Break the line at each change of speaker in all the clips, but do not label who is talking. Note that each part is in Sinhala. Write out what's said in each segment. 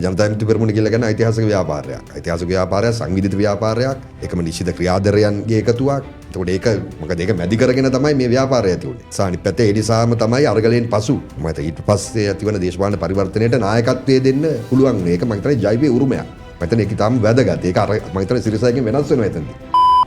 ජනතා විමුක්ති පෙරමුණ කියලා කියන්නේ ඓතිහාසික ව්‍යාපාරයක්. ඓතිහාසික ව්‍යාපාරයක්, සංවිධිත ව්‍යාපාරයක්, එකම නිශ්චිත ක්‍රියාදරයන්ගේ එකතුවක්. එතකොට ඒක මොකද ඒක මැදි කරගෙන තමයි මේ ව්‍යාපාරය ඇති වුණේ. සහ අනිත් පැත්තේ ඒ නිසාම තමයි අරගලයෙන් පසු මම හිතා ඊට පස්සේ ඇතිවන දේශපාලන පරිවර්තනයට නායකත්වය දෙන්න පුළුවන්. මේක මම හිතන්නේ ජෛවයේ උරුමයක්. මම හිතන්නේ ඒක ඉතාම වැදගත්. ඒක අර මම හිතන්නේ සිරිසාගෙන් වෙනස් වෙනවා එතනදී.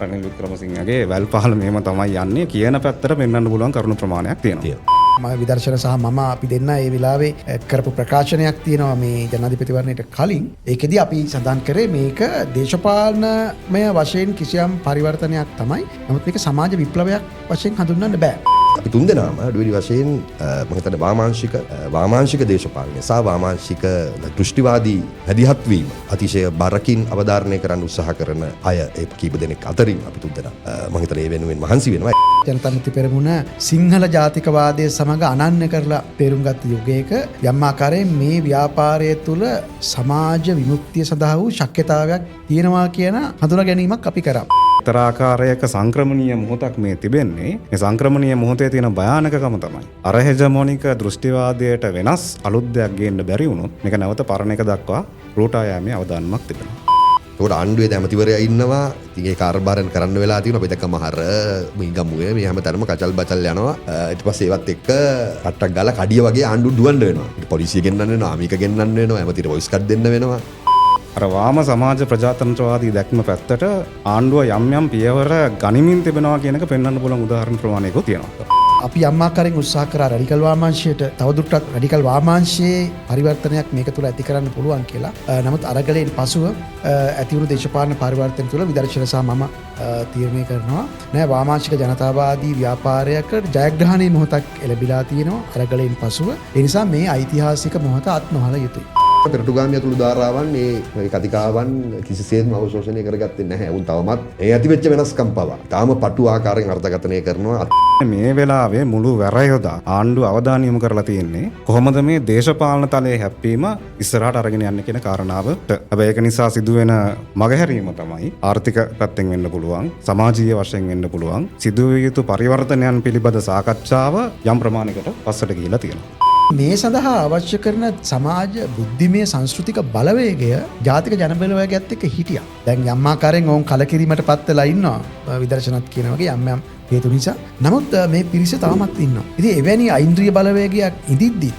රනිල් වික්‍රමසිංහගේ වැල් පහළ මෙහෙම තමයි යන්නේ කියන පැත්තට පෙන්වන්න පුළුවන් කරුණු ප්‍රමාණයක් තියෙනවා.
මම විදර්ශන සහ මම අපි දෙන්න ඒ වෙලාවේ කරපු ප්‍රකාශනයක් තියෙනවා මේ ජනාධිපතිවරණයට කලින්. ඒකෙදි අපි සඳහන් කරේ මේක දේශපාලනමය වශයෙන් කිසියම් පරිවර්තනයක් තමයි. නමුත් මේක සමාජ විප්ලවයක් වශයෙන් හඳුන්වන්න බෑ.
අපි තුන්දෙනාම අඩුවෙලි වශයෙන් මම හිතන්නේ වාමාංශික දේශපාලනය සහ වාමාංශික දෘෂ්ටිවාදී මැදිහත් වීම අතිශය බරකින් අවධාරණය කරන්න උත්සාහ කරන අය ඒ කීප දෙනෙක් අතරින් අපි තුන්දෙනා මම හිතන්නේ ඒ වෙනුවෙන් මහන්සි වෙනවා.
ජනතා විමුක්ති පෙරමුණ සිංහල ජාතිකවාදය සමග අනන්‍ය කරලා තේරුම් ගත්ත යුගයක යම් ආකාරයෙන් මේ ව්‍යාපාරය තුළ සමාජ විමුක්තිය සඳහා වූ ශක්‍යතාවයක් තියෙනවා කියන හඳුනා ගැනීමක් අපි කරා.
එක්තරා ආකාරයක සංක්‍රමණීය මොහොතක් මේ තිබෙන්නේ. මේ සංක්‍රමණීය මොහොතේ තියෙන භයානකකම තමයි අර හෙජමොනික දෘෂ්ටිවාදයට වෙනස් අලුත් දෙයක් ගේන්න බැරි වුණොත් මේක නැවත පරණ එක දක්වා රෝටා යෑමේ අවදානමක් තිබෙනවා.
ඒකට ආණ්ඩුවේ ඇමතිවරයා ඉන්නවා. ඉතින් ඒ කාර්යභාරයන් කරන්න වෙලා තියෙනවා. අපි දැක්කම හර මීගමුවේ මේ හැම තැනම කචල් බචල් යනවා. ඊට පස්සේ ඒවත් එක්ක කට්ටක් ගාලා කඩිය වගේ ආණ්ඩුව දුවන්න වෙනවා. ඊට පොලිසිය ගෙන්නන්න වෙනවා, ආමික ගෙන්නන්න වෙනවා, ඇමතිට වොයිස් කට් දෙන්න වෙනවා.
අර වාම සමාජ ප්‍රජාතන්ත්‍රවාදී දැක්ම පැත්තට ආණ්ඩුව යම් යම් පියවර ගනිමින් තිබෙනවා කියන එක පෙන්වන්න පුළුවන් උදාහරණ ප්‍රමාණයකුත් තියෙනවා.
අපි යම් ආකාරයෙන් උත්සාහ කරා රැඩිකල් වාමාංශයට තවදුරටත් රැඩිකල් වාමාංශයේ පරිවර්තනයක් මේක තුළ ඇති කරන්න පුළුවන් කියලා. නමුත් අරගලයෙන් පසුව ඇති වුණු දේශපාලන පරිවර්තන තුළ විදර්ශන සහ මම තීරණය කරනවා නෑ වාමාංශික ජනතාවාදී ව්‍යාපාරයක ජයග්‍රහණයේ මොහොතක් එළඹිලා තියෙනවා අරගලයෙන් පසුව. ඒ නිසා මේ ඓතිහාසික මොහොත අත් නොහල යුතුයි.
පෙරටුගාමී ඇතුළු ධාරාවන් මේ කතිකාවන් කිසිසේත්ම අවශෝෂණය කරගත්තේ නැහැ. උන් තවමත් ඒ ඇතිවෙච්ච වෙනස්කම් පවා තාම පටු ආකාරයෙන් අර්ථකථනය කරනවා.
මේ වෙලාවේ මුළු වැරයොදා ආණ්ඩුව අවධානය යොමු කරලා තියෙන්නේ කොහොමද මේ දේශපාලන තලයේ හැප්පීම ඉස්සරහට අරගෙන යන්න කියන කාරණාවට. හැබැයි ඒක නිසා සිදුවෙන මගහැරීම තමයි ආර්ථික පැත්තෙන් වෙන්න පුළුවන්, සමාජීය වශයෙන් වෙන්න පුළුවන් සිදුවිය යුතු පරිවර්තනයන් පිළිබඳ සාකච්ඡාව යම් ප්‍රමාණයකට පස්සට ගිහිලා තියෙනවා.
මේ සඳහා අවශ්‍ය කරන සමාජ බුද්ධිමය සංස්කෘතික බලවේගය ජාතික ජනබලවේගයත් එක්ක හිටියා. දැන් යම් ආකාරයෙන් ඔවුන් කලකිරීමට පත් වෙලා ඉන්නවා. විදර්ශනත් කියන වගේ යම් යම් හේතු නිසා. නමුත් මේ පිරිස තවමත් ඉන්නවා. ඉතින් එවැනි ඓන්ද්‍රිය බලවේගයක් ඉදිද්දි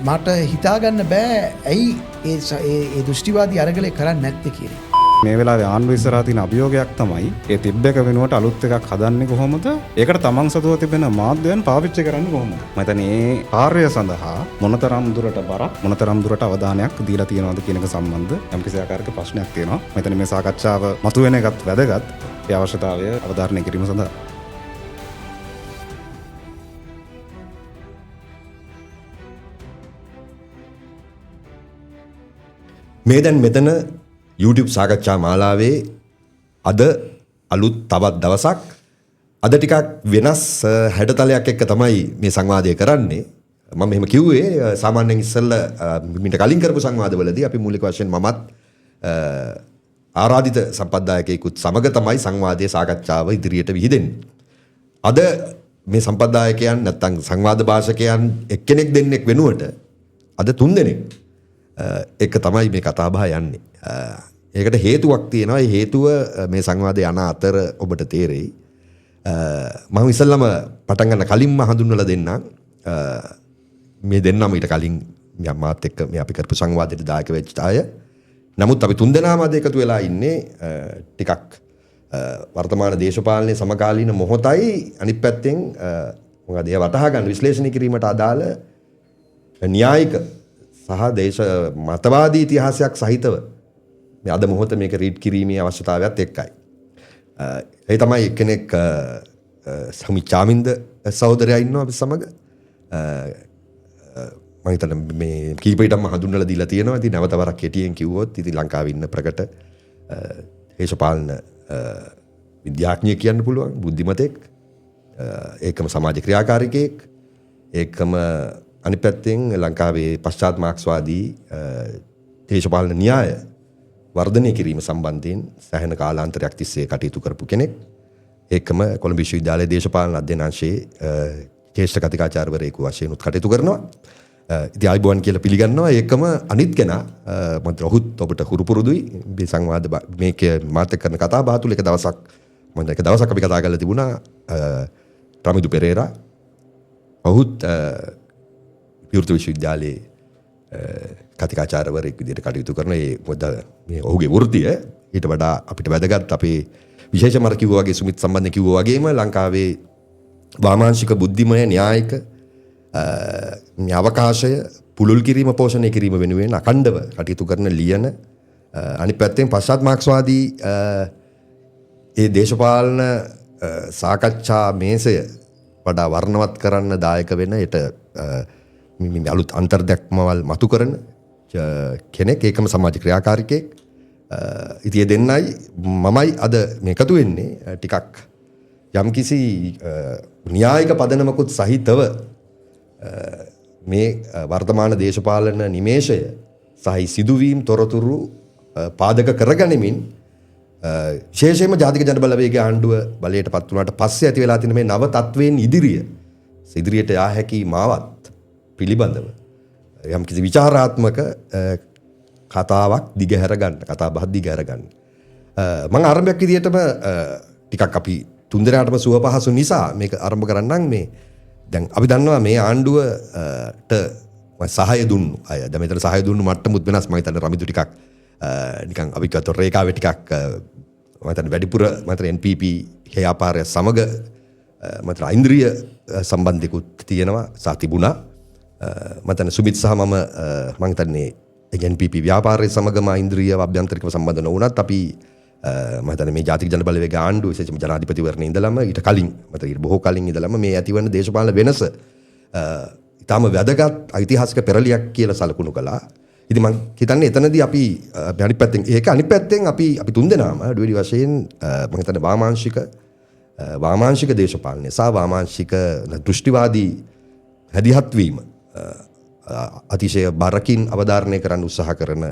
මට හිතා ගන්න බෑ ඇයි ඒ දෘෂ්ටිවාදී අරගලය කරන්නේ නැත්තේ කියන එක.
මේ වෙලාවේ ආණ්ඩුව ඉස්සරහා තියෙන අභියෝගයක් තමයි ඒ තිබ්බ එක වෙනුවට අලුත් එකක් හදන්නේ කොහොමද? ඒකට තමන් සතුව තිබෙන මාධ්‍යයන් පාවිච්චි කරන්නේ කොහොමද? මම හිතන්නේ මේ කාර්යය සඳහා මොනතරම් දුරට බරක් මොනතරම් දුරට අවධානයක් දීලා තියෙනවද කියන එක සම්බන්ධ යම්කිසි ආකාරයක ප්‍රශ්නයක් තියෙනවා. මම හිතන්නේ මේ සාකච්ඡාව මතුවෙන එකත් වැදගත්. ඒ අවශ්‍යතාවය අවධාරණය කිරීම සඳහා.
මේ දැන් මෙතන YouTube සාකච්ඡා මාලාවේ අද අලුත් තවත් දවසක්. අද ටිකක් වෙනස් හැඩතලයක් එක්ක තමයි මේ සංවාදය කරන්නේ. මම මෙහෙම කිව්වේ සාමාන්‍යයෙන් ඉස්සෙල්ලා මීට කලින් කරපු සංවාදවලදී අපි මූලික වශයෙන් මමත් ආරාධිත සම්පත්දායකයෙකුත් සමග තමයි සංවාදයේ සාකච්ඡාව ඉදිරියට විහිදෙන්නේ. අද මේ සම්පත්දායකයන් නැත්තම් සංවාද භාෂකයන් එක්කෙනෙක් දෙන්නෙක් වෙනුවට අද තුන් දෙනෙක් එක තමයි මේ කතාබහ යන්නේ. ඒකට හේතුවක් තියෙනවා. ඒ හේතුව මේ සංවාදය යන අතර ඔබට තේරෙයි. මම ඉස්සෙල්ලම පටන් ගන්න කලින්ම හඳුන්වලා දෙන්නම්. මේ දෙන්නම ඊට කලින් මාත් එක්ක මේ අපි කරපු සංවාදයට දායක වෙච්ච අය. නමුත් අපි තුන් දෙනාම අද එකතු වෙලා ඉන්නේ ටිකක් වර්තමාන දේශපාලනයේ සමකාලීන මොහොතයි අනිත් පැත්තෙන් මොකද ඒ වටහා ගන්න විශ්ලේෂණය කිරීමට අදාළ න්‍යායික සහ දේශ මතවාදී ඉතිහාසයක් සහිතව මේ අද මොහොත මේක රීඩ් කිරීමේ අවශ්‍යතාවයත් එක්කයි. ඒ තමයි එක්කෙනෙක් සමි චාමින්ද සහෝදරයා ඉන්නවා අපි සමග. මම හිතන්නේ මේ කීප හිටම හඳුන්වලා දීලා තියෙනවා. ඉතින් නැවත වරක් කෙටියෙන් කිව්වොත් ඉතින් ලංකාවේ ඉන්න ප්‍රකට දේශපාලන විද්‍යාඥයෙක් කියන්න පුළුවන්, බුද්ධිමතෙක්, ඒකම සමාජ ක්‍රියාකාරිකයෙක්, ඒකම අනිත් පැත්තෙන් ලංකාවේ පශ්චාත් මාක්ස්වාදී දේශපාලන න්‍යාය වර්ධනය කිරීම සම්බන්ධයෙන් සෑහෙන කාලාන්තරයක් තිස්සේ කටයුතු කරපු කෙනෙක්. ඒකම කොළඹ විශ්වවිද්‍යාලයේ දේශපාලන අධ්‍යයන අංශයේ ජ්‍යෙෂ්ඨ කතිකාචාර්යවරයෙකු වශයෙන් උත් කටයුතු කරනවා. ඉතින් ආයුබෝවන් කියලා පිළිගන්නවා. ඒකම අනිත් කෙනා මම ඔහුත් ඔබට හුරු පුරුදුයි මේ සංවාද මේක මාත් එක්ක කරන කතා බහ තුල එක දවසක් මම එක දවසක් අපි කතා කරලා තිබුණා රමිදු පෙරේරා. ඔහුත් විවෘත විශ්වවිද්‍යාලයේ කතිකාචාර්යවරයෙක් විදිහට කටයුතු කරන ඒ මොකද මේ ඔහුගේ වෘත්තිය ඊට වඩා අපිට වැදගත් අපේ විශේෂම අර කිව්වා වගේ සුමිත් සම්බන්ධයෙන් කිව්වා වගේම ලංකාවේ වාමාංශික බුද්ධිමය න්‍යායික මේ අවකාශය පුළුල් කිරීම පෝෂණය කිරීම වෙනුවෙන් අඛණ්ඩව කටයුතු කරන ලියන අනිත් පැත්තෙන් පශ්චාත් මාක්ස්වාදී ඒ දේශපාලන සාකච්ඡා මේසය වඩා වර්ණවත් කරන්න දායක වෙන ඊට මේ අලුත් අන්තර්දැක්මවල් මතු කරන කෙනෙක්, ඒකම සමාජ ක්‍රියාකාරිකයෙක්. ඉතින් ඒ දෙන්නයි මමයි අද මේ එකතු වෙන්නේ ටිකක් යම්කිසි න්‍යායික පදනමකුත් සහිතව මේ වර්තමාන දේශපාලන නිමේෂය සහ සිදුවීම් තොරතුරු පාදක කරගනිමින් විශේෂයෙන්ම ජාතික ජන බලවේගයේ ආණ්ඩුව බලයට පත් වුණාට පස්සේ ඇති වෙලා තියෙන මේ නව තත්වයෙන් ඉදිරියට යා හැකි මාවත් පිළිබඳව යම්කිසි විචාරාත්මක කතාවක් දිගහැර ගන්න, කතා බහක් දිගහැර ගන්න. මම ආරම්භයක් විදියටම ටිකක් අපි තුන්දෙනාටම සුව පහසු නිසා මේක ආරම්භ කරන්නම්. මේ දැන් අපි දන්නවා මේ ආණ්ඩුවට සහාය දුන්නු අය. දැන් මෙතන සහාය දුන්නු මට්ටමුත් වෙනස්. මම හිතන්නේ රමිදු ටිකක් නිකන් අපි කිව්වත් රේඛාවේ ටිකක් මම හිතන්නේ වැඩිපුර මම හිතන්නේ NPP ව්‍යාපාරය සමග මම හිතන්නේ ඉන්ද්‍රිය සම්බන්ධිකුත් තියෙනවා සහ තිබුණා. මම හිතන්නේ සුමිත් සහ මම මම හිතන්නේ NPP ව්‍යාපාරය සමගම ඉන්ද්‍රිය අභ්‍යන්තරිකව සම්බන්ධ නොවුනත් අපි මම හිතන්නේ මේ ජාතික ජන බලවේග ආණ්ඩුව විශේෂයෙන්ම ජනාධිපතිවරණේ ඉඳලම ඊට කලින් මම හිතන්නේ ඊට බොහෝ කලින් ඉඳලම මේ ඇතිවන දේශපාලන වෙනස ඉතාම වැදගත් ඓතිහාසික පෙරලියක් කියලා සලකුණු කළා. ඉතින් මං හිතන්නේ එතනදී අපි අනිත් පැත්තෙන් ඒක අනිත් පැත්තෙන් අපි අපි තුන්දෙනාම අඩු වැඩි වශයෙන් මං හිතන්නේ වාමාංශික දේශපාලනය සහ වාමාංශික දෘෂ්ටිවාදී හැදිහත් වීම අතිශය බරකින් අවධාරණය කරන්න උත්සාහ කරන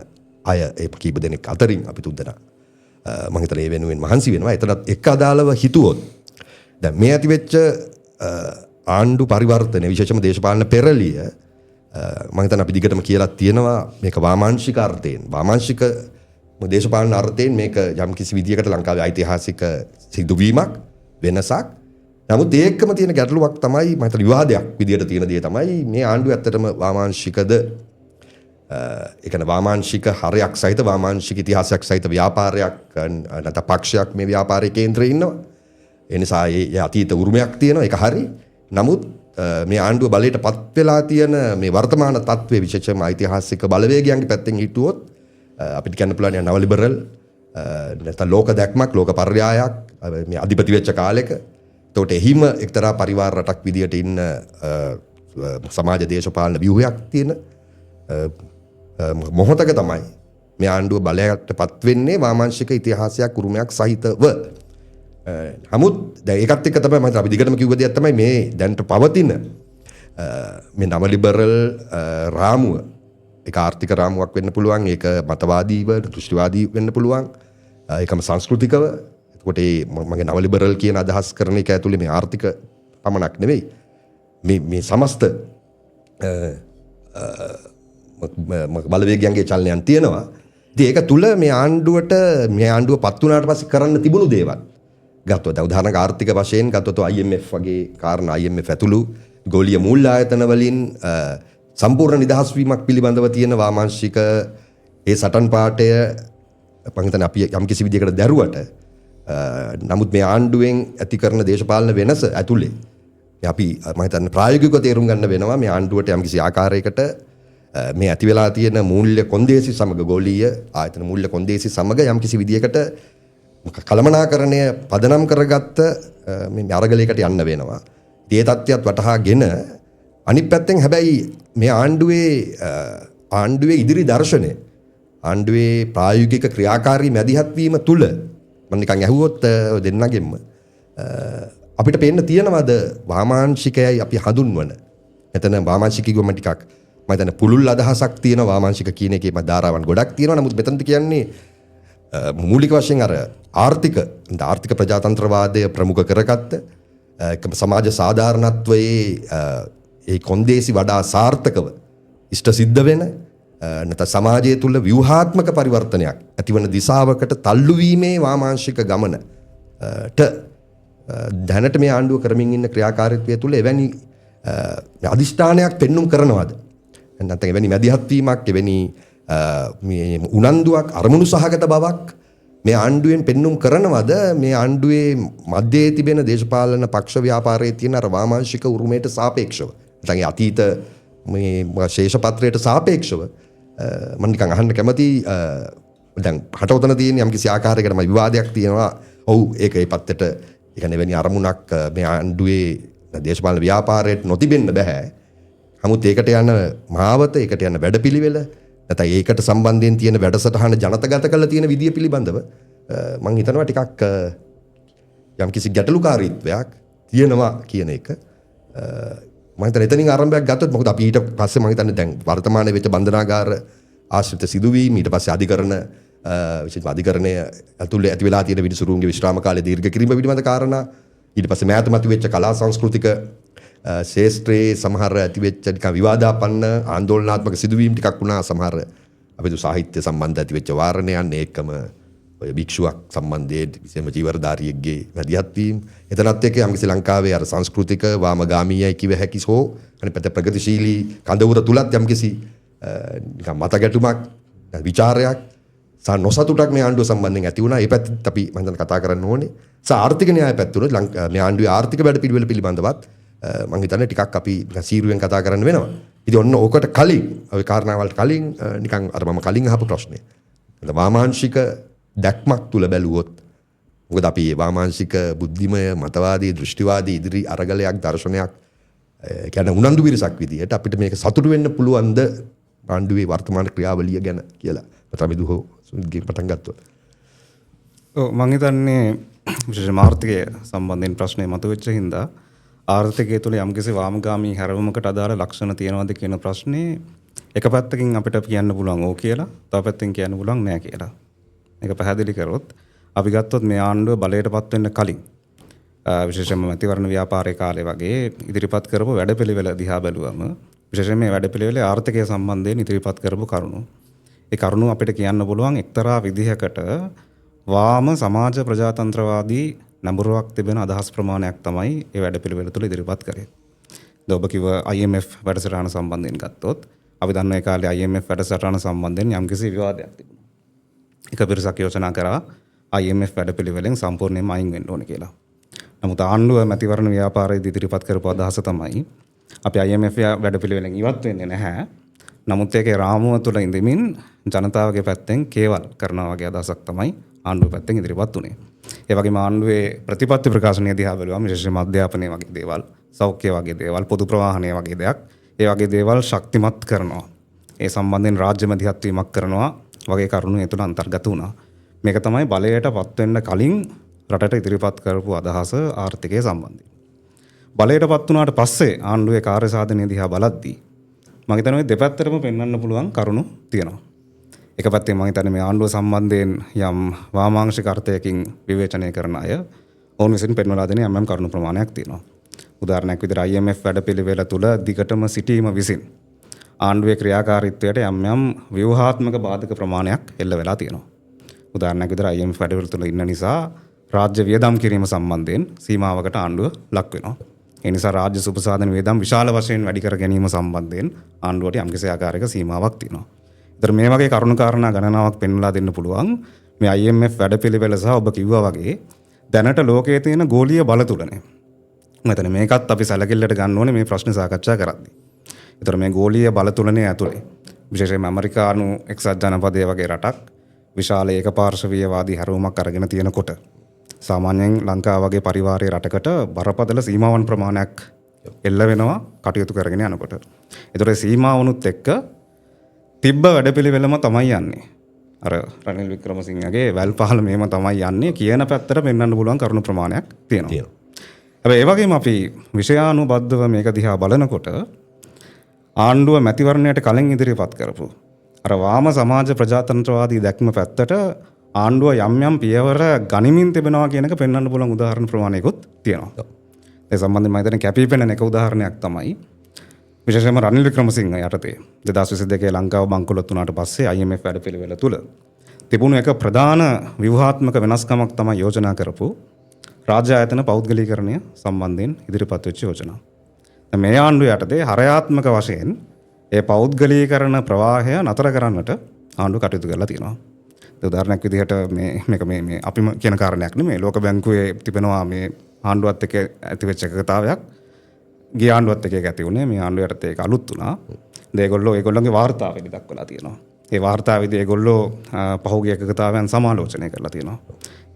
අය ඒ කීප දෙනෙක් අතරින් අපි තුන්දෙනා මං හිතන්නේ ඒ වෙනුවෙන් මහන්සි වෙනවා. එතනත් එක් අදාළව හිතුවොත් දැන් මේ ඇති වෙච්ච ආණ්ඩු පරිවර්තනය විශේෂම දේශපාලන පෙරලිය මං හිතන්නේ අපි දිගටම කියලා තියෙනවා මේක වාමාංශික අර්ථයෙන් වාමාංශික දේශපාලන අර්ථයෙන් මේක යම් කිසි විදියකට ලංකාවේ ඓතිහාසික සිදුවීමක් වෙනසක්. නමුත් ඒකම තියෙන ගැටලුවක් තමයි මම හිතන්නේ විවාදයක් විදියට තියෙන දේ තමයි මේ ආණ්ඩුව ඇත්තටම වාමාංශිකද, ඒ කියන්නේ වාමාංශික හරයක් සහිත වාමාංශික ඉතිහාසයක් සහිත ව්‍යාපාරයක් නැත්නම් පක්ෂයක් මේ ව්‍යාපාරයේ කේන්ද්‍රයේ ඉන්නවා. ඒ නිසා ඒ අතීත උරුමයක් තියෙනවා, ඒක හරි. නමුත් මේ ආණ්ඩුව බලයට පත් වෙලා තියෙන මේ වර්තමාන තත්ත්වයේ විශේෂයෙන්ම ඓතිහාසික බලවේගයන්ගේ පැත්තෙන් හිතුවොත් අපිට කියන්න පුළුවන් නව ලිබරල් නැත්නම් ලෝක දැක්මක් ලෝක පර්යායක් මේ අධිපති වෙච්ච කාලෙක. එතකොට එහිම එක්තරා පරිවාර රටක් විදියට ඉන්න සමාජ දේශපාලන ව්‍යුහයක් තියෙන මොහොතක තමයි මේ ආණ්ඩුව බලයට පත් වෙන්නේ වාමාංශික ඉතිහාසයක් උරුමයක් සහිතව. නමුත් දැන් ඒකත් එක්ක තමයි මම අපි දිගටම කිව්ව දෙයක් තමයි මේ දැන්ට පවතින මේ නව ලිබරල් රාමුව, ඒක ආර්ථික රාමුවක් වෙන්න පුළුවන්, ඒක මතවාදීව දෘෂ්ටිවාදී වෙන්න පුළුවන්, ඒකම සංස්කෘතිකව. එතකොට මේ මගේ නව ලිබරල් කියන අදහස් කරන එක ඇතුලේ මේ ආර්ථික පමණක් නෙවෙයි, මේ මේ සමස්ත බලවේගයන්ගේ චලනයන් තියෙනවා. ඉතින් ඒක තුල මේ ආණ්ඩුවට මේ ආණ්ඩුව පත් වුණාට පස්සේ කරන්න තිබුණු දේවල් ගත්තොත් දැන් උදාහරණයක් ආර්ථික වශයෙන් ගත්තොත් IMF වගේ කාරණා, IMF ඇතුළු ගෝලීය මූල්‍ය ආයතන වලින් සම්පූර්ණ නිදහස් වීමක් පිළිබඳව තියෙන වාමාංශික ඒ සටන් පාඨය මං හිතන්නේ අපි යම් කිසි විදියකට දැරුවට නමුත් මේ ආණ්ඩුවෙන් ඇති කරන දේශපාලන වෙනස ඇතුලේ අපි මං හිතන්නේ ප්‍රායෝගිකව තේරුම් ගන්න වෙනවා මේ ආණ්ඩුවට යම් කිසි ආකාරයකට මේ ඇති වෙලා තියෙන මූල්‍ය කොන්දේසි සමග ගෝලීය ආයතන මූල්‍ය කොන්දේසි සමග යම් කිසි විදියකට කළමනාකරණය පදනම් කරගත්ත මේ අරගලයකට යන්න වෙනවා. ඉතින් ඒ තත්ත්වයක් වටහාගෙන අනිත් පැත්තෙන් හැබැයි මේ ආණ්ඩුවේ ඉදිරි දර්ශනය ආණ්ඩුවේ ප්‍රායෝගික ක්‍රියාකාරී මැදිහත් වීම තුල මම නිකන් ඇහුවොත් දෙන්නගෙන්ම අපිට පේන්න තියෙනවද වාමාංශිකයයි අපි හඳුන්වන එතන වාමාංශික කිව්වම ටිකක් මම හිතන්නේ පුළුල් අදහසක් තියෙන වාමාංශික කියන එකේ මම ධාරාවන් ගොඩක් තියෙනවා. නමුත් මෙතනද කියන්නේ මූලික වශයෙන් අර ආර්ථික ප්‍රජාතන්ත්‍රවාදය ප්‍රමුඛ කරගත්ත සමාජ සාධාරණත්වයේ ඒ කොන්දේසි වඩා සාර්ථකව ඉෂ්ට සිද්ධ වෙන නැත්නම් සමාජය තුළ ව්‍යුහාත්මක පරිවර්තනයක් ඇතිවන දිශාවකට තල්ලු වීමේ වාමාංශික ගමනට දැනට මේ ආණ්ඩුව කරමින් ඉන්න ක්‍රියාකාරීත්වය තුළ එවැනි අදිෂ්ඨානයක් පෙන්눔 කරනවද? නැත්නම් එවැනි මැදිහත් වීමක්, එවැනි මේ උනන්දුවක්, අරමුණු සහගත බවක් මේ ආණ්ඩුවෙන් පෙන්눔 කරනවද? මේ ආණ්ඩුවේ මැදයේ තිබෙන දේශපාලන පක්ෂ ව්‍යාපාරයේ තියෙන අර වාමාංශික උරුමයට සාපේක්ෂව, නැත්නම් ඒ අතීත මේ ශේෂපත්‍රයට සාපේක්ෂව මම නිකන් අහන්න කැමති. දැන් හට උතන තියෙන යම්කිසි ආකාරයකට මම විවාදයක් තියෙනවා. ඔව්, ඒක ඒ පැත්තට, ඒ කියන්නේ එවැනි අරමුණක් මේ ආණ්ඩුවේ දේශපාලන ව්‍යාපාරයට නොතිබෙන්න බෑ. නමුත් ඒකට යන මාවත, ඒකට යන වැඩපිළිවෙල, නැත්නම් ඒකට සම්බන්ධයෙන් තියෙන වැඩසටහන ජනතගත කරලා තියෙන විදිය පිළිබඳව මං හිතනවා ටිකක් යම්කිසි ගැටලුකාරීත්වයක් තියෙනවා කියන එක. මං හිතන්නේ එතනින් ආරම්භයක් ගත්තොත්, මොකද අපි ඊට පස්සේ මං හිතන්නේ දැන් වර්තමානයේ වෙච්ච බන්ධනාගාර ආශ්‍රිත සිදුවීම්, ඊට පස්සේ අධිකරණ, විශේෂයෙන්ම අධිකරණය ඇතුලේ ඇති වෙලා තියෙන විනිසුරුන්ගේ විශ්‍රාම කාලය දීර්ඝ කිරීම පිළිබඳ කාරණා, ඊට පස්සේ මෑත මතුවෙච්ච කලා සංස්කෘතික ශේෂ්ත්‍රයේ සමහර ඇති වෙච්ච නිකන් විවාදාපන්න ආందోලනාත්මක සිදුවීම් ටිකක් වුණා. සමහර අපි සාහිත්‍ය සම්බන්ධ ඇති වෙච්ච වාරණයන්, ඒකම ඔය භික්ෂුවක් සම්බන්ධයෙන් විශේෂම චීවරධාරියෙක්ගේ මැදිහත් වීම, එතනත් එක්ක යම්කිසි ලංකාවේ අර සංස්කෘතික වාමගාමීයයි කිව හැකි හෝ අනිත් පැත්ත ප්‍රගතිශීලී කඳවුර තුලත් යම්කිසි නිකන් මත ගැටුමක්, විචාරයක් සහ නොසතුටක් මේ ආණ්ඩුව සම්බන්ධයෙන් ඇති වුණා. ඒ පැත්තත් අපි මම හිතන්නේ කතා කරන්න ඕනේ. සහ ආර්ථික න්‍යාය පැත්ත උනොත් මේ ආණ්ඩුවේ ආර්ථික වැඩපිළිවෙල පිළිබඳවත් මම හිතන්නේ ටිකක් අපි නිකන් සීරුවෙන් කතා කරන්න වෙනවා. ඉතින් ඔන්න ඕකට කලින්, ඔය කාරණාවලට කලින් නිකන් අර මම කලින් අහපු ප්‍රශ්නේ. වාමාංශික දැක්මක් තුල බැලුවොත්, මොකද අපි මේ වාමාංශික බුද්ධිමය මතවාදී දෘෂ්ටිවාදී ඉදිරි අරගලයක්, දර්ශනයක් කියන්නේ උනන්දු පිරිසක් විදියට අපිට මේක සතුටු වෙන්න පුළුවන්ද ආණ්ඩුවේ වර්තමාන ක්‍රියාවලිය ගැන කියලා. රමිදු හෝ සුනිත්ගෙන් පටන් ගත්තොත්.
ඔව්, මං හිතන්නේ විශේෂයෙන්ම ආර්ථිකය සම්බන්ධයෙන් ප්‍රශ්නය මතුවෙච්ච හින්දා ආර්ථිකය තුළ යම්කිසි වාමගාමී හැරවුමකට අදාළ ලක්ෂණ තියෙනවද කියන ප්‍රශ්නේ එක පැත්තකින් අපිට කියන්න පුළුවන් ඕ කියලා, තව පැත්තකින් කියන්න පුළුවන් නෑ කියලා. මේක පැහැදිලි කරොත්, අපි ගත්තොත් මේ ආණ්ඩුව බලයට පත් වෙන්න කලින් විශේෂයෙන්ම මැතිවරණ ව්‍යාපාරයේ කාලේ වගේ ඉදිරිපත් කරපු වැඩපිළිවෙල දිහා බැලුවම, විශේෂයෙන් මේ වැඩපිළිවෙලේ ආර්ථිකය සම්බන්ධයෙන් ඉදිරිපත් කරපු කරුණු, ඒ කරුණු අපිට කියන්න පුළුවන් එක්තරා විදිහකට වාම සමාජ ප්‍රජාතන්ත්‍රවාදී නැඹුරුවක් තිබෙන අදහස් ප්‍රමාණයක් තමයි ඒ වැඩපිළිවෙල තුළ ඉදිරිපත් කරේ. දැන් ඔබ කිව්ව IMF වැඩසටහන සම්බන්ධයෙන් ගත්තොත්, අපි දන්න ඒ කාලේ IMF වැඩසටහන සම්බන්ධයෙන් යම්කිසි විවාදයක් තිබුණා. එක පිරිසක් යෝජනා කරා IMF වැඩපිළිවෙලෙන් සම්පූර්ණයෙන්ම අයින් වෙන්න ඕනේ කියලා. නමුත් ආණ්ඩුව මැතිවරණ ව්‍යාපාරයේදී ඉදිරිපත් කරපු අදහස තමයි අපි IMF වැඩපිළිවෙලෙන් ඉවත් වෙන්නේ නැහැ. නමුත් ඒකේ රාමුව තුළ ඉඳමින් ජනතාවගේ පැත්තෙන් කේවල් කරනවා වගේ අදහසක් තමයි ආණ්ඩුව පැත්තෙන් ඉදිරිපත් වුණේ. ඒ වගේම ආණ්ඩුවේ ප්‍රතිපත්ති ප්‍රකාශනය දිහා බැලුවම විශේෂයෙන්ම අධ්‍යාපනය වගේ දේවල්, සෞඛ්‍ය වගේ දේවල්, පොදු ප්‍රවාහනය වගේ දෙයක්, ඒ වගේ දේවල් ශක්තිමත් කරනවා. ඒ සම්බන්ධයෙන් රාජ්‍ය මැදිහත් වීමක් කරනවා වගේ කරුණු ඒ තුළ අන්තර්ගත වුණා. මේක තමයි බලයට පත් වෙන්න කලින් රටට ඉදිරිපත් කරපු අදහස ආර්ථිකය සම්බන්ධයෙන්. බලයට පත් වුණාට පස්සේ ආණ්ඩුවේ කාර්ය සාධනය දිහා බලද්දී මම හිතන්නේ ඔය දෙපැත්තටම පෙන්වන්න පුළුවන් කරුණු තියෙනවා. එක පැත්තෙන් මම හිතන්නේ මේ ආණ්ඩුව සම්බන්ධයෙන් යම් වාමාංශික අර්ථයකින් විවේචනය කරන අය ඔවුන් විසින් පෙන්වලා දෙන යම් යම් කරුණු ප්‍රමාණයක් තියෙනවා. උදාහරණයක් විදිහට IMF වැඩපිළිවෙල තුළ දිගටම සිටීම විසින් ආණ්ඩුවේ ක්‍රියාකාරීත්වයට යම් යම් ව්‍යුහාත්මක බාධක ප්‍රමාණයක් එල්ල වෙලා තියෙනවා. උදාහරණයක් විදිහට IMF වැඩපිළිවෙල තුළ ඉන්න නිසා රාජ්‍ය වියදම් කිරීම සම්බන්ධයෙන් සීමාවකට ආණ්ඩුව ලක් වෙනවා. ඒ නිසා රාජ්‍ය සුපසාධන වියදම් විශාල වශයෙන් වැඩි කර ගැනීම සම්බන්ධයෙන් ආණ්ඩුවට යම්කිසි ආකාරයක සීමාවක් තියෙනවා. ඒතර මේ වගේ කරුණු කාරණා ගණනාවක් පෙන්වලා දෙන්න පුළුවන් මේ IMF වැඩපිළිවෙල සහ ඔබ කිව්වා වගේ දැනට ලෝකයේ තියෙන ගෝලීය බලතුලනය. මම හිතන්නේ මේකත් අපි සැලකිල්ලට ගන්න ඕනේ මේ ප්‍රශ්න සාකච්ඡා කරද්දී. ඒතර මේ ගෝලීය බලතුලනය ඇතුලේ විශේෂයෙන්ම ඇමරිකානු එක්සත් ජනපදය වගේ රටක් විශාල ඒකපාර්ශවීයවාදී හැරවුමක් අරගෙන තියෙනකොට සාමාන්‍යයෙන් ලංකාව වගේ පරිවාරයේ රටකට බරපතල සීමාවන් ප්‍රමාණයක් එල්ල වෙනවා කටයුතු කරගෙන යනකොට. ඒතර ඒ සීමාවනුත් එක්ක තිබ්බ වැඩපිළිවෙලම තමයි යන්නේ. අර රනිල් වික්‍රමසිංහගේ වැල් පහළ මෙහෙම තමයි යන්නේ කියන පැත්තට පෙන්වන්න පුළුවන් කරුණු ප්‍රමාණයක් තියෙනවා. හැබැයි ඒ වගේම අපි විෂයානුබද්ධව මේක දිහා බලනකොට ආණ්ඩුව මැතිවරණයට කලින් ඉදිරිපත් කරපු අර වාම සමාජ ප්‍රජාතන්ත්‍රවාදී දැක්ම පැත්තට ආණ්ඩුව යම් යම් පියවර ගනිමින් තිබෙනවා කියන එක පෙන්වන්න පුළුවන් උදාහරණ ප්‍රමාණයකුත් තියෙනවා. ඒ සම්බන්ධයෙන් මම හිතන්නේ කැපී පෙනෙන එක උදාහරණයක් තමයි විශේෂයෙන්ම රනිල් වික්‍රමසිංහ යටතේ 2022 ලංකාව බංකොලොත් වුණාට පස්සේ IMF වැඩපිළිවෙල තුල තිබුණු එක ප්‍රධාන ව්‍යුහාත්මක වෙනස්කමක් තමයි යෝජනා කරපු රාජ්‍ය ආයතන පෞද්ගලීකරණය සම්බන්ධයෙන් ඉදිරිපත් වෙච්ච යෝජනා. දැන් මේ ආණ්ඩුව යටතේ හරයාත්මක වශයෙන් ඒ පෞද්ගලීකරණ ප්‍රවාහය නතර කරන්නට ආණ්ඩුව කටයුතු කරලා තියෙනවා. ඒ උදාහරණයක් විදිහට මේක මේ මේ අපිම කියන කාරණයක් නෙමෙයි. ලෝක බැංකුවේ තිබෙනවා මේ ආණ්ඩුවත් එක්ක ඇති වෙච්ච එකගතාවයක්. ගිය ආණ්ඩුවත් එක්ක ඒක ඇති වුණේ. මේ ආණ්ඩුව යටතේ ඒක අලුත් වුණා. ඒගොල්ලෝ ඒගොල්ලන්ගේ වාර්තාවේදී දක්වලා තියෙනවා. ඒ වාර්තාවේදී ඒගොල්ලෝ පහුගිය එකගතාවයන් සමාලෝචනය කරලා තියෙනවා.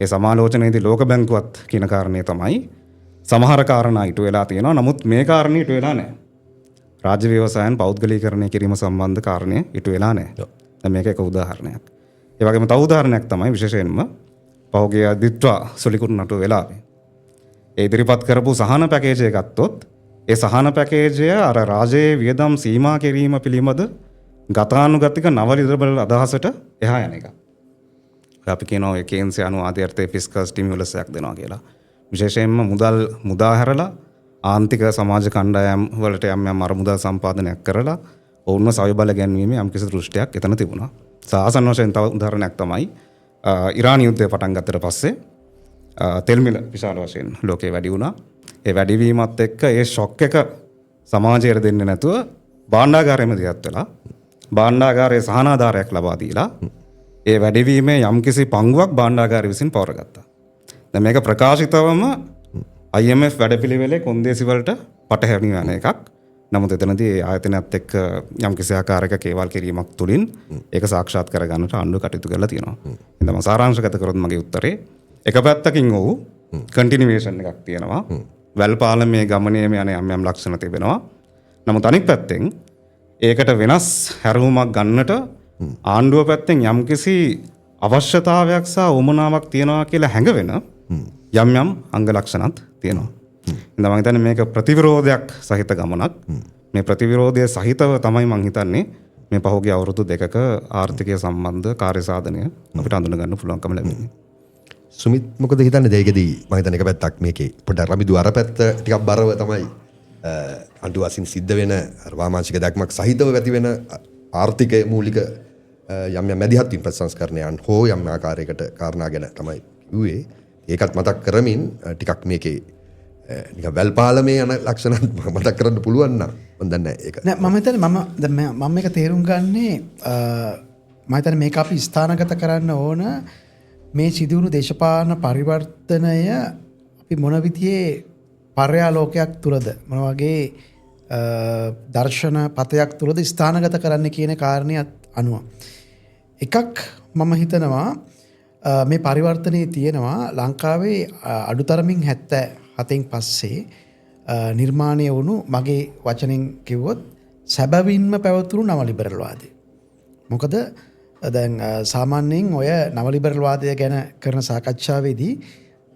ඒ සමාලෝචනයේදී ලෝක බැංකුවත් කියන කාරණේ තමයි සමහර කාරණා ඉටු වෙලා තියෙනවා. නමුත් මේ කාරණේ ඉටු වෙලා නැහැ. රාජ්‍ය ව්‍යවසායන් පෞද්ගලීකරණය කිරීම සම්බන්ධ කාරණය ඉටු වෙලා නැහැ. දැන් මේක එක උදාහරණයක්. ඒ වගේම තව උදාහරණයක් තමයි විශේෂයෙන්ම පහුගිය දිත්වා සුලිකුරු නටුව වෙලාවේ ඒ ඉදිරිපත් කරපු සහන පැකේජය ගත්තොත් ඒ සහන පැකේජය අර රාජ්‍යයේ වියදම් සීමා කිරීම පිළිබඳ ගතානුගතික නව ලිබරල් අදහසට එහා යන එකක්. අපි කියනවා ඔය කේන්ස් යනු ආදී අර්ථයේ ෆිස්කල් ස්ටිමියුලස් එකක් දෙනවා කියලා. විශේෂයෙන්ම මුදල් මුදා හැරලා ආන්තික සමාජ කණ්ඩායම් වලට යම් යම් අර මුදල් සම්පාදනයක් කරලා ඔවුන්ව සවි බල ගැන්වීමේ යම් කිසි දෘෂ්ටියක් එතන තිබුණා. ආසන්න වශයෙන් තව උදාහරණයක් තමයි ඉරාන යුද්ධය පටන් ගත්තට පස්සේ තෙල් මිල විශාල වශයෙන් ලෝකේ වැඩි වුණා. ඒ වැඩිවීමත් එක්ක ඒ ෂොක් එක සමාජයට දෙන්නේ නැතුව භාණ්ඩාගාරෙම දිහත් වෙලා භාණ්ඩාගාරයේ සහනාධාරයක් ලබා දීලා ඒ වැඩිවීමේ යම්කිසි පංගුවක් භාණ්ඩාගාරය විසින් පවරගත්තා. දැන් මේක ප්‍රකාශිතවම IMF වැඩපිළිවෙලේ කොන්දේසි වලට පටහැනි යන එකක්. නමුත් එතනදී ඒ ආයතනයත් එක්ක යම්කිසි ආකාරයක කේවල් කිරීමක් තුලින් ඒක සාක්ෂාත් කරගන්නට ආණ්ඩුව කටයුතු කරලා තියෙනවා. එහෙනම් මම සාරාංශගත කරොත් මගේ උත්තරේ එක පැත්තකින් ඔව් කන්ටිනියුේෂන් එකක් තියෙනවා. වැල් පාලමේ ගමනේම යන යම් යම් ලක්ෂණ තිබෙනවා. නමුත් අනිත් පැත්තෙන් ඒකට වෙනස් හැරවුමක් ගන්නට ආණ්ඩුව පැත්තෙන් යම්කිසි අවශ්‍යතාවයක් සහ උවමනාවක් තියෙනවා කියලා හැඟවෙන යම් යම් අංග ලක්ෂණත් තියෙනවා. ඉතින් මම හිතන්නේ මේක ප්‍රතිවිරෝධයක් සහිත ගමනක්. මේ ප්‍රතිවිරෝධය සහිතව තමයි මං හිතන්නේ මේ පහුගිය අවුරුදු දෙකක ආර්ථිකය සම්බන්ධ කාර්ය සාධනය අපිට අඳුන ගන්න පුළුවන්කම ලැබෙන්නේ.
සුමිත් මොකද හිතන්නේ දෙයකදී මම හිතන්නේ එක පැත්තක් මේකේ පොඩ්ඩක් රමිදු අර පැත්ත ටිකක් බරව තමයි අඬු වශයෙන් සිද්ධ වෙන අර වාමාංශික දැක්මක් සහිතව ඇති වෙන ආර්ථිකය මූලික යම් යම් මැදිහත් වීම ප්‍රතිසංස්කරණයන් හෝ යම් ආකාරයකට කාරණා ගැන තමයි කිව්වේ. ඒකත් මතක් කරමින් ටිකක් මේකේ නිකන් වැල් පාලමේ යන ලක්ෂණත් මතක් කරන්න පුළුවන් නම් මම දන්නේ නැහැ ඒක.
නෑ, මම හිතන්නේ මම දැන් මම මේක තේරුම් ගන්නේ, මම හිතන්නේ මේක අපි ස්ථානගත කරන්න ඕන මේ සිදුවුණු දේශපාලන පරිවර්තනය අපි මොන විදිහේ පර්යාලෝකයක් තුලද, මොන වගේ දර්ශන පතයක් තුලද ස්ථානගත කරන්න කියන කාරණයත් අනුව. එකක් මම හිතනවා මේ පරිවර්තනයේ තියෙනවා ලංකාවේ අඩුතරමින් 77න් පස්සේ නිර්මාණය වුණු, මගේ වචනෙන් කිව්වොත්, සැබවින්ම පැවතුණු නව ලිබරල් වාදය. මොකද දැන් සාමාන්‍යයෙන් ඔය නව ලිබරල් වාදය ගැන කරන සාකච්ඡාවේදී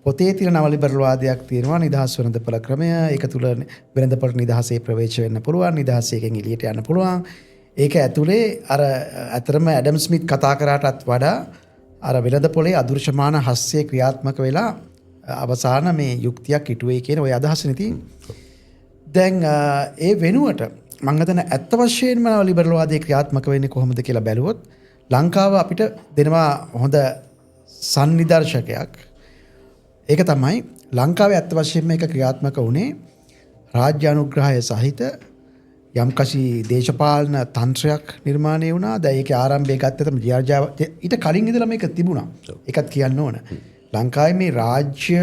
පොතේ තියෙන නව ලිබරල් වාදයක් තියෙනවා, නිදහස් වෙළඳපොළ ක්‍රමය. ඒක තුල වෙළඳපොළ නිදහසේ ප්‍රවේශ වෙන්න පුළුවන්, නිදහසේ එකෙන් එළියට යන්න පුළුවන්. ඒක ඇතුලේ අර ඇතරම ඇඩම් ස්මිත් කතා කරාටත් වඩා අර වෙළඳපොළේ අදෘශ්‍යමාන හස්තය ක්‍රියාත්මක වෙලා අවසාන මේ යුක්තියක් ඉටු වෙයි කියන ඔය අදහසනේ තියෙන්නේ. දැන් ඒ වෙනුවට මං හිතන ඇත්ත වශයෙන්ම නව ලිබරල් වාදයේ ක්‍රියාත්මක වෙන්නේ කොහොමද කියලා බැලුවොත් ලංකාව අපිට දෙනවා හොඳ සන්නිදර්ශකයක්. ඒක තමයි ලංකාවේ ඇත්ත වශයෙන්ම ඒක ක්‍රියාත්මක වුණේ රාජ්‍ය අනුග්‍රහය සහිත යම්කිසි දේශපාලන තන්ත්‍රයක් නිර්මාණය වුණා. දැන් ඒකේ ආරම්භය ගත්තම ඊට කලින් ඉඳලා මේක තිබුණා. ඒකත් කියන්න ඕන. ලංකාවේ මේ රාජ්‍ය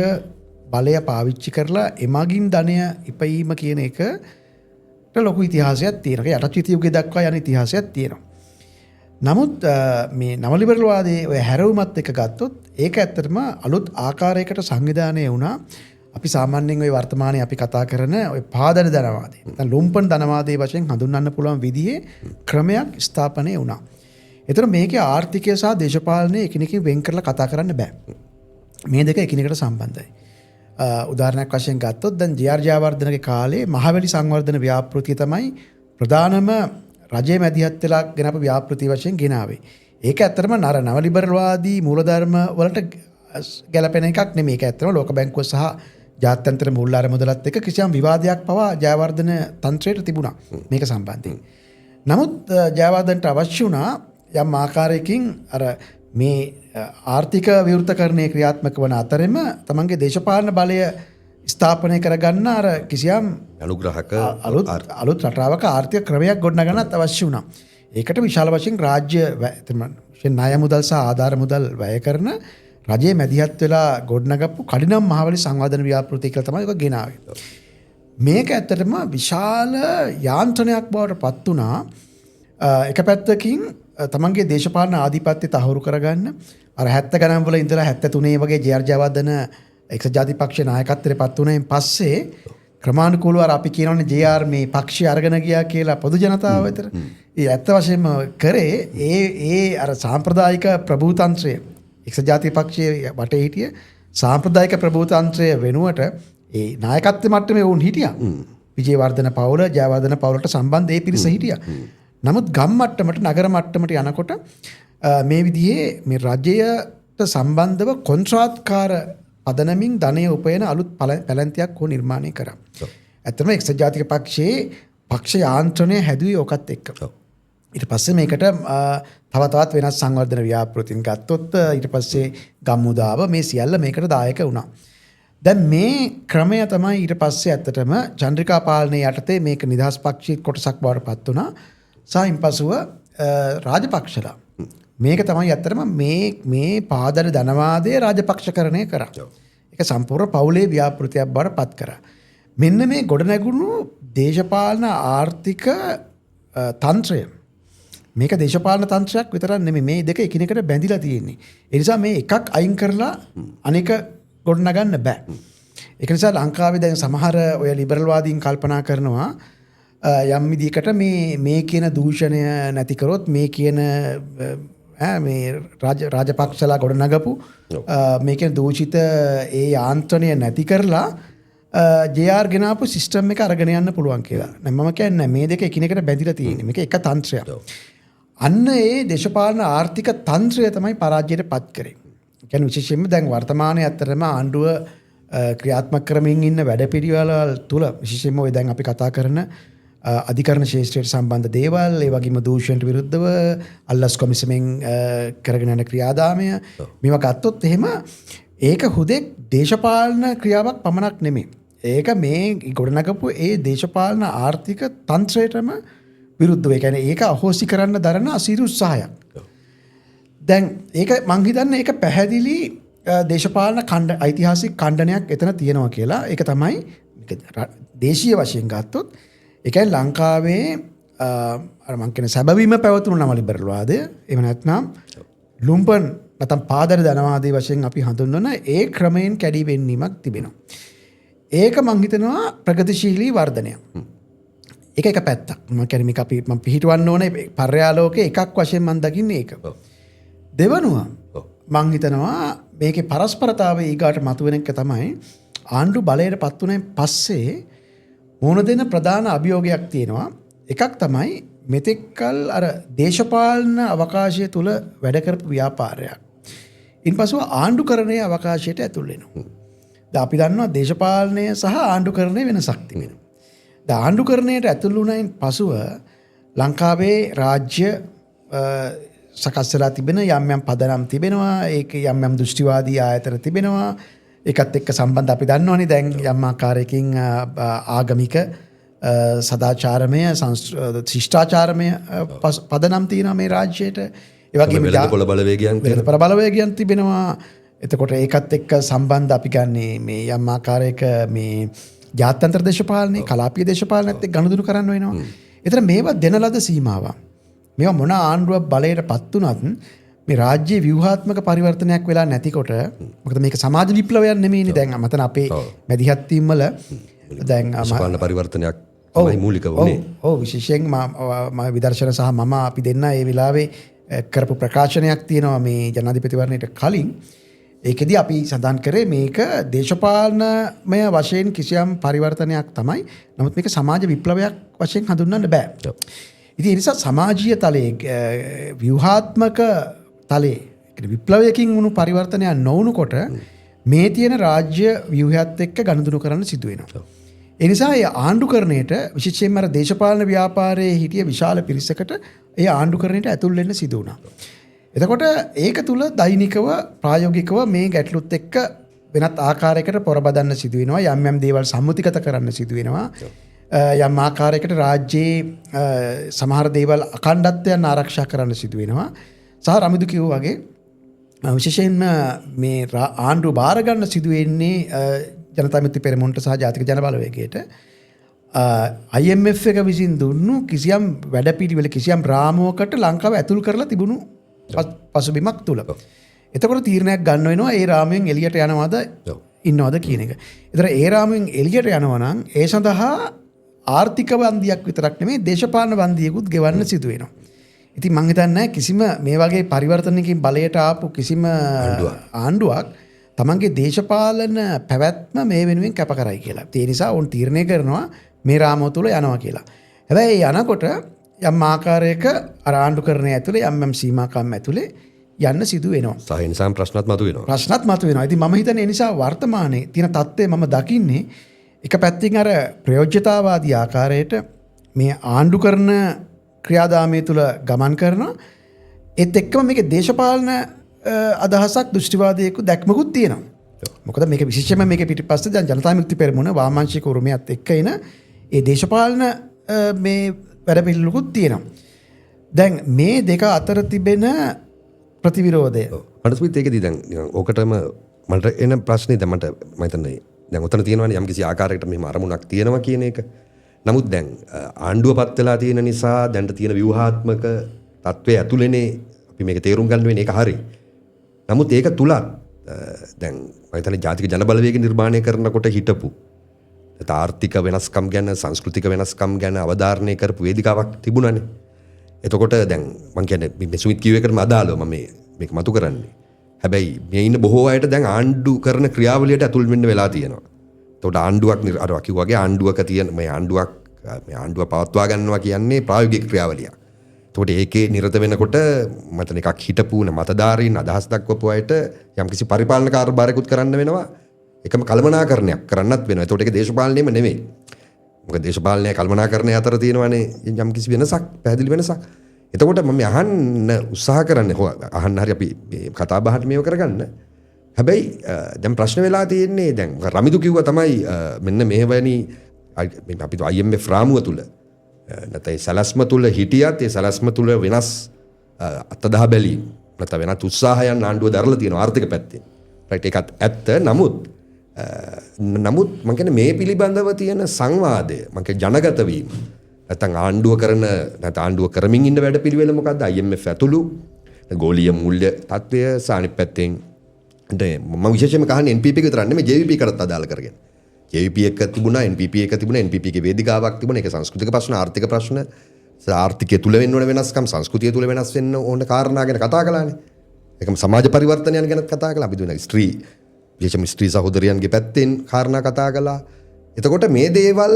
බලය පාවිච්චි කරලා එමගින් ධනය ඉපයීම කියන එකට ලොකු ඉතිහාසයක් තියෙනවා. ඒක යටත් යුගයේ දක්වා යන ඉතිහාසයක් තියෙනවා. නමුත් මේ නව ලිබරල් වාදයේ ඔය හැරවුමත් එක්ක ගත්තොත් ඒක ඇත්තටම අලුත් ආකාරයකට සංවිධානය වුණා. අපි සාමාන්‍යයෙන් ඔය වර්තමානයේ අපි කතා කරන ඔය පාදල ධනවාදය, නැත්නම් ලුම්පන් ධනවාදයේ වශයෙන් හඳුන්වන්න පුළුවන් විදිහේ ක්‍රමයක් ස්ථාපනය වුණා. ඒතර මේකේ ආර්ථිකය සහ දේශපාලනය එකිනෙකින් වෙන් කරලා කතා කරන්න බෑ. මේ දෙක එකිනෙකට සම්බන්ධයි. උදාහරණයක් වශයෙන් ගත්තොත් දැන් ජී.ආර්. ජයවර්ධනගේ කාලේ මහවැලි සංවර්ධන ව්‍යාපෘතිය තමයි ප්‍රධානම රජයේ මැදිහත් වෙලා ගෙනාපු ව්‍යාපෘති වශයෙන් ගෙනාවේ. ඒක ඇත්තටම නර නව ලිබරල් වාදී මූලධර්ම වලට ගැලපෙන එකක් නෙමෙයි. ඒක ඇත්තටම ලෝක බැංකුව සහ ජාත්‍යන්තර මූල්‍ය අරමුදලත් එක්ක කිසියම් විවාදයක් පවා ජයවර්ධන තන්ත්‍රයට තිබුණා මේක සම්බන්ධයෙන්. නමුත් ජයවර්ධනට අවශ්‍ය වුණා යම් ආකාරයකින් අර මේ ආර්ථික විවෘතකරණය ක්‍රියාත්මක වන අතරෙම තමන්ගේ දේශපාලන බලය ස්ථාපනය කරගන්න අර කිසියම්
අනුග්‍රහක
අලුත් රටාවක ආර්ථික ක්‍රමයක් ගොඩනගන්නත් අවශ්‍ය වුණා. ඒකට විශාල වශයෙන් රාජ්‍ය ණය මුදල් සහ ආධාර මුදල් වැය කරන රජයේ මැදිහත් වෙලා ගොඩනගපු කඩිනම් මහවැලි සංවර්ධන ව්‍යාපෘතිය කියලා තමයි ඒක ගෙනාවේ. මේක ඇත්තටම විශාල යාන්ත්‍රණයක් බවට පත් වුණා. එක පැත්තකින් තමන්ගේ දේශපාලන ආධිපත්‍ය තහවුරු කරගන්න අර 70 ගණන් වල ඉඳලා 73 වගේ ජේ.ආර්. ජයවර්ධන එක්සත් ජාතික පක්ෂයේ නායකත්වයට පත් වුණායින් පස්සේ ක්‍රමානුකූලව අර අපි කියනවනේ ජේ.ආර්. මේ පක්ෂය අරගෙන ගියා කියලා පොදු ජනතාව වෙතට. ඒ ඇත්ත වශයෙන්ම කරේ ඒ ඒ අර සාම්ප්‍රදායික ප්‍රභූතන්ත්‍රය එක්සත් ජාතික පක්ෂයේ වටේ හිටිය සාම්ප්‍රදායික ප්‍රභූතන්ත්‍රය වෙනුවට ඒ නායකත්ව මට්ටමේ වුන් හිටියා. විජේවර්ධන පවුල, ජයවර්ධන පවුලට සම්බන්ධ ඒ පිරිස හිටියා. නමුත් ගම් මට්ටමට නගර මට්ටමට යනකොට මේ විදිහේ මේ රජයට සම්බන්ධව කොන්ත්‍රාත්කාර පදනමින් ධනය උපයන අලුත් පැලැන්තියක් හෝ නිර්මාණය කරා. ඇත්තටම එක්සත් ජාතික පක්ෂයේ පක්ෂ යාන්ත්‍රණය හැදුවේ ඔකත් එක්ක. ඊට පස්සේ මේකට තව තවත් වෙනස් සංවර්ධන ව්‍යාපෘතීන් ගත්තොත් ඊට පස්සේ ගම්මුදාව මේ සියල්ල මේකට දායක වුණා. දැන් මේ ක්‍රමය තමයි ඊට පස්සේ ඇත්තටම චන්ද්‍රිකා පාලනයේ යටතේ මේක නිදහස් පක්ෂයේ කොටසක් බවට පත් වුණා. සහ ඉන්පසුව රාජපක්ෂලා මේක තමයි ඇත්තටම මේ මේ පාදර ධනවාදය රාජපක්ෂකරණය කරා. ඒක සම්පූර්ණ පවුලේ ව්‍යාපෘතියක් බවට පත් කරා. මෙන්න මේ ගොඩනැගුණු දේශපාලන ආර්ථික තන්ත්‍රය මේක දේශපාලන තන්ත්‍රයක් විතරක් නෙමෙයි, මේ දෙක එකිනෙකට බැඳිලා තියෙන්නේ. ඒ නිසා මේ එකක් අයින් කරලා අනෙක ගොඩනගන්න බෑ. ඒක නිසා ලංකාවේ දැන් සමහර ඔය ලිබරල් වාදීන් කල්පනා කරනවා යම් විදිහකට මේ මේ කියන දූෂණය නැති කරොත් මේ කියන මේ රාජපක්ෂලා ගොඩනගපු මේ කියන දූෂිත ඒ යාන්ත්‍රණය නැති කරලා ජේ.ආර්. ගෙනාපු සිස්ටම් එක අරගෙන යන්න පුළුවන් කියලා. නෑ මම කියන්නේ මේ දෙක එකිනෙකට බැඳිලා තියෙන්නේ. මේක එක තන්ත්‍රයක්. අන්න ඒ දේශපාලන ආර්ථික තන්ත්‍රය තමයි පරාජයට පත් කරේ. ඒ කියන්නේ විශේෂයෙන්ම දැන් වර්තමානයේ ඇත්තටම ආණ්ඩුව ක්‍රියාත්මක කරමින් ඉන්න වැඩපිළිවෙළවල් තුල විශේෂයෙන්ම ඔය දැන් අපි කතා කරන අධිකරණ ශේෂ්ත්‍රයට සම්බන්ධ දේවල්, ඒ වගේම දූෂණයට විරුද්ධව අල්ලස් කොමිසමෙන් කරගෙන යන ක්‍රියාදාමය මේවා ගත්තොත් එහෙම ඒක හුදෙක් දේශපාලන ක්‍රියාවක් පමණක් නෙමෙයි. ඒක මේ ගොඩනගපු ඒ දේශපාලන ආර්ථික තන්ත්‍රයටම විරුද්ධව. ඒ කියන්නේ ඒක අහෝසි කරන්න දරන අසීරු උත්සාහයක්. දැන් ඒක මං හිතන්නේ ඒක පැහැදිලි දේශපාලන ඓතිහාසික ඛණ්ඩනයක් එතන තියෙනවා කියලා. ඒක තමයි දේශීය වශයෙන් ගත්තොත් ඒ කියන්නේ ලංකාවේ අර මං කියන සැබවීම පැවතුණු නව ලිබරල් වාදය, එහෙම නැත්නම් ලුම්පන් නැත්නම් පාදර ධනවාදී වශයෙන් අපි හඳුන්වන ඒ ක්‍රමයෙන් කැඩී වෙන්වීමක් තිබෙනවා. ඒක මං හිතනවා ප්‍රගතිශීලී වර්ධනයක්. ඒක එක පැත්තක්. මං කියන්නේ මේක අපි මං පිහිටවන්න ඕනේ පර්යාලෝකයේ එකක් වශයෙන් මං දකින්නේ ඒක. දෙවනුව මං හිතනවා මේකේ පරස්පරතාවය ඊගාට මතුවෙන එක තමයි ආණ්ඩු බලයට පත් වුණෙන් පස්සේ මුහුණ දෙන ප්‍රධාන අභියෝගයක් තියෙනවා. එකක් තමයි මෙතෙක්කල් අර දේශපාලන අවකාශය තුල වැඩ කරපු ව්‍යාපාරයක්. ඉන්පසුව ආණ්ඩුකරණයේ අවකාශයට ඇතුල් වෙනවා. දැන් අපි දන්නවා දේශපාලනය සහ ආණ්ඩුකරණය වෙනසක් තිබෙනවා. දැන් ආණ්ඩුකරණයට ඇතුල් වුණයින් පසුව ලංකාවේ රාජ්‍ය සකස් වෙලා තිබෙන යම් යම් පදනම් තිබෙනවා. ඒක යම් යම් දෘෂ්ටිවාදී ආයතන තිබෙනවා. ඒකත් එක්ක සම්බන්ධ අපි දන්නවනේ දැන් යම් ආකාරයකින් ආගමික සදාචාරමය ශිෂ්ටාචාරමය පදනම් තියෙනවා මේ රාජ්‍යයට. ඒ වගේම
වෙළඳපොළ බලවේගයන්
වෙළඳපොළ බලවේගයන් තිබෙනවා. එතකොට ඒකත් එක්ක සම්බන්ධ අපි ගන්නේ මේ යම් ආකාරයක මේ ජාත්‍යන්තර දේශපාලනය, කලාපීය දේශපාලනයත් එක්ක ගනුදෙනු කරන්න වෙනවා. ඒතර මේවා දෙන ලද සීමාවක්. මේවා මොන ආණ්ඩුවක් බලයට පත් වුණත් මේ රාජ්‍යයේ ව්‍යුහාත්මක පරිවර්තනයක් වෙලා නැතිකොට, මොකද මේක සමාජ විප්ලවයක් නෙමෙයිනේ. දැන් මතන අපේ මැදිහත් වීම වල දැන්
දේශපාලන පරිවර්තනයක් තමයි මූලික වුණේ.
ඔව්, විශේෂයෙන් මම විදර්ශන සහ මම අපි දෙන්න ඒ වෙලාවේ කරපු ප්‍රකාශනයක් තියෙනවා මේ ජනාධිපතිවරණයට කලින්. ඒකෙදි අපි සඳහන් කරේ මේක දේශපාලනමය වශයෙන් කිසියම් පරිවර්තනයක් තමයි. නමුත් මේක සමාජ විප්ලවයක් වශයෙන් හඳුන්වන්න බෑ. ඉතින් ඒ නිසා සමාජීය තලයේ ව්‍යුහාත්මක තලයේ, ඒ කියන්නේ විප්ලවයකින් වුණු පරිවර්තනයක් නොවුණු කොට මේ තියෙන රාජ්‍ය ව්‍යුහයත් එක්ක ගනුදෙනු කරන්න සිදු වෙනවා. ඒ නිසා ඒ ආණ්ඩුකරණයට විශේෂයෙන්ම අර දේශපාලන ව්‍යාපාරයේ හිටිය විශාල පිරිසකට ඒ ආණ්ඩුකරණයට ඇතුල් වෙන්න සිදු වුණා. එතකොට ඒක තුල දෛනිකව ප්‍රායෝගිකව මේ ගැටලුත් එක්ක වෙනත් ආකාරයකට පොරබදන්න සිදු වෙනවා. යම් යම් දේවල් සම්මුතිගත කරන්න සිදු වෙනවා. යම් ආකාරයකට රාජ්‍යයේ සමහර දේවල් අඛණ්ඩත්වයන් ආරක්ෂා කරන්න සිදු වෙනවා. සහ රමිදු කිව්වා වගේ විශේෂයෙන්ම මේ ආණ්ඩුව බාර ගන්න සිදු වෙන්නේ ජනතා විමුක්ති පෙරමුණට සහ ජාතික ජන බලවේගයට. IMF එක විසින් දුන්නු කිසියම් වැඩපිළිවෙල කිසියම් රාමුවකට ලංකාව ඇතුල් කරලා තිබුණු පසුබිමක් තුල. එතකොට තීරණයක් ගන්න වෙනවා ඒ රාමුවෙන් එළියට යනවද ඉන්නවද කියන එක. ඒතර ඒ රාමුවෙන් එළියට යනවා නම් ඒ සඳහා ආර්ථික වන්දියක් විතරක් නෙමෙයි දේශපාලන වන්දියකුත් ගෙවන්න සිදු වෙනවා. ඉතින් මං හිතන්නේ කිසිම මේ වගේ පරිවර්තනයකින් බලයට ආපු කිසිම ආණ්ඩුවක් තමන්ගේ දේශපාලන පැවැත්ම මේ වෙනුවෙන් කැප කරයි කියලා. ඒ නිසා ඔවුන් තීරණය කරනවා මේ රාමුව තුල යනවා කියලා. හැබැයි යනකොට යම් ආකාරයක අර ආණ්ඩුකරණය ඇතුලේ යම් යම් සීමාකම් ඇතුලේ යන්න සිදු වෙනවා.
සහ ඒ නිසාම ප්‍රශ්නත් මතුවෙනවා.
ප්‍රශ්නත් මතුවෙනවා. ඉතින් මම හිතන්නේ ඒ නිසා වර්තමානයේ තියෙන තත්ත්වය මම දකින්නේ එක පැත්තකින් අර ප්‍රයෝජ්‍යතාවාදී ආකාරයට මේ ආණ්ඩුකරණ ක්‍රියාදාමය තුල ගමන් කරනවා. ඒත් එක්කම මේකේ දේශපාලන අදහසක් දෘෂ්ටිවාදයක දැක්මකුත් තියෙනවා. මොකද මේක විශේෂයෙන්ම මේකේ පිටිපස්සේ දැන් ජනතා විමුක්ති පෙරමුණ වාමාංශික උරුමයත් එක්ක එන ඒ දේශපාලන මේ වැඩපිළිවෙලකුත් තියෙනවා. දැන් මේ දෙක අතර තිබෙන ප්‍රතිවිරෝධය.
මට සුමිත් ඒකෙදි දැන් නිකන් ඕකටම මට එන ප්‍රශ්නේ දැන් මට මම හිතන්නේ දැන් ඔතන තියෙනවානේ යම්කිසි ආකාරයකට මෙහෙම අරමුණක් තියෙනවා කියන එක. නමුත් දැන් ආණ්ඩුව පත් වෙලා තියෙන නිසා දැන්ට තියෙන ව්‍යුහාත්මක තත්ත්වය ඇතුළේනේ අපි මේක තේරුම් ගන්න වෙන්නේ, ඒක හරි. නමුත් ඒක තුලත් දැන් මම හිතන්නේ ජාතික ජන බලවේග නිර්මාණය කරනකොට හිටපු ආර්ථික වෙනස්කම් ගැන සංස්කෘතික වෙනස්කම් ගැන අවධාරණය කරපු වේදිකාවක් තිබුණානේ. එතකොට දැන් මං කියන්නේ මේ සුමිත් කිව්ව එකටම අදාළව මම මේක මතු කරන්නේ. හැබැයි මේ ඉන්න බොහෝ අයට දැන් ආණ්ඩු කරන ක්‍රියාවලියට ඇතුල් වෙන්න වෙලා තියෙනවා. එතකොට ආණ්ඩුවක් අර කිව්වා වගේ ආණ්ඩුවක තියෙන මේ ආණ්ඩුවක් මේ ආණ්ඩුව පවත්වා ගන්නවා කියන්නේ ප්‍රායෝගික ක්‍රියාවලියක්. එතකොට ඒකේ නිරත වෙනකොට මතන එකක් හිටපු මතධාරීන් අදහස් දක්වපු අයට යම්කිසි පරිපාලන කාර්යභාරයකුත් කරන්න වෙනවා. එකම කළමනාකරණයක් කරන්නත් වෙනවා. එතකොට ඒක දේශපාලනයම නෙමෙයි. මොකද දේශපාලනය කළමනාකරණය අතර තියෙනවානේ යම්කිසි වෙනසක්, පැහැදිලි වෙනසක්. එතකොට මම අහන්න උත්සාහ කරන්නේ, අහන්න හරි අපි මේ කතා බහට මේව කරගන්න. හැබැයි දැන් ප්‍රශ්න වෙලා තියෙන්නේ දැන් රමිදු කිව්වා තමයි මෙන්න මෙහෙවැනි අපි IMF රාමුව තුල නැත්නම් ඒ සැලැස්ම තුල හිටියත් ඒ සැලැස්ම තුල වෙනස් අත්දහ බැලීම් නැත්නම් වෙනත් උත්සාහයන් ආණ්ඩුව දරලා තියෙනවා ආර්ථික පැත්තෙන්. රයිට්, ඒකත් ඇත්ත. නමුත් නමුත් මං කියන්නේ මේ පිළිබඳව තියෙන සංවාදය, මං කියන්නේ ජනගත වීම, නැත්නම් ආණ්ඩුව කරන නැත්නම් ආණ්ඩුව කරමින් ඉන්න වැඩපිළිවෙල මොකද්ද? IMF ඇතුළු ගෝලීය මූල්‍ය තත්ත්වය සහ අනිත් පැත්තෙන් මම විශේෂයෙන්ම කහන්නේ NPP එක විතරක් නෙමෙයි JVP එකටත් අදාළ කරගෙන. JVP එක තිබුණා, NPP එක තිබුණා, NPP එකේ වේදිකාවක් තිබුණා. ඒක සංස්කෘතික ප්‍රශ්න, ආර්ථික ප්‍රශ්න, ආර්ථිකය තුල වෙන්න ඕන වෙනස්කම්, සංස්කෘතිය තුල වෙනස් වෙන්න ඕන කාරණා ගැන කතා කළානේ. ඒකම සමාජ පරිවර්තනයන් ගැනත් කතා කළා. අපි දුන්නා ස්ත්‍රී, විශේෂයෙන්ම ස්ත්‍රී සහෝදරියන්ගේ පැත්තෙන් කාරණා කතා කළා. එතකොට මේ දේවල්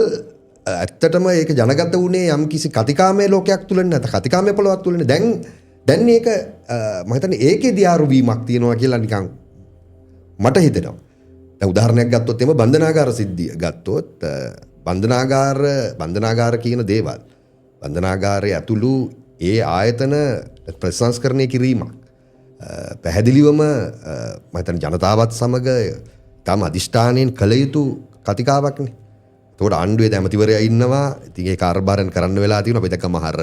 ඇත්තටම ඒක ජනගත වුණේ යම්කිසි කතිකාමය ලෝකයක් තුලනේ, නැත්නම් කතිකාමය පොළොවක් තුලනේ. දැන් ඒක මම හිතන්නේ ඒකේ දියාරු වීමක් තියෙනවා කියලා නිකන් මට හිතෙනවා. දැන් උදාහරණයක් ගත්තොත් එimhe බන්ධනාගාර සිද්ධිය ගත්තොත් බන්ධනාගාර කියන දේවල්, බන්ධනාගාරය ඇතුළු ඒ ආයතන ප්‍රතිසංස්කරණය කිරීමක් පැහැදිලිවම මම හිතන්නේ ජනතාවත් සමග තම අධිෂ්ඨානයෙන් කළ යුතු කතිකාවක්නේ. එතකොට ආණ්ඩුවේ දැන් ඇමතිවරයා ඉන්නවා. ඉතින් ඒ කාර්යභාරයන් කරන්න වෙලා තියෙනවා. අපි දැක්ක මහර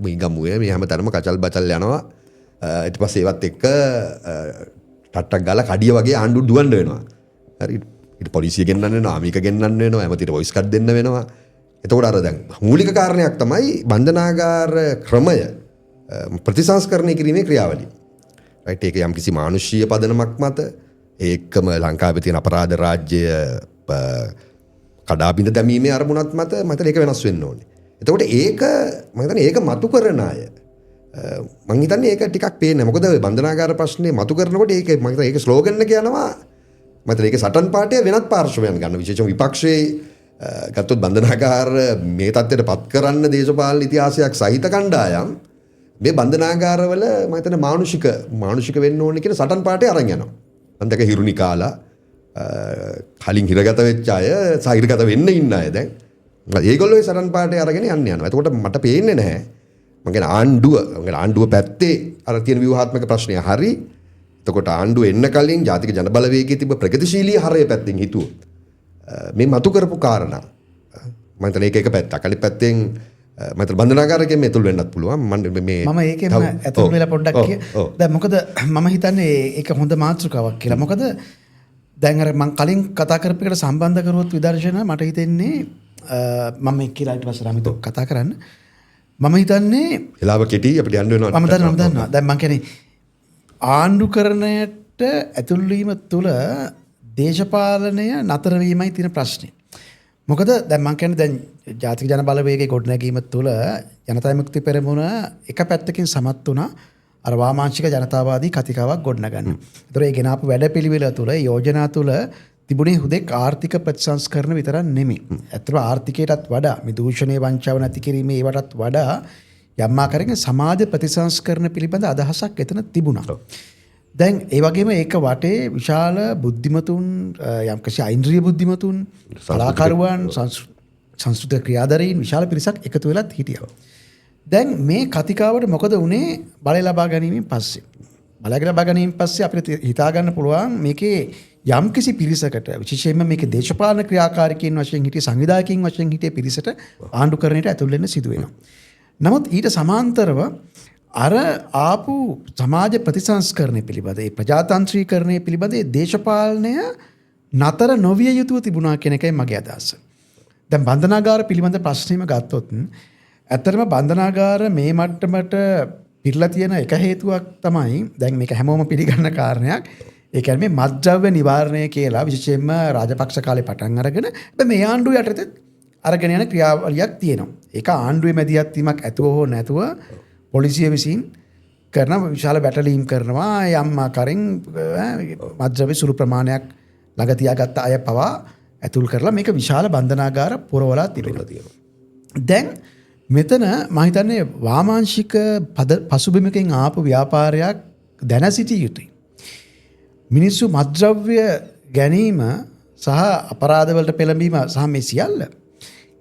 මීගමුවේ මේ හැම තැනම කචල් බචල් යනවා. ඊට පස්සේ ඒවත් එක්ක ටට්ටක් ගාලා කඩිය වගේ ආණ්ඩුව දුවන්න වෙනවා. හරි, ඊට පොලිසිය ගෙන්නන්න වෙනවා, ආමික ගෙන්නන්න වෙනවා, ඇමතිට වොයිස් කට් දෙන්න වෙනවා. එතකොට අර දැන් මූලික කාරණයක් තමයි බන්ධනාගාර ක්‍රමය ප්‍රතිසංස්කරණය කිරීමේ ක්‍රියාවලිය. රයිට්, ඒක යම්කිසි මානුෂීය පදනමක් මත ඒකම ලංකාවේ තියෙන අපරාධ රාජ්‍ය කඩා බිඳ දැමීමේ අරමුණත් මත මම හිතන්නේ ඒක වෙනස් වෙන්න ඕනේ. එතකොට ඒක මම හිතන්නේ ඒක මතු කරන අය මං හිතන්නේ ඒක ටිකක් පේන්නේ. මොකද ඔය බන්ධනාගාර ප්‍රශ්නේ මතු කරනකොට ඒක මං හිතන්නේ ඒක ස්ලෝගන් එක යනවා. මම හිතන්නේ ඒක සටන් පාඨය වෙනත් පාර්ශ්වයන් ගන්න. විශේෂයෙන්ම විපක්ෂයේ ගත්තොත් බන්ධනාගාර මේ තත්ත්වයට පත් කරන්න දේශපාලන ඉතිහාසයක් සහිත කණ්ඩායම් මේ බන්ධනාගාරවල මම හිතන්නේ මානුෂික වෙන්න ඕනේ කියන සටන් පාඨය අරන් යනවා. මං දැක හිරුනි කාලා කලින් හිරගත වෙච්ච අය සහ හිරගත වෙන්න ඉන්න අය දැන් ඒගොල්ලෝ ඒ සටන් පාඨය අරගෙන යන්න යනවා. එතකොට මට පේන්නේ නැහැ. මං කියන්නේ ආණ්ඩුව පැත්තේ අර තියෙන ව්‍යුහාත්මක ප්‍රශ්නය හරි. එතකොට ආණ්ඩුව එන්න කලින් ජාතික ජනබලවේගයේ තිබ්බ ප්‍රගතිශීලී හරය පැත්තෙන් හිතුවොත් මේ මතු කරපු කාරණා මම හිතන්නේ ඒක එක පැත්තක්. අනිත් පැත්තෙන් මම හිතන්නේ බන්ධනාගාරයෙන් මේ ඇතුල් වෙන්නත් පුළුවන්. මම
ඒකෙන්ම ඇතුල් වෙලා පොඩ්ඩක් කිය. දැන් මොකද මම හිතන්නේ ඒක හොඳ මාතෘකාවක් කියලා. මොකද දැන් අර මං කලින් කතා කරපු එකට සම්බන්ධ කරුවොත් විදර්ශන මට හිතෙන්නේ මම මේ කියලා ඊට පස්සේ රමිතු කතා කරන්න. මම හිතන්නේ
වෙලාව කෙටි අපිට යන්න වෙනවා.
මම දන්නවා. දැන් මං කියන්නේ ආණ්ඩුකරණයට ඇතුල් වීම තුළ දේශපාලනය නතර වීමයි තියෙන ප්‍රශ්නේ. මොකද දැන් මං කියන්නේ දැන් ජාතික ජන බලවේගයේ ගොඩනැගීම තුළ ජනතා විමුක්ති පෙරමුණ එක පැත්තකින් සමත් වුණා අර වාමාංශික ජනතාවාදී කතිකාවක් ගොඩනගන්න. ඒතර ඒ ගෙනාපු වැඩපිළිවෙල තුළ යෝජනා තුළ තිබුණේ හුදෙක් ආර්ථික ප්‍රතිසංස්කරණ විතරක් නෙමෙයි. ඇත්තටම ආර්ථිකයටත් වඩා මේ දූෂණය වංචාව නැති කිරීමේ ඒවටත් වඩා යම් ආකාරයකින් සමාජ ප්‍රතිසංස්කරණ පිළිබඳ අදහසක් එතන තිබුණා. දැන් ඒ වගේම ඒක වටේ විශාල බුද්ධිමතුන් යම්කිසි ඓන්ද්‍රිය බුද්ධිමතුන් කලාකරුවන් සංස්කෘතික ක්‍රියාධාරීන් විශාල පිරිසක් එකතු වෙලත් හිටියා. දැන් මේ කතිකාවට මොකද වුනේ බලය ලබා ගැනීමෙන් පස්සේ? බලය ලබා ගැනීමෙන් පස්සේ අපිට හිතා ගන්න පුළුවන් මේකේ යම්කිසි පිරිසකට විශේෂයෙන්ම මේකේ දේශපාලන ක්‍රියාකාරිකයින් වශයෙන් හිටිය සංවිධායකයින් වශයෙන් හිටිය පිරිසට ආණ්ඩුකරණයට ඇතුල් වෙන්න සිදු වෙනවා. නමුත් ඊට සමාන්තරව අර ආපු සමාජ ප්‍රතිසංස්කරණය පිළිබඳ ඒ ප්‍රජාතන්ත්‍රීකරණය පිළිබඳ ඒ දේශපාලනය නතර නොවිය යුතුව තිබුණා කියන එකයි මගේ අදහස. දැන් බන්ධනාගාර පිළිබඳ ප්‍රශ්නේම ගත්තොත් ඇත්තටම බන්ධනාගාර මේ මට්ටමට පිරලා තියෙන එක හේතුවක් තමයි දැන් මේක හැමෝම පිළිගන්න කාරණයක්. ඒ කියන්නේ මේ මත්ද්‍රව්‍ය නිවාරණය කියලා විශේෂයෙන්ම රාජපක්ෂ කාලේ පටන් අරගෙන හැබැයි මේ ආණ්ඩුව යටතේ අරගෙන යන ක්‍රියාවලියක් තියෙනවා. ඒක ආණ්ඩුවේ මැදිහත් වීමක් ඇතුව හෝ නැතුව පොලිසිය විසින් කරන විශාල වැටලීම් කරනවා යම් ආකාරයෙන් මත්ද්‍රව්‍ය සුළු ප්‍රමාණයක් ළඟ තියාගත්ත අය පවා ඇතුල් කරලා මේක විශාල බන්ධනාගාර පුරවලා තිබෙනවා. දැන් මෙතන මම හිතන්නේ වාමාංශික පසුබිමකින් ආපු ව්‍යාපාරයක් දැන සිටිය යුතුයි. මිනිස්සු මත්ද්‍රව්‍ය ගැනීම සහ අපරාධවලට පෙළඹීම සහ මේ සියල්ල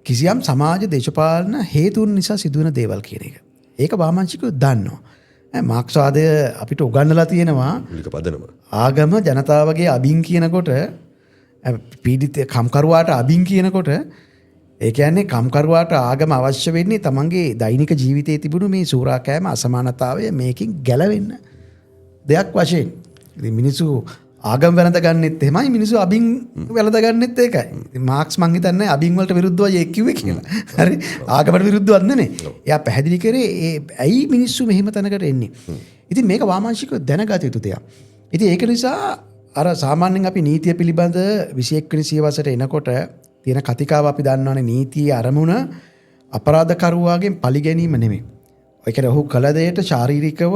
කිසියම් සමාජ දේශපාලන හේතුන් නිසා සිදුවෙන දේවල් කියන එක. ඒක වාමාංශිකයෝ දන්නවා. මාක්ස්වාදය අපිට උගන්වලා තියෙනවා
මූලික පදනම.
ආගම ජනතාවගේ අබින් කියනකොට පීඩිත කම්කරුවාට අබින් කියනකොට ඒ කියන්නේ කම්කරුවාට ආගම අවශ්‍ය වෙන්නේ තමන්ගේ දෛනික ජීවිතයේ තිබුණු මේ සූරාකෑම අසමානතාවය මේකෙන් ගැලවෙන්න දෙයක් වශයෙන්. ඉතින් මිනිස්සු ආගම වැළඳ ගන්නෙත් එහෙමයි, මිනිස්සු අබින් වැළඳ ගන්නෙත් ඒකයි. ඉතින් මාක්ස් මං හිතන්නේ අබින් වලට විරුද්ධවයි ඒ කිව්වේ කියලා. හරි, ආගමට විරුද්ධවත් නෙමෙයි. එයා පැහැදිලි කරේ ඒ ඇයි මිනිස්සු මෙහෙම තැනකට එන්නේ. ඉතින් මේක වාමාංශිකව දැනගත යුතු දෙයක්. ඉතින් ඒක නිසා අර සාමාන්‍යයෙන් අපි නීතිය පිළිබඳ 21 වෙනි සියවසට එනකොට තියෙන කතිකාව අපි දන්නවනේ, නීතියේ අරමුණ අපරාධකරුවාගෙන් පලි ගැනීම නෙමෙයි. ඒ කියන්නේ ඔහු කළ දෙයට ශාරීරිකව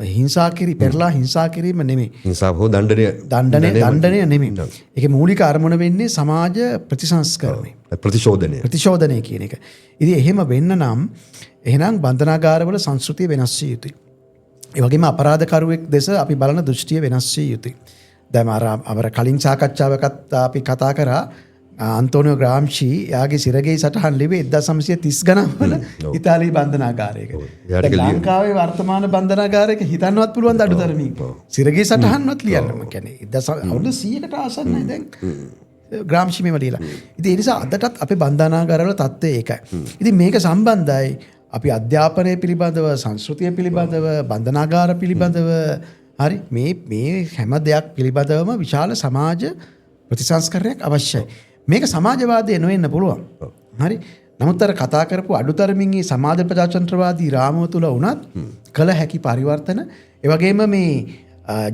හිංසා කිරි පෙරලා හිංසා කිරීම නෙමෙයි.
හිංසාව හෝ දණ්ඩනය
දණ්ඩනය නෙමෙයි. ඒකේ මූලික අරමුණ වෙන්නේ සමාජ ප්‍රතිසංස්කරණය.
ප්‍රතිශෝධනය.
ප්‍රතිශෝධනය කියන එක. ඉතින් එහෙම වෙන්න නම් එහෙනම් බන්ධනාගාරවල සංස්කෘතිය වෙනස් විය යුතුයි. ඒ වගේම අපරාධකරුවෙක් දෙස අපි බලන දෘෂ්ටිය වෙනස් විය යුතුයි. දැන් අර කලින් සාකච්ඡාවකත් අපි කතා කරා අන්තෝනියෝ ග්‍රාම්ෂි යාගේ සිරගෙයි සටහන් ලිව්වේ 1930 ගණන්වල ඉතාලි බන්ධනාගාරයක. දැන් ලංකාවේ වර්තමාන බන්ධනාගාරයක හිතන්නවත් පුළුවන් ද අඩුතරමින් සිරගෙයි සටහන්වත් ලියන්න. මම කියන්නේ අවුරුදු 100කට ආසන්නයි දැන් ග්‍රාම්ෂි මේව ලියලා. ඉතින් ඒ නිසා අදටත් අපේ බන්ධනාගාරවල තත්ත්වය ඒකයි. ඉතින් මේක සම්බන්ධයි අපි අධ්‍යාපනය පිළිබඳව, සංස්කෘතිය පිළිබඳව, බන්ධනාගාර පිළිබඳව, හරි මේ හැම දෙයක් පිළිබඳවම විශාල සමාජ ප්‍රතිසංස්කරණයක් අවශ්‍යයි. මේක සමාජවාදය නොවෙන්න පුළුවන්. හරි. නමුත් අර කතා කරපු අඩුතරමින් මේ සමාජ ප්‍රජාතන්ත්‍රවාදී රාමුව තුල වුණත් කළ හැකි පරිවර්තන, ඒ වගේම මේ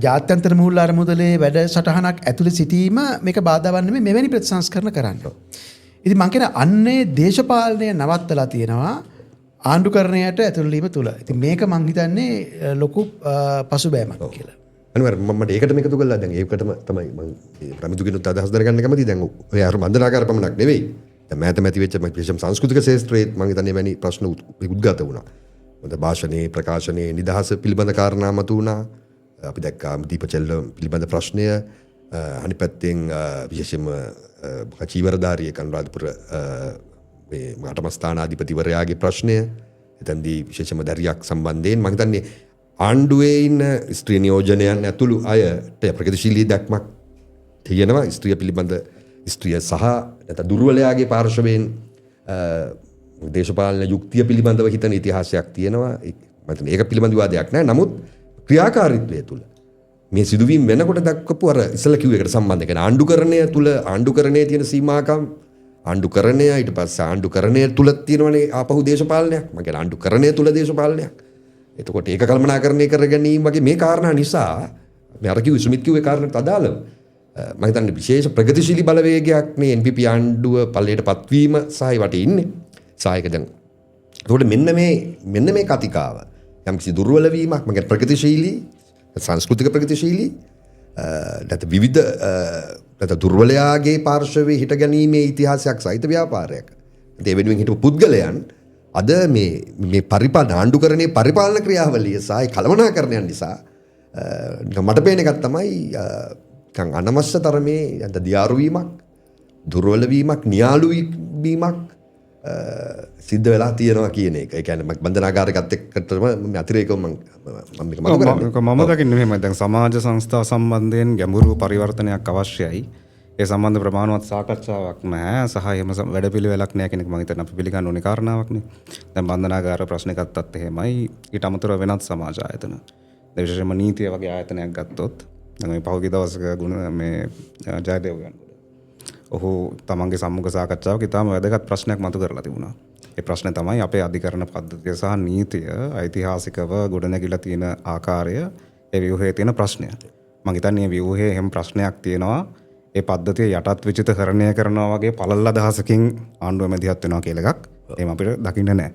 ජාත්‍යන්තර මූල්‍ය අරමුදලේ වැඩසටහනක් ඇතුළේ සිටීම මේක බාධා වන්නේ මෙවැනි ප්‍රතිසංස්කරණ කරන්න. ඉතින් මං කියන අන්නේ දේශපාලනය නවත්තලා තියෙනවා ආණ්ඩුකරණයට ඇතුළු වීම තුල. ඉතින් මේක මං හිතන්නේ ලොකු පසුබෑමක් කියලා.
අනිවාර්යයෙන් මම මට ඒකටම එකතු කළා. දැන් ඒකටම තමයි මං රමිතුගෙනුත් අදහස් දැනගන්න කැමතියි. දැන් ඔය අර බන්ධනාගාර පමණක් නෙවෙයි. දැන් මෑත මැති වෙච්ච විශේෂම සංස්කෘතික ක්ෂේත්‍රයේත් මං හිතන්නේ වැනි ප්‍රශ්න උද්ගත වුණා. මොකද භාෂණයේ ප්‍රකාශනයේ නිදහස පිළිබඳ කාරණා මතු වුණා. අපි දැක්කා දීපචෙල්ල පිළිබඳ ප්‍රශ්නය. අනිත් පැත්තෙන් විශේෂයෙන්ම චීවරධාරියෙක් අනුරාධපුර මේ අටමස්ථානාධිපතිවරයාගේ ප්‍රශ්නය, එතෙන්දී විශේෂම දැරියක් සම්බන්ධයෙන් මම හිතන්නේ ආණ්ඩුවේ ඉන්න ස්ත්‍රී නියෝජනයන් ඇතුළු අයට ප්‍රගතිශීලී දැක්මක් තියෙනවා ස්ත්‍රිය පිළිබඳ, ස්ත්‍රිය සහ නැත්නම් දුර්වලයාගේ පාර්ශවයෙන් දේශපාලන යුක්තිය පිළිබඳව හිතන ඉතිහාසයක් තියෙනවා. මම හිතන්නේ ඒක පිළිබඳ විවාදයක් නෑ. නමුත් ක්‍රියාකාරීත්වය තුළ මේ සිදුවීම් වෙනකොට දක්වපු අර ඉස්සෙල්ලා කිව්ව එකට සම්බන්ධ කියන්නේ ආණ්ඩුකරණය තුළ ආණ්ඩුකරණයේ තියෙන සීමාකම්, ආණ්ඩුකරණය ඊට පස්සේ ආණ්ඩුකරණය තුල තියෙනවනේ ආපහු දේශපාලනයක්. මම කියන්නේ ආණ්ඩුකරණය තුල දේශපාලනයක්. එතකොට ඒක කළමනාකරණය කර ගැනීම වගේ මේ කාරණා නිසා මේ අර කිව්ව සුමිත් කිව්වේ කාරණාට අදාළව මම හිතන්නේ විශේෂ ප්‍රගතිශීලී බලවේගයක් මේ NPP ආණ්ඩුව ඵලයට පත්වීම සහ ඒ වටේ ඉන්නේ. සහායක දැන්. එතකොට මෙන්න මේ කතිකාව යම්කිසි දුර්වල වීමක්, මම කියන්නේ ප්‍රගතිශීලී සංස්කෘතික ප්‍රගතිශීලී නැත්නම් විවිධ නැත්නම් දුර්වලයාගේ පාර්ශවයේ හිට ගැනීමේ ඉතිහාසයක් සහිත ව්‍යාපාරයක්. ඒ වෙනුවෙන් හිටපු පුද්ගලයන් අද මේ මේ පරිපාලන ආණ්ඩුකරණයේ පරිපාලන ක්‍රියාවලිය සහ ඒ කළමනාකරණයන් නිසා නිකන් මට පේන එකක් තමයි නිකන් අනවශ්‍ය තරමේ නැත්නම් දියාරු වීමක්, දුර්වල වීමක්, නියාලු වීමක් සිද්ධ වෙලා තියෙනවා කියන එක. ඒ කියන්නේ මම බන්ධනාගාරයකත් එක්කටම මේ අතිරේකව මම මේක මතු කරන්නේ.
මම දකින්නේ මෙහෙමයි. දැන් සමාජ සංස්ථා සම්බන්ධයෙන් ගැඹුරු පරිවර්තනයක් අවශ්‍යයි. ඒ සම්බන්ධ ප්‍රමාණවත් සාකච්ඡාවක් නැහැ සහ එහෙම වැඩපිළිවෙලක් නැහැ කියන එක මම හිතන්නේ අපි පිළිගන්න ඕනේ කාරණාවක් නේ. දැන් බන්ධනාගාර ප්‍රශ්න ගත්තත් එහෙමයි. ඊට අමතරව වෙනත් සමාජ ආයතන. දැන් විශේෂයෙන්ම නීතිය වගේ ආයතනයක් ගත්තොත් දැන් මේ පහුගිය දවසක ගුණ මේ ජයදේව ගන්නකොට ඔහු තමන්ගේ සම්මුඛ සාකච්ඡාවක ඉතාම වැදගත් ප්‍රශ්නයක් මතු කරලා තිබුණා. ඒ ප්‍රශ්නේ තමයි අපේ අධිකරණ පද්ධතිය සහ නීතිය ඓතිහාසිකව ගොඩනැගිලා තියෙන ආකාරය, ඒ ව්‍යුහයේ තියෙන ප්‍රශ්නය. මං හිතන්නේ මේ ව්‍යුහයේ එහෙම ප්‍රශ්නයක් තියෙනවා. ඒ පද්ධතිය යටත් විචිතකරණය කරනවා වගේ පළල් අදහසකින් ආණ්ඩුව මැදිහත් වෙනවා කියලා එකක් එහෙම අපිට දකින්න නෑ.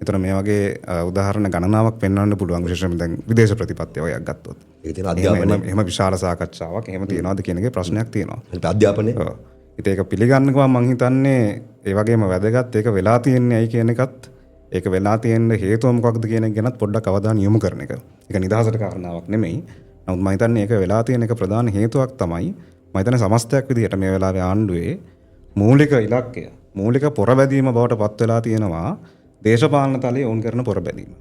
ඒතර මේ වගේ උදාහරණ ගණනාවක් පෙන්වන්න පුළුවන්, විශේෂයෙන්ම දැන් විදේශ ප්‍රතිපත්තිය වගේක් ගත්තොත්.
ඒක තියෙන අධ්‍යාපනය.
එහෙම විශාල සාකච්ඡාවක් එහෙම තියනවාද කියන එකේ ප්‍රශ්නයක් තියෙනවා.
අනිත් අධ්‍යාපනය.
ඔව්. ඉතින් ඒක පිළිගන්න ගමන් මං හිතන්නේ ඒ වගේම වැදගත් ඒක වෙලා තියෙන්නේ ඇයි කියන එකත්, ඒක වෙලා තියෙන්න හේතුව මොකක්ද කියන එක ගැනත් පොඩ්ඩක් අවධානය යොමු කරන එක. ඒක නිදහසට කාරණාවක් නෙමෙයි. නමුත් මං හිතන්නේ ඒක වෙලා තියෙන එක ප්‍රධාන හේතුවක් තමයි මං හිතන්නේ සමස්තයක් විදිහට මේ වෙලාවේ ආණ්ඩුවේ මූලික ඉලක්කය, මූලික පොරබැදීම බවට පත් වෙලා තියෙනවා දේශපාලන තලයේ ඔවුන් කරන පොරබැදීම.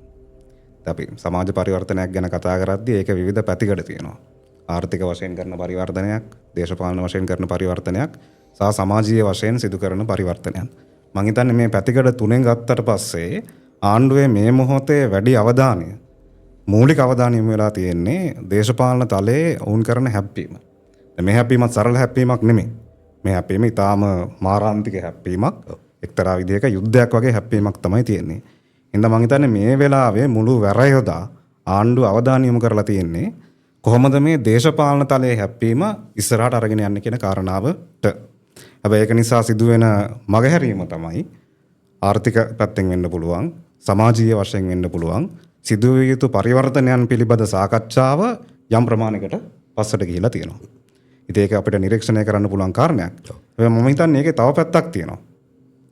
දැන් අපි සමාජ පරිවර්තනයක් ගැන කතා කරද්දී ඒක විවිධ පැතිකඩ තියෙනවා. ආර්ථික වශයෙන් කරන පරිවර්තනයක්, දේශපාලන වශයෙන් කරන පරිවර්තනයක් සහ සමාජීය වශයෙන් සිදු කරන පරිවර්තනයක්. මං හිතන්නේ මේ පැතිකඩ තුනෙන් ගත්තට පස්සේ ආණ්ඩුවේ මේ මොහොතේ වැඩි අවධානය, මූලික අවධානය යොමු වෙලා තියෙන්නේ දේශපාලන තලයේ ඔවුන් කරන හැප්පීම. දැන් මේ හැප්පීමත් සරල හැප්පීමක් නෙමෙයි. මේ හැප්පීම ඉතාම මාරාන්තික හැප්පීමක්. එක්තරා විදිහක යුද්ධයක් වගේ හැප්පීමක් තමයි තියෙන්නේ. හින්දා මං හිතන්නේ මේ වෙලාවේ මුළු වැර යොදා ආණ්ඩුව අවධානය යොමු කරලා තියෙන්නේ කොහොමද මේ දේශපාලන තලයේ හැප්පීම ඉස්සරහට අරගෙන යන්නේ කියන කාරණාවට. හැබැයි ඒක නිසා සිදුවෙන මගහැරීම තමයි ආර්ථික පැත්තෙන් වෙන්න පුළුවන්, සමාජීය වශයෙන් වෙන්න පුළුවන් සිදුවිය යුතු පරිවර්තනයන් පිළිබඳ සාකච්ඡාව යම් ප්‍රමාණයකට පස්සට ගිහිලා තියෙනවා. ඉතින් ඒක අපිට නිරීක්ෂණය කරන්න පුළුවන් කාරණයක්. හැබැයි මම හිතන්නේ ඒකේ තව පැත්තක් තියෙනවා.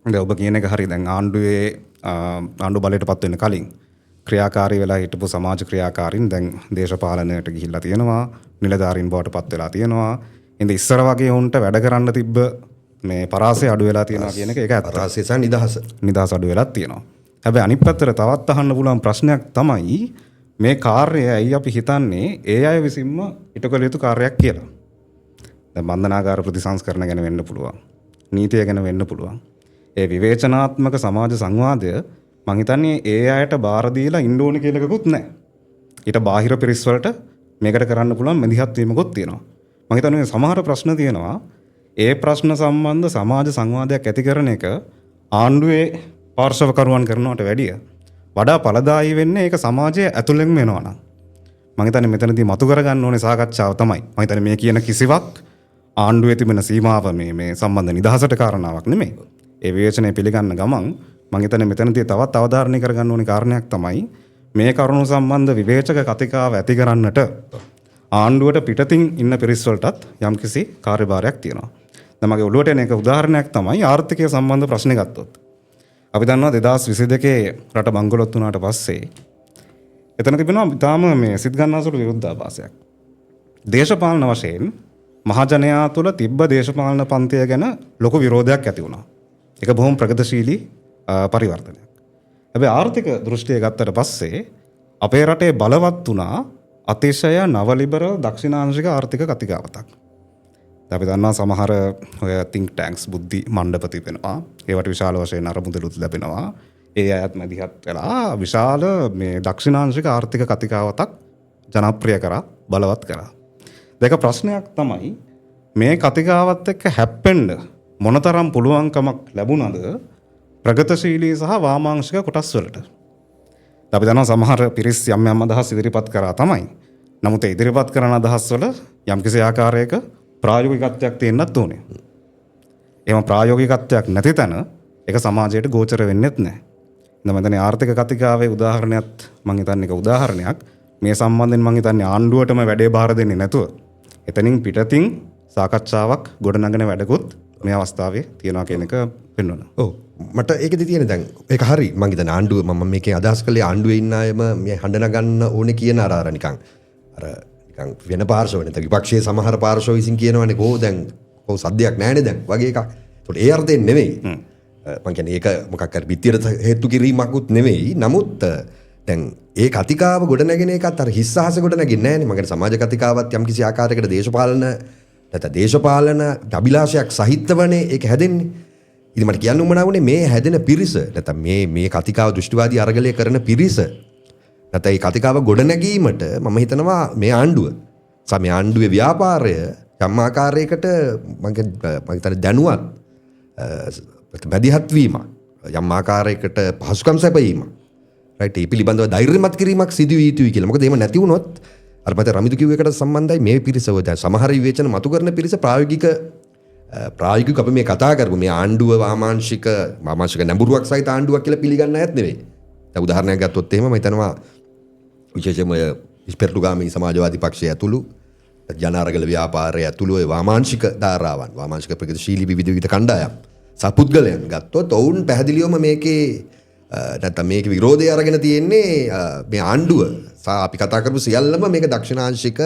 දැන් ඔබ කියන එක හරි. දැන් ආණ්ඩුවේ ආණ්ඩු බලයට පත් වෙන්න කලින් ක්‍රියාකාරී වෙලා හිටපු සමාජ ක්‍රියාකාරීන් දැන් දේශපාලනයට ගිහිල්ලා තියෙනවා, නිලධාරීන් බවට පත් වෙලා තියෙනවා. ඉතින් ඉස්සර වගේ උන්ට වැඩ කරන්න තිබ්බ මේ පරාසය අඩු වෙලා තියෙනවා කියන එක ඒක ඇත්ත.
පරාසය සහ නිදහස.
නිදහස අඩු වෙලා තියෙනවා. හැබැයි අනිත් පැත්තට තවත් අහන්න පුළුවන් ප්‍රශ්නයක් තමයි මේ කාර්යය ඇයි අපි හිතන්නේ ඒ අය විසින්ම ඉටු කළ යුතු කාර්යයක් කියලා. දැන් බන්ධනාගාර ප්‍රතිසංස්කරණ ගැන වෙන්න පුළුවන්. නීතිය ගැන වෙන්න පුළුවන්. ඒ විවේචනාත්මක සමාජ සංවාදය මං හිතන්නේ ඒ අයට බාර දීලා ඉන්න ඕන කියලා එකකුත් නැහැ. ඊට බාහිර පිරිස් වලට මේකට කරන්න පුළුවන් මැදිහත් වීමකුත් තියෙනවා. මං හිතන්නේ මේ සමහර ප්‍රශ්න තියෙනවා. ඒ ප්‍රශ්න සම්බන්ධ සමාජ සංවාදයක් ඇති කරන එක ආණ්ඩුවේ පාර්ශවකරුවන් කරනවට වැඩිය වඩා ඵලදායී වෙන්නේ ඒක සමාජය ඇතුළෙන් වෙනවා නම්. මං හිතන්නේ මෙතනදී මතු කරගන්න ඕනේ සාකච්ඡාව තමයි. මං හිතන්නේ මේ කියන කිසිවක් ආණ්ඩුවේ තිබෙන සීමාව මේ සම්බන්ධ නිදහසට කාරණාවක් නෙමෙයි. ඒ විවේචනය පිළිගන්න ගමන් මං හිතන්නේ මෙතනදී තවත් අවධාරණය කරගන්න ඕනේ කාරණයක් තමයි මේ කරුණු සම්බන්ධ විවේචක කතිකාව ඇති කරන්නට ආණ්ඩුවට පිටතින් ඉන්න පිරිස් වලටත් යම්කිසි කාර්යභාරයක් තියෙනවා. දැන් මගේ ඔළුවට එන එක උදාහරණයක් තමයි ආර්ථිකය සම්බන්ධ ප්‍රශ්නේ ගත්තොත්. අපි දන්නවා 2022 රට බංගලොත් වුණාට පස්සේ එතන තිබෙනවා ඉතාම මේ සිත් ගන්නාසුළු විරුද්ධාභාසයක්. දේශපාලන වශයෙන් මහජනයා තුළ තිබ්බ දේශපාලන පන්තිය ගැන ලොකු විරෝධයක් ඇති වුණා. ඒක බොහොම ප්‍රගතිශීලී පරිවර්තනයක්. හැබැයි ආර්ථික දෘෂ්ටිය ගත්තට පස්සේ අපේ රටේ බලවත් වුණා අතිශය නවලිබරල් දක්ෂිණාංශික ආර්ථික කතිකාවතක්. අපි දන්නවා සමහර ඔය තින්ක් ටැන්ක්ස් බුද්ධි මණ්ඩප තිබෙනවා. ඒවට විශාල වශයෙන් අරමුදලුත් ලැබෙනවා. ඒ අයත් මැදිහත් වෙලා විශාල මේ දක්ෂිණාංශික ආර්ථික කතිකාවතක් ජනප්‍රිය කරා, බලවත් කරා. දෙක ප්‍රශ්නයක් තමයි මේ කතිකාවත් එක්ක හැප්පෙන්න මොනතරම් පුළුවන්කමක් ලැබුණද ප්‍රගතිශීලී සහ වාමාංශික කොටස් වලට. අපි දන්නවා සමහර පිරිස් යම් යම් අදහස් ඉදිරිපත් කරා තමයි. නමුත් ඒ ඉදිරිපත් කරන අදහස් වල යම්කිසි ආකාරයක ප්‍රායෝගිකත්වයක් තියෙන්නත් ඕනේ. එහෙම ප්‍රායෝගිකත්වයක් නැති තැන ඒක සමාජයට ගෝචර වෙන්නෙත් නැහැ. මම හිතන්නේ ආර්ථික කතිකාවේ උදාහරණයත් මම හිතන්නේ ඒක උදාහරණයක්. මේ සම්බන්ධයෙන් මම හිතන්නේ ආණ්ඩුවටම වැඩේ බාර දෙන්නේ නැතුව එතනින් පිටතින් සාකච්ඡාවක් ගොඩනගන වැඩකුත් මේ අවස්ථාවේ තියෙනවා කියන එක පෙන්වනවා.
ඔව්, මට ඒකෙදි තියෙන දැන් ඒක හරි. මං හිතන්නේ ආණ්ඩුව මම මේකේ අදහස් කළේ ආණ්ඩුවේ ඉන්න අයම මේ හඬ නගන්න ඕනේ කියන අර අර නිකන් අර නිකන් වෙන පාර්ශව නැත්නම් විපක්ෂයේ සමහර පාර්ශව විසින් කියනවනේ කෝ දැන් කෝ සද්දයක් නැහැනේ දැන් වගේ එකක්. ඒතකොට ඒ අර්ථයෙන් නෙවෙයි. මං කියන්නේ ඒක මොකක් හරි පිටියට හේතු කිරීමකුත් නෙවෙයි. නමුත් දැන් ඒ කතිකාව ගොඩනැගෙන එකත් අර හිස් අහස ගොඩනැගෙන්නේ නැහැනේ. මං කියන්නේ සමාජ කතිකාවත් යම්කිසි ආකාරයකට දේශපාලන නැත්නම් දේශපාලන අභිලාෂයක් සහිතවනේ ඒක හැදෙන්නේ. ඉතින් මට කියන්න උවමනා වුණේ මේ හැදෙන පිරිස නැත්නම් මේ මේ කතිකාව දෘෂ්ටිවාදී අරගලය කරන පිරිස නැත්නම් ඒ කතිකාව ගොඩනැගීමට මම හිතනවා මේ ආණ්ඩුව සහ මේ ආණ්ඩුවේ ව්‍යාපාරය යම් ආකාරයකට මං හිතන්නේ දැනුවත් මැදිහත් වීමක් යම් ආකාරයකට පහසුකම් සැපයීමක් රයිට් ඒ පිළිබඳව ධෛර්යමත් කිරීමක් සිදු විය යුතුයි කියලා. මොකද එහෙම නැති වුණොත් අර මත රමිදු කිව්ව එකට සම්බන්ධයි මේ පිරිස ඔය දැන් සමහර විවේචන මතු කරන පිරිස ප්‍රායෝගික අපි මේ කතා කරමු මේ ආණ්ඩුව වාමාංශික නැඹුරුවක් සහිත ආණ්ඩුවක් කියලා පිළිගන්න අයත් නෙවෙයි. දැන් උදාහරණයක් ගත්තොත් එහෙම මම හිතනවා විශේෂයෙන්ම ඔය පෙරළුගාමී සමාජවාදී පක්ෂය ඇතුළු ජන අරගල ව්‍යාපාරය ඇතුළු ඔය වාමාංශික ධාරාවන් වාමාංශික ප්‍රගතිශීලී විවිධ විවිධ කණ්ඩායම් සපුද්ගලයන් ගත්තොත් ඔවුන් පැහැදිලිවම මේකේ නැත්තම් මේකේ විරෝධය අරගෙන තියෙන්නේ මේ ආණ්ඩුව සහ අපි කතා කරපු සියල්ලම මේක දක්ෂිණාංශික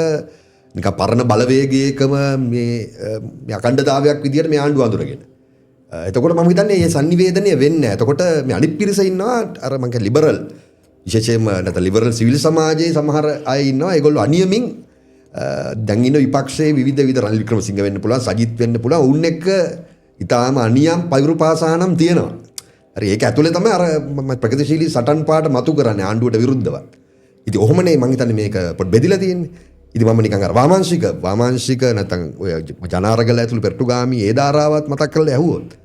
නිකන් පරණ බලවේගයකම මේ මේ අඛණ්ඩතාවයක් විදියට මේ ආණ්ඩුව අඳුරගෙන. එතකොට මම හිතන්නේ මේ sannivedanaya වෙන්නේ නැහැ. එතකොට මේ අනිත් පිරිස ඉන්නවා අර මං කියන්නේ ලිබරල් විශේෂයෙන්ම නැත්නම් ලිබරල් සිවිල් සමාජයේ සමහර අය ඉන්නවා. ඒගොල්ලෝ අනියමින් දැන් ඉන්න විපක්ෂයේ විවිධ විවිධ රනිල් වික්‍රමසිංහ වෙන්න පුළුවන්, සජිත් වෙන්න පුළුවන්. උන් එක්ක ඊටාම අනියම් පවිරු පාසානම් තියෙනවා. හරි ඒක ඇතුලේ තමයි අර ප්‍රගතිශීලී සටන් පාට මතු කරන්නේ ආණ්ඩුවට විරුද්ධව. ඉතින් ඔහොමනේ මං හිතන්නේ මේක පොඩ් බෙදිලා තියෙන්නේ. ඉතින් මම නිකන් අර වාමාංශික නැත්නම් ඔය ජනාරගල ඇතුළු පෙරටුගාමී ඒ ධාරාවත් මතක් කරලා ඇහුවොත්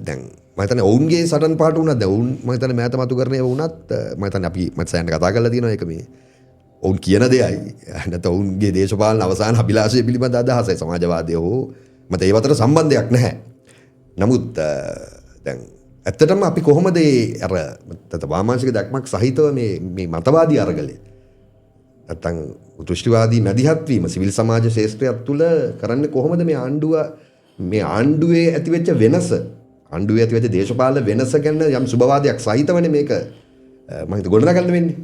දැන් මම හිතන්නේ ඔවුන්ගේ සටන් පාට වුණත් දැන් ඔවුන් මම හිතන්නේ මෑත මතු කරන ඒවා වුණත් මම හිතන්නේ අපි මට සෑහෙන කතා කරලා තියෙනවා ඒක මේ ඔවුන් කියන දෙයයි නැත්නම් ඔවුන්ගේ දේශපාලන අවසාන අභිලාෂය පිළිබඳ අදහසයි සමාජවාදය හෝ මත ඒ අතර සම්බන්ධයක් නැහැ. නමුත් දැන් ඇත්තටම අපි කොහොමද ඒ අර නැත්නම් වාමාංශික දැක්මක් සහිතව මේ මේ මතවාදී අරගලය නැත්නම් දෘෂ්ටිවාදී මැදිහත් වීම සිවිල් සමාජ ශේෂ්ත්‍රයක් තුළ කරන්නේ කොහොමද මේ ආණ්ඩුව මේ ආණ්ඩුවේ ඇතිවෙච්ච වෙනස ආණ්ඩුවේ ඇතිවෙච්ච දේශපාලන වෙනස ගැන යම් සුබවාදයක් සහිතවනේ මේක මම හිතුවා ගොඩනගන්න වෙන්නේ.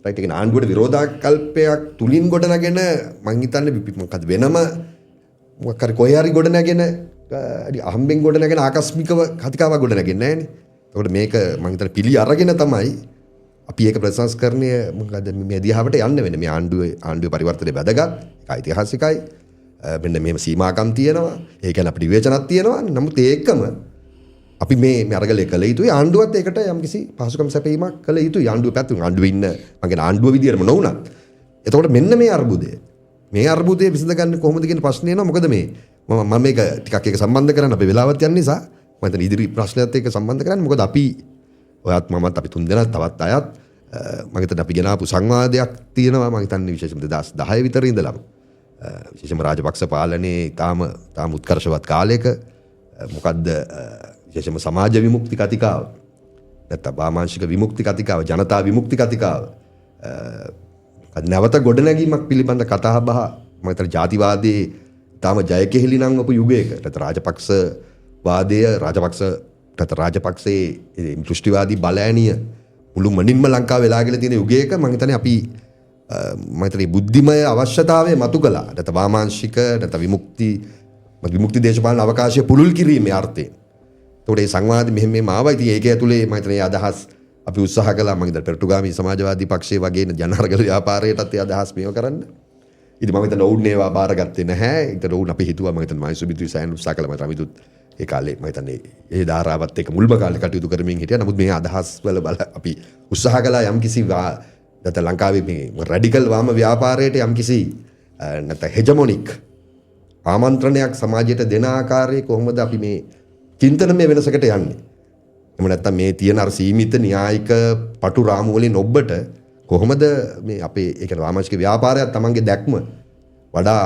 රයිට් ඒ කියන්නේ ආණ්ඩුවට විරෝධාකල්පයක් තුලින් ගොඩනගෙන මං හිතන්නේ මොකද්ද වෙනම මොකක් හරි කොහේ හරි ගොඩනගෙන අහම්බෙන් ගොඩනගෙන ආකස්මිකව කතිකාවක් ගොඩනගෙන්නේ නැහනේ. එතකොට මේක මං හිතන්නේ පිළි අරගෙන තමයි අපි ඒක ප්‍රතිසංස්කරණය මොකද්ද මේ දිහාවට යන්න වෙන්නේ. මේ ආණ්ඩුවේ පරිවර්තනය වැදගත්, ඒක ඓතිහාසිකයි. මෙන්න මෙහෙම සීමාකම් තියෙනවා. ඒ කියන්නේ අපිට විවේචනක් තියෙනවා. නමුත් ඒකම අපි මේ මේ අරගලය කළ යුතුයි. ආණ්ඩුවත් ඒකට යම්කිසි පහසුකම් සැපයීමක් කළ යුතුයි. ආණ්ඩුව පැත්තෙන් ආණ්ඩුවේ ඉන්න මං කියන්නේ ආණ්ඩුව විදියටම නොවුනත්. එතකොට මෙන්න මේ අර්බුදය විසඳගන්නේ කොහොමද කියන ප්‍රශ්නේ එනවා. මොකද මේ මම මේක ටිකක් ඒක සම්බන්ධ කරන්න අපේ වෙලාවත් යන නිසා මම හිතන්නේ ඉදිරි ප්‍රශ්නයත් එක්ක සම්බන්ධ කරන්න. මොකද අපි ඔයත් මමත් අපි තුන් දෙනා තවත් අයත් මම හිතන්නේ අපි ගෙන ආපු සංවාදයක් තියෙනවා. මම හිතන්නේ විශේෂයෙන්ම 2010 විතර ඉඳලම විශේෂයෙන්ම රාජපක්ෂ පාලනයේ තාම උත්කර්ෂවත් කාලයක මොකද්ද විශේෂයෙන්ම සමාජ විමුක්ති කතිකාව නැත්නම් වාමාංශික විමුක්ති කතිකාව ජනතා විමුක්ති කතිකාව නැවත ගොඩනැගීමක් පිළිබඳ කතා බහ මම හිතන්නේ ජාතිවාදී තාම ජයකෙහිලි නම් වපු යුගයක නැත්නම් රාජපක්ෂ වාදය රාජපක්ෂ නැත්නම් රාජපක්ෂයේ දෘෂ්ටිවාදී බලඇණිය මුළු මනින්ම ලංකාව වෙලාගෙන තියෙන යුගයක මම හිතන්නේ අපි මම හිතන්නේ බුද්ධිමය අවශ්‍යතාවය මතු කළා. නැත්නම් වාමාංශික නැත්නම් විමුක්ති විමුක්ති දේශපාලන අවකාශය පුළුල් කිරීමේ අර්ථයෙන්. එතකොට මේ සංවාද මෙහෙම මෙහෙම ආවා. ඉතින් ඒක ඇතුලේ මම හිතන්නේ අදහස් අපි උත්සාහ කළා. මම හිතන්නේ පෙරටුගාමී සමාජවාදී පක්ෂයේ වගේ ජනහරගල ව්‍යාපාරයටත් ඒ අදහස් මේව කරන්න. ඉතින් මම හිතන්නේ ඔවුන් ඒවා බාරගත්තේ නැහැ. ඉතින් ඔවුන් අපි හිතුවා මම හිතන්නේ මයිසුබිතු සෑහෙන උත්සාහ කළා. මම රමිතුත් ඒ කාලේ මම හිතන්නේ ඒ ධාරාවත් එක්ක මුල්ම කාලේ කටයුතු කරමින් හිටියා. නමුත් මේ අදහස් වල බල අපි උත්සාහ කළා යම්කිසි නැත්නම් ලංකාවේ මේ රැඩිකල් වාම ව්‍යාපාරයට යම්කිසි නැත්නම් හෙජමොනික් ආමන්ත්‍රණයක් සමාජයට දෙන ආකාරයේ කොහොමද අපි මේ චින්තනමය වෙනසකට යන්නේ? එහෙම නැත්නම් මේ තියෙන අර සීමිත න්‍යායික පටු රාමු වලින් ඔබට කොහොමද මේ අපේ ඒ කියන්නේ වාමාංශික ව්‍යාපාරයක් තමන්ගේ දැක්ම වඩා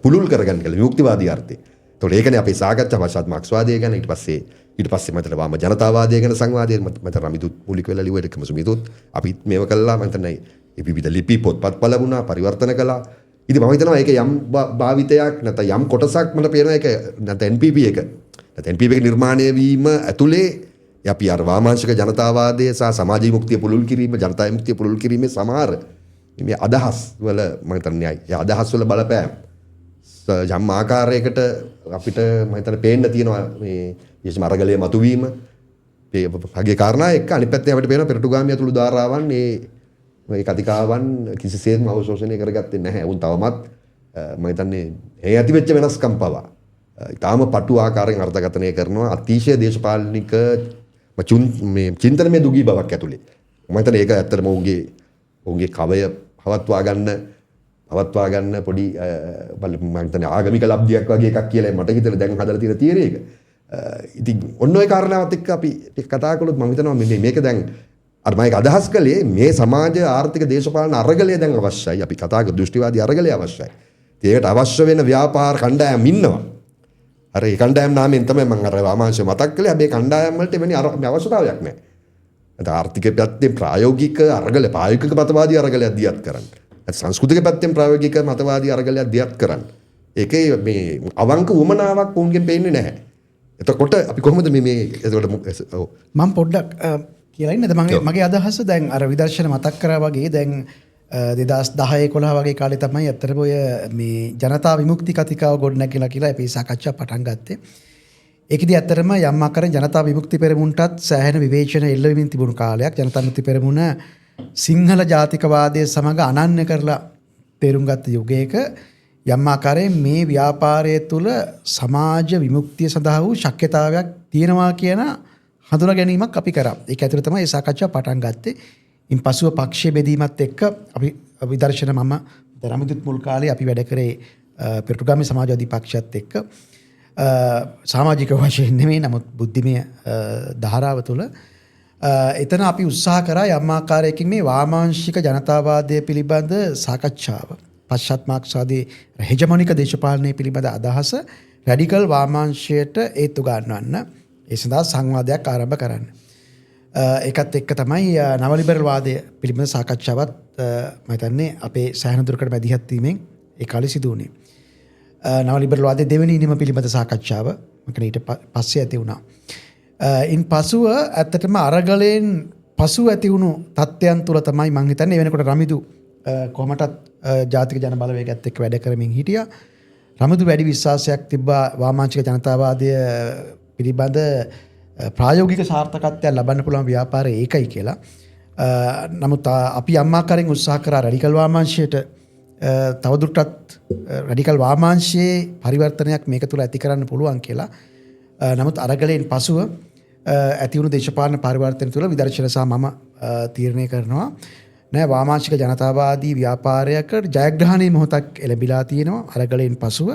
පුළුල් කරගන්න කියලා විමුක්තිවාදී අර්ථයෙන්. එතකොට ඒකනේ අපේ සාකච්ඡා පශ්චාත් මාක්ස්වාදය ගැන ඊට පස්සේ මම හිතන්නේ වාම ජනතාවාදය ගැන සංවාදය මම හිතන්නේ රමිතුත් මූලික වෙලා ලිව්වා ඒකම සුමිතුත් අපිත් මේව කළා. මම හිතන්නේ ඒ විවිධ ලිපි පොත්පත් පළ වුණා, පරිවර්තන කළා. ඉතින් මම හිතනවා ඒක යම් භාවිතයක් නැත්නම් යම් කොටසක් මට පේනවා ඒක නැත්නම් NPP එක නැත්නම් NPP එක නිර්මාණය වීම ඇතුලේ අපි අර වාමාංශික ජනතාවාදය සහ සමාජ විමුක්තිය පුළුල් කිරීම, ජනතා විමුක්තිය පුළුල් කිරීමේ සමහර මේ අදහස් වල මම හිතන්නේ ඒ අදහස් වල බලපෑම් යම් ආකාරයකට අපිට මම හිතන්නේ පේන්න තියෙනවා මේ විශේෂම අරගලයේ මතුවීම මේ වගේ කාරණා එක්ක. අනිත් පැත්තෙන් අපිට පේනවා පෙරටුගාමී ඇතුළු ධාරාවන් මේ කතිකාවන් කිසිසේත්ම අවශෝෂණය කරගත්තේ නැහැ. උන් තවමත් මම හිතන්නේ ඒ ඇති වෙච්ච වෙනස්කම් පවා ඉතාම පටු ආකාරයෙන් අර්ථකථනය කරනවා අතිශය දේශපාලනික මේ චින්තනමය දුගී බවක් ඇතුලේ. මම හිතන්නේ ඒක ඇත්තටම ඔවුන්ගේ ඔවුන්ගේ කවය පවත්වා ගන්න පොඩි මම හිතන්නේ ආගමික ලබ්ධියක් වගේ එකක් කියලා මට හිතෙන දැන් හදලා තියෙන තියරි එක. ඉතින් ඔන්න ඔය කාරණාවත් එක්ක අපි ටික කතා කළොත් මම හිතනවා මේ මේක දැන් අර මම ඒක අදහස් කළේ මේ සමාජ ආර්ථික දේශපාලන අරගලය දැන් අවශ්‍යයි. අපි කතා කර දෘෂ්ටිවාදී අරගලය අවශ්‍යයි. ඉතින් ඒකට අවශ්‍ය වෙන ව්‍යාපාර කණ්ඩායම් ඉන්නවා. අර ඒ කණ්ඩායම් නාමයෙන් තමයි මම අර වාමාංශය මතක් කළේ. හැබැයි කණ්ඩායම් වලට එවැනි අර අවශ්‍යතාවයක් නැහැ. නැත්නම් ආර්ථික පැත්තෙන් ප්‍රායෝගික අරගල ප්‍රායෝගික මතවාදී අරගලයක් දියත් කරන්න. නැත්නම් සංස්කෘතික පැත්තෙන් ප්‍රායෝගික මතවාදී අරගලයක් දියත් කරන්න. ඒකේ මේ අවංක උවමනාවක් ඔවුන්ගෙන් පේන්නේ නැහැ. එතකොට අපි කොහොමද මේ මේ එතකොට ඔව්
මම පොඩ්ඩක් කියලා ඉන්නද මගේ අදහස දැන් අර විදර්ශන මතක් කරා වගේ දැන් 2010 11 වගේ කාලේ තමයි ඇත්තටම ඔය මේ ජනතා විමුක්ති කතිකාව ගොඩනැගිලා කියලා අපි සාකච්ඡා පටන් ගත්තේ. ඒකෙදි ඇත්තටම යම් ආකාරයෙන් ජනතා විමුක්ති පෙරමුණටත් සෑහෙන විවේචන එල්ල වෙමින් තිබුණු කාලයක්. ජනතා විමුක්ති පෙරමුණ සිංහල ජාතිකවාදය සමග අනන්‍ය කරලා තේරුම් ගත්ත යුගයක යම් ආකාරයෙන් මේ ව්‍යාපාරය තුළ සමාජ විමුක්තිය සඳහා වූ ශක්‍යතාවයක් තියෙනවා කියන හඳුනා ගැනීමක් අපි කරා. ඒක ඇතුළේ තමයි මේ සාකච්ඡාව පටන් ගත්තේ. ඉන් පසුව පක්ෂයේ බෙදීමත් එක්ක අපි විදර්ශන මම රමිදුත් මුල් කාලේ අපි වැඩ කරේ පෙරටුගාමී සමාජවාදී පක්ෂයත් එක්ක සමාජික වශයෙන් නෙමෙයි නමුත් බුද්ධිමය ධාරාව තුළ එතන අපි උත්සාහ කරා යම් ආකාරයකින් මේ වාමාංශික ජනතාවාදය පිළිබඳ සාකච්ඡාව පශ්චාත් මාක්ස්වාදී හෙජමොනික දේශපාලනය පිළිබඳ අදහස රැඩිකල් වාමාංශයට ඒත්තු ගන්නවන්න ඒ සඳහා සංවාදයක් ආරම්භ කරන්න. ඒකත් එක්ක තමයි නව ලිබරල් වාදය පිළිබඳ සාකච්ඡාවත් මම හිතන්නේ අපේ සෑහෙන දුරකට මැදිහත් වීමෙන් ඒ කාලේ සිදු වුණේ. නව ලිබරල් වාදයේ දෙවෙනි ඉනිම පිළිබඳ සාකච්ඡාව මම ඊට පස්සේ ඇති වුණා. ඉන් පසුව ඇත්තටම අරගලයෙන් පසු ඇති වුණු තත්ත්වයන් තුළ තමයි මං හිතන්නේ ඒ වෙනකොට රමිදු කොහමටත් ජාතික ජන බලවේගයත් එක්ක වැඩ කරමින් හිටියා. රමිදු වැඩි විශ්වාසයක් තිබ්බා වාමාංශික ජනතාවාදය පිළිබඳ ප්‍රායෝගික සාර්ථකත්වයක් ලබන්න පුළුවන් ව්‍යාපාරය ඒකයි කියලා. නමුත් අපි යම් ආකාරයෙන් උත්සාහ කරා රැඩිකල් වාමාංශයට තවදුරටත් රැඩිකල් වාමාංශයේ පරිවර්තනයක් මේක තුළ ඇති කරන්න පුළුවන් කියලා. නමුත් අරගලයෙන් පසුව ඇති වුණු දේශපාලන පරිවර්තන තුළ විදර්ශන සහ මම තීරණය කරනවා නෑ වාමාංශික ජනතාවාදී ව්‍යාපාරයක ජයග්‍රහණයේ මොහොතක් එළඹිලා තියෙනවා අරගලයෙන් පසුව.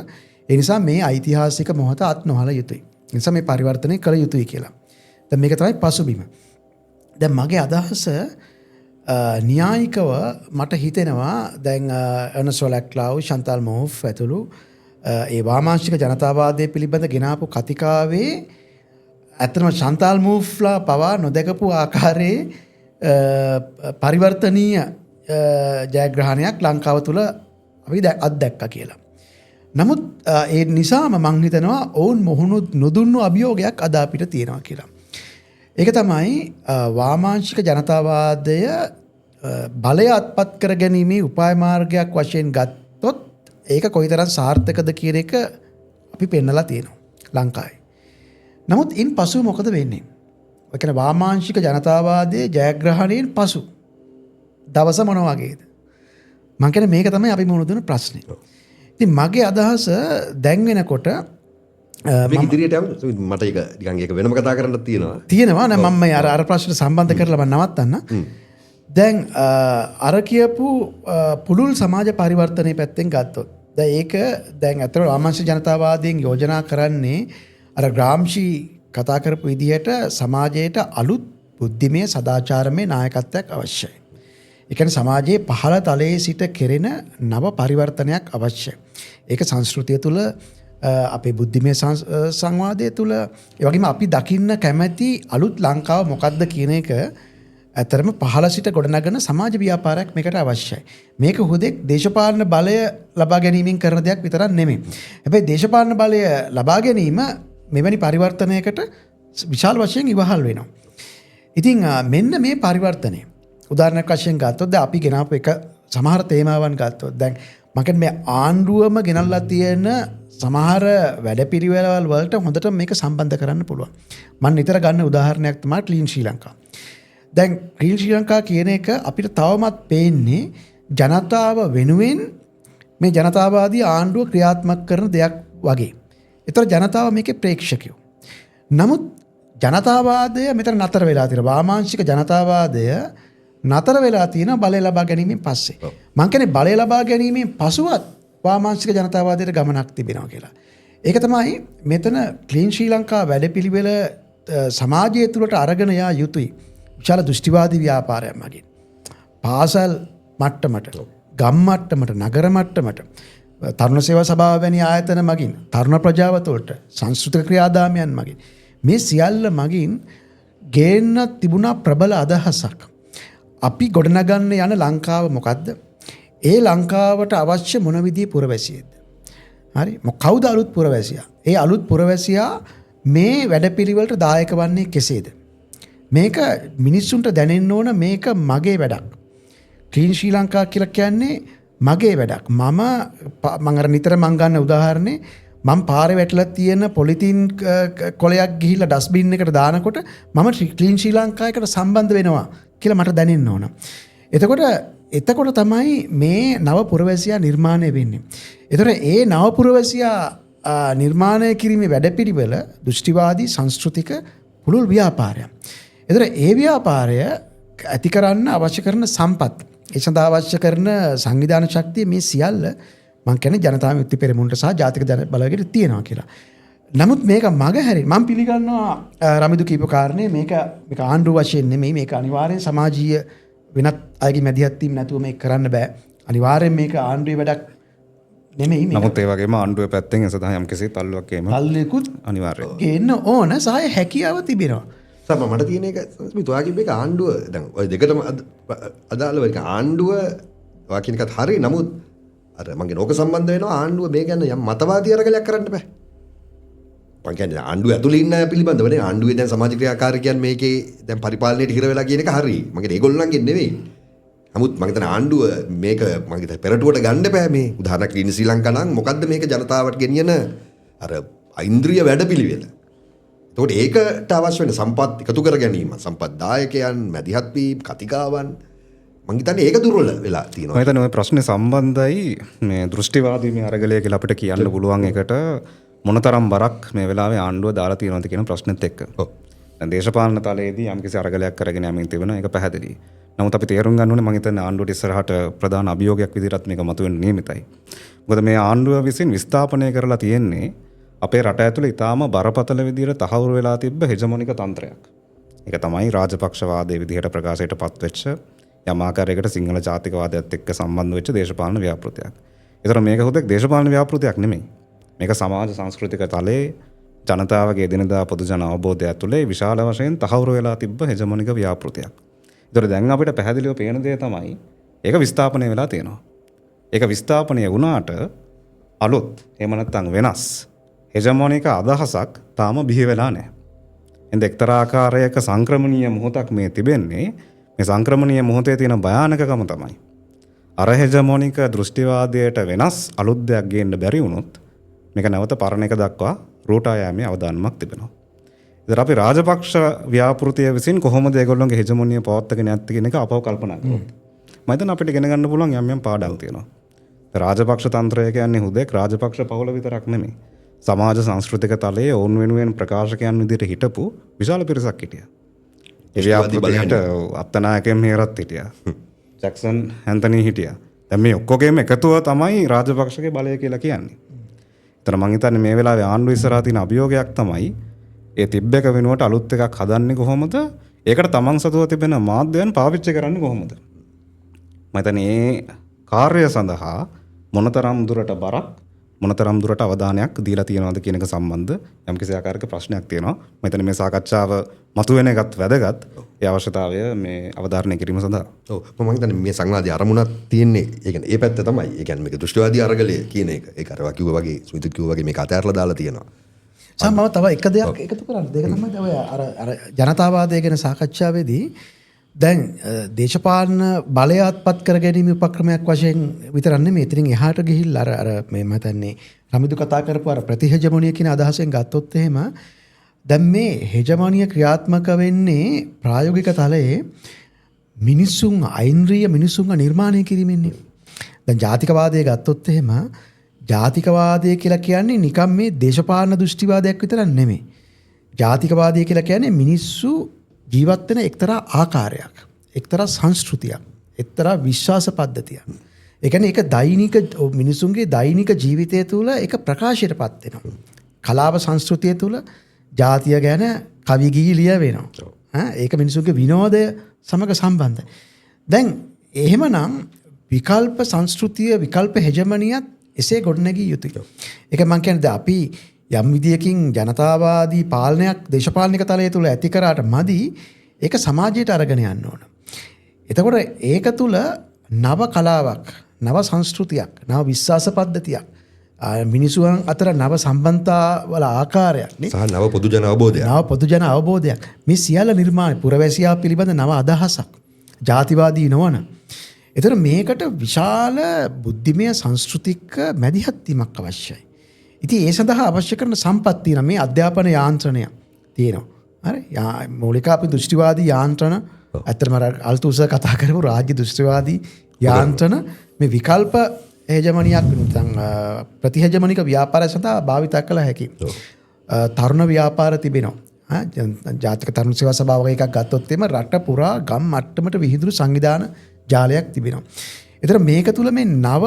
ඒ නිසා මේ ඓතිහාසික මොහොත අත් නොහල යුතුයි. ඒ නිසා මේ පරිවර්තනය කළ යුතුයි කියලා. දැන් මේක තමයි පසුබිම. දැන් මගේ අදහස න්‍යායිකව මට හිතෙනවා දැන් එර්නස්ට් ලැක්ලාව්, ශන්තාල් මොහොෆ් ඇතුළු ඒ වාමාංශික ජනතාවාදය පිළිබඳ ගෙනාපු කතිකාවේ ඇත්තටම ශන්තාල් මූෆ්ලා පවා නොදැකපු ආකාරයේ පරිවර්තනීය ජයග්‍රහණයක් ලංකාව තුළ අපි අත්දැක්කා කියලා. නමුත් ඒ නිසාම මං හිතනවා ඔවුන් මුහුණු නොදුන්නු අභියෝගයක් අද අපිට තියෙනවා කියලා. ඒක තමයි වාමාංශික ජනතාවාදය බලය අත්පත් කර ගැනීමේ උපාය මාර්ගයක් වශයෙන් ගත්තොත් ඒක කොයිතරම් සාර්ථකද කියන එක අපි පෙන්නලා තියෙනවා ලංකාවේ. නමුත් ඉන් පසු මොකද වෙන්නේ? ඔය කියන්නේ වාමාංශික ජනතාවාදයේ ජයග්‍රහණයෙන් පසු දවස මොන වගේද? මං කියන්නේ මේක තමයි අපි මුහුණ දුන්න ප්‍රශ්නේ. ඉතින් මගේ අදහස දැන් වෙනකොට
මේක ඉදිරියට යමු. මට ඒක නිකන් ඒක වෙනම කතා කරන්න තියෙනවා.
තියෙනවා නෑ, මම මේ අර අර ප්‍රශ්නට සම්බන්ධ කරලා මම නවත්තන්න. දැන් අර කියපු පුළුල් සමාජ පරිවර්තනයේ පැත්තෙන් ගත්තොත් දැන් ඒක දැන් ඇත්තටම වාමාංශික ජනතාවාදයෙන් යෝජනා කරන්නේ අර ග්‍රාම්ෂි කතා කරපු විදිහට සමාජයට අලුත් බුද්ධිමය සදාචාරමය නායකත්වයක් අවශ්‍යයි. ඒ කියන්නේ සමාජයේ පහළ තලයේ සිට කෙරෙන නව පරිවර්තනයක් අවශ්‍යයි. ඒක සංස්කෘතිය තුළ, අපේ බුද්ධිමය සංවාදය තුළ, ඒ වගේම අපි දකින්න කැමැති අලුත් ලංකාව මොකක්ද කියන එක ඇත්තටම පහළ සිට ගොඩනගන සමාජ ව්‍යාපාරයක් මේකට අවශ්‍යයි. මේක හුදෙක් දේශපාලන බලය ලබා ගැනීමෙන් කරන දෙයක් විතරක් නෙමෙයි. හැබැයි දේශපාලන බලය ලබා ගැනීම මෙවැනි පරිවර්තනයකට විශාල වශයෙන් ඉවහල් වෙනවා. ඉතින් මෙන්න මේ පරිවර්තනය උදාහරණයක් වශයෙන් ගත්තොත් දැන් අපි ගෙනාපු එක සමහර තේමාවන් ගත්තොත් දැන් මම කියන්නේ මේ ආණ්ඩුවම ගෙනල්ලා තියෙන සමහර වැඩපිළිවෙළවල් වලට හොඳට මේක සම්බන්ධ කරන්න පුළුවන්. මම නිතර ගන්න උදාහරණයක් තමයි ක්ලීන් ශ්‍රී ලංකා. දැන් ක්ලීන් ශ්‍රී ලංකා කියන එක අපිට තවමත් පේන්නේ ජනතාව වෙනුවෙන් මේ ජනතාවාදී ආණ්ඩුව ක්‍රියාත්මක කරන දෙයක් වගේ. ඒතර ජනතාව මේකේ ප්‍රේක්ෂකයෝ. නමුත් ජනතාවාදය මෙතන නතර වෙලා තියෙනවා. වාමාංශික ජනතාවාදය නතර වෙලා තියෙන බලය ලබා ගැනීමෙන් පස්සේ. මං කියන්නේ බලය ලබා ගැනීමෙන් පසුවත් වාමාංශික ජනතාවාදයට ගමනක් තිබෙනවා කියලා. ඒක තමයි මෙතන ක්ලීන් ශ්‍රී ලංකා වැඩපිළිවෙල සමාජය තුළට අරගෙන යා යුතුයි. විශාල දෘෂ්ටිවාදී ව්‍යාපාරයක් මගින්. පාසල් මට්ටමට, ගම් මට්ටමට, නගර මට්ටමට, තරුණ සේවා සභාව වැනි ආයතන මගින්, තරුණ ප්‍රජාව තුළට සංස්කෘතික ක්‍රියාදාමයන් මගින් මේ සියල්ල මගින් ගේන්න තිබුණා ප්‍රබල අදහසක්. අපි ගොඩනගන්න යන ලංකාව මොකද්ද? ඒ ලංකාවට අවශ්‍ය මොන විදිහේ පුරවැසියෙක්ද? හරි, කවුද අලුත් පුරවැසියා? ඒ අලුත් පුරවැසියා මේ වැඩපිළිවෙලට දායක වන්නේ කෙසේද? මේක මිනිස්සුන්ට දැනෙන්න ඕන, මේක මගේ වැඩක්. ක්ලීන් ශ්‍රී ලංකා කියලා කියන්නේ මගේ වැඩක්. මං අර නිතර මං ගන්න උදාහරණේ, මං පාරේ වැටලා තියෙන පොලිතින් කොලයක් ගිහිල්ලා ඩස්බින් එකට දානකොට මම ක්ලීන් ශ්‍රී ලංකා එකට සම්බන්ධ වෙනවා කියලා මට දැනෙන්න ඕන. එතකොට තමයි මේ නව පුරවැසියා නිර්මාණය වෙන්නේ. එතකොට ඒ නව පුරවැසියා නිර්මාණය කිරීමේ වැඩපිළිවෙල දෘෂ්ටිවාදී සංස්කෘතික පුළුල් ව්‍යාපාරයක්. එතකොට ඒ ව්‍යාපාරය ඇති කරන්න අවශ්‍ය කරන සම්පත්, ඒ සඳහා අවශ්‍ය කරන සංවිධාන ශක්තිය මේ සියල්ල මං කියන්නේ ජනතා විමුක්ති පෙරමුණට සහ ජාතික ජන බලවේගයට තියෙනවා කියලා. නමුත් මේක මග හැරෙන්න මං පිළිගන්නවා රමිදු කියපු කාරණේ, මේක ආණ්ඩුව වශයෙන් නෙමෙයි, මේක අනිවාර්යෙන් සමාජීය වෙනත් අයගේ මැදිහත් වීම නැතුව මේක කරන්න බෑ. අනිවාර්යෙන් මේක ආණ්ඩුවේ වැඩක් නෙමෙයි මේක.
නමුත් ඒ වගේම ආණ්ඩුවේ පැත්තෙන් ඒ සඳහා යම්කිසි තල්ලුවක් ඒම
තල්ලුවකුත්
අනිවාර්යයෙන්
ගේන්න ඕන සහ හැකියාව තිබෙනවා.
සම මට තියෙන එක ඔයා කියපු එක ආණ්ඩුව දැන් ඔය දෙකටම අදාළව ඒක ආණ්ඩුව ඔයා කියන එකත් හරි. නමුත් අර මං කියන ඕක සම්බන්ධ වෙනවා ආණ්ඩුව මේ ගැන යම් මතවාදී අරගලයක් කරන්න බෑ. මං කියන්නේ ආණ්ඩුව ඇතුළේ ඉන්න අය පිළිබඳව නේ. ආණ්ඩුවේ දැන් සමාජ ක්‍රියාකාරකයන් මේකේ දැන් පරිපාලනයට හිර වෙලා කියන එක හරි. මං කියන්නේ ඒගොල්ලන්ගෙන් නෙවෙයි. නමුත් මං හිතන්නේ ආණ්ඩුව මේක මං හිතන්නේ පෙරටුවට ගන්න බෑ මේ. උදාහරණයක් ක්ලීන් ශ්‍රී ලංකා නම් මොකද්ද මේක ජනතාවට ගෙනියන අර ඉන්ද්‍රිය වැඩපිළිවෙල. එතකොට ඒකට අවශ්‍ය වෙන සම්පත් එකතු කර ගැනීම, සම්පත් දායකයන්, මැදිහත් වීම, කතිකාවන් මං හිතන්නේ ඒක දුර්වල වෙලා තියෙනවා.
මං හිතන්නේ ඔය ප්‍රශ්නේ සම්බන්ධයි මේ දෘෂ්ටිවාදී මේ අරගලය කියලා අපිට කියන්න පුළුවන් එකට මොනතරම් බරක් මේ වෙලාවේ ආණ්ඩුව දාලා තියෙනවද කියන ප්‍රශ්නෙත් එක්ක. දැන් දේශපාලන තලයේදී යම්කිසි අරගලයක් කරගෙන යමින් තිබෙනවා, ඒක පැහැදිලි. නමුත් අපි තේරුම් ගන්න ඕනේ මං හිතන්නේ ආණ්ඩුවට ඉස්සරහට ප්‍රධාන අභියෝගයක් විදිහටත් මේක මතුවෙන්න නියමිතයි. මොකද මේ ආණ්ඩුව විසින් විස්ථාපනය කරලා තියෙන්නේ අපේ රට ඇතුළේ ඉතාම බරපතල විදිහට තහවුරු වෙලා තිබ්බ හෙජමොනික තන්ත්‍රයක්. ඒක තමයි රාජපක්ෂවාදයේ විදිහට ප්‍රකාශයට පත්වෙච්ච යම් ආකාරයකට සිංහල ජාතිකවාදයත් එක්ක සම්බන්ධ වෙච්ච දේශපාලන ව්‍යාපෘතියක්. ඒතර මේක හුදෙක් දේශපාලන ව්‍යාපෘතියක් නෙමෙයි. මේක සමාජ සංස්කෘතික තලයේ ජනතාවගේ එදිනෙදා පොදු ජන අවබෝධය ඇතුලේ විශාල වශයෙන් තහවුරු වෙලා තිබ්බ හෙජමොනික ව්‍යාපෘතියක්. ඒතර දැන් අපිට පැහැදිලිව පේන දේ තමයි ඒක විස්ථාපනය වෙලා තියෙනවා. ඒක විස්ථාපනය වුණාට අලුත් එහෙම නැත්නම් වෙනස් හෙජමොනික අදහසක් තාම බිහි වෙලා නැහැ. එතෙන් එක්තරා ආකාරයක සංක්‍රමණීය මොහොතක් මේ තිබෙන්නේ. මේ සංක්‍රමණීය මොහොතේ තියෙන භයානකකම තමයි අර හෙජමොනික දෘෂ්ටිවාදයට වෙනස් අලුත් දෙයක් ගේන්න බැරි වුණොත් මේක නැවත පරණ එක දක්වා රෝටා යෑමේ අවදානමක් තිබෙනවා. ඉතින් අපි රාජපක්ෂ ව්‍යාපෘතිය විසින් කොහොමද ඒගොල්ලොන්ගේ හෙජමොනිය පවත්වාගෙන යත්තේ කියන එක අපව කල්පනා කරොත් මම හිතන්නේ අපිට ඉගෙන ගන්න පුළුවන් යම් යම් පාඩම් තියෙනවා. රාජපක්ෂ තන්ත්‍රය කියන්නේ හුදෙක් රාජපක්ෂ පවුල විතරක් නෙමෙයි. සමාජ සංස්කෘතික තලයේ ඔවුන් වෙනුවෙන් ප්‍රකාශකයන් විදිහට හිටපු විශාල පිරිසක් හිටියා. ඒ ව්‍යාපෘතියට අත්තනායකයන් හේරත් හිටියා. ජැක්සන් ඇන්තනී හිටියා. දැන් මේ ඔක්කොගේම එකතුව තමයි රාජපක්ෂගේ බලය කියලා කියන්නේ. ඒතර මං හිතන්නේ මේ වෙලාවේ ආණ්ඩුව ඉස්සරහා තියෙන අභියෝගයක් තමයි ඒ තිබ්බ එක වෙනුවට අලුත් එකක් හදන්නේ කොහොමද? ඒකට තමන් සතුව තිබෙන මාධ්‍යයන් පාවිච්චි කරන්නේ කොහොමද? මම හිතන්නේ ඒ කාර්යය සඳහා මොනතරම් දුරට බරක් මොනතරම් දුරට අවධානයක් දීලා තියෙනවද කියන එක සම්බන්ධ යම්කිසි ආකාරයක ප්‍රශ්නයක් තියෙනවා. මම හිතන්නේ මේ සාකච්ඡාව මතුවෙන එකත් වැදගත්. ඒ අවශ්‍යතාවය මේ අවධාරණය කිරීම සඳහා.
ඔව්, මම හිතන්නේ මේ සංවාදයේ අරමුණක් තියෙන්නේ ඒ කියන්නේ ඒ පැත්ත තමයි. ඒ කියන්නේ මේක දෘෂ්ටිවාදී අරගලය කියන එක. ඒක අර කිව්වා වගේ සුමිතුත් කිව්වා වගේ මේක අතහැරලා දාලා තියෙනවා.
සම මම තව එක දෙයක් එකතු කරන්න. දෙක තමයි ඔය අර අර ජනතාවාදය ගැන සාකච්ඡාවේදී දැන් දේශපාලන බලය අත්පත් කර ගැනීම උපක්‍රමයක් වශයෙන් විතරක් නෙමෙයි. එතනින් එහාට ගිහිල්ලා අර අර මේ මම හිතන්නේ රමිදු කතා කරපු අර ප්‍රතිහෙජමොනිය කියන අදහසෙන් ගත්තොත් එහෙම දැන් මේ හෙජමොනිය ක්‍රියාත්මක වෙන්නේ ප්‍රායෝගික තලයේ මිනිස්සුන් ඓන්ද්‍රිය මිනිස්සුන්ව නිර්මාණය කිරීමෙන්නේ. දැන් ජාතිකවාදය ගත්තොත් එහෙම ජාතිකවාදය කියලා කියන්නේ නිකන් මේ දේශපාලන දෘෂ්ටිවාදයක් විතරක් නෙමෙයි. ජාතිකවාදය කියලා කියන්නේ මිනිස්සු ජීවත් වෙන එක්තරා ආකාරයක්, එක්තරා සංස්කෘතියක්, එක්තරා විශ්වාස පද්ධතියක්. ඒ කියන්නේ ඒක දෛනික මිනිසුන්ගේ දෛනික ජීවිතය තුළ ඒක ප්‍රකාශයටපත් වෙනවා. කලාව සංස්කෘතිය තුළ ජාතිය ගැන කවි ගී ලියවෙනවා. ඒක මිනිසුන්ගේ විනෝදය සමග සම්බන්ධයි. දැන් එහෙමනම් විකල්ප සංස්කෘතිය විකල්ප හෙජමනියත් එසේ ගොඩනැගිය යුතුයි. ඒක මං කියන්නේ දැන් අපි යම් විදියකින් ජනතාවාදී පාලනයක් දේශපාලනික තලය තුළ ඇති කරාට මදි, ඒක සමාජයට අරගෙන යන්න ඕන. එතකොට ඒක තුළ නව කලාවක්, නව සංස්කෘතියක්, නව විශ්වාස පද්ධතියක්, මිනිසුන් අතර නව සම්බන්ධතාවල ආකාරයක් නේ,
සහ නව පොදු ජන අවබෝධයක්.
නව පොදු ජන අවබෝධයක්. මේ සියල්ල නිර්මාණය පුරවැසියා පිළිබඳ නව අදහසක්, ජාතිවාදී නොවන. එතකොට මේකට විශාල බුද්ධිමය සංස්කෘතික මැදිහත් වීමක් අවශ්‍යයි. ඉතින් ඒ සඳහා අවශ්‍ය කරන සම්පත් තියෙනවා. මේ අධ්‍යාපන යාන්ත්‍රණය තියෙනවා. හරි, මූලික අපි දෘෂ්ටිවාදී යාන්ත්‍රණ, ඇත්තටම අර අල්තුස කතා කරපු රාජ්‍ය දෘෂ්ටිවාදී යාන්ත්‍රණ මේ විකල්ප හෙජමනියක් නැත්නම් ප්‍රතිහෙජමනික ව්‍යාපාරය සඳහා භාවිත කළ හැකි. තරුණ ව්‍යාපාර තිබෙනවා. ජාතික තරුණ සේවා සභාව වගේ එකක් ගත්තොත් එimhe රට පුරා ගම් මට්ටමට විහිදුණු සංවිධාන ජාලයක් තිබෙනවා. ඒතර මේක තුල මේ නව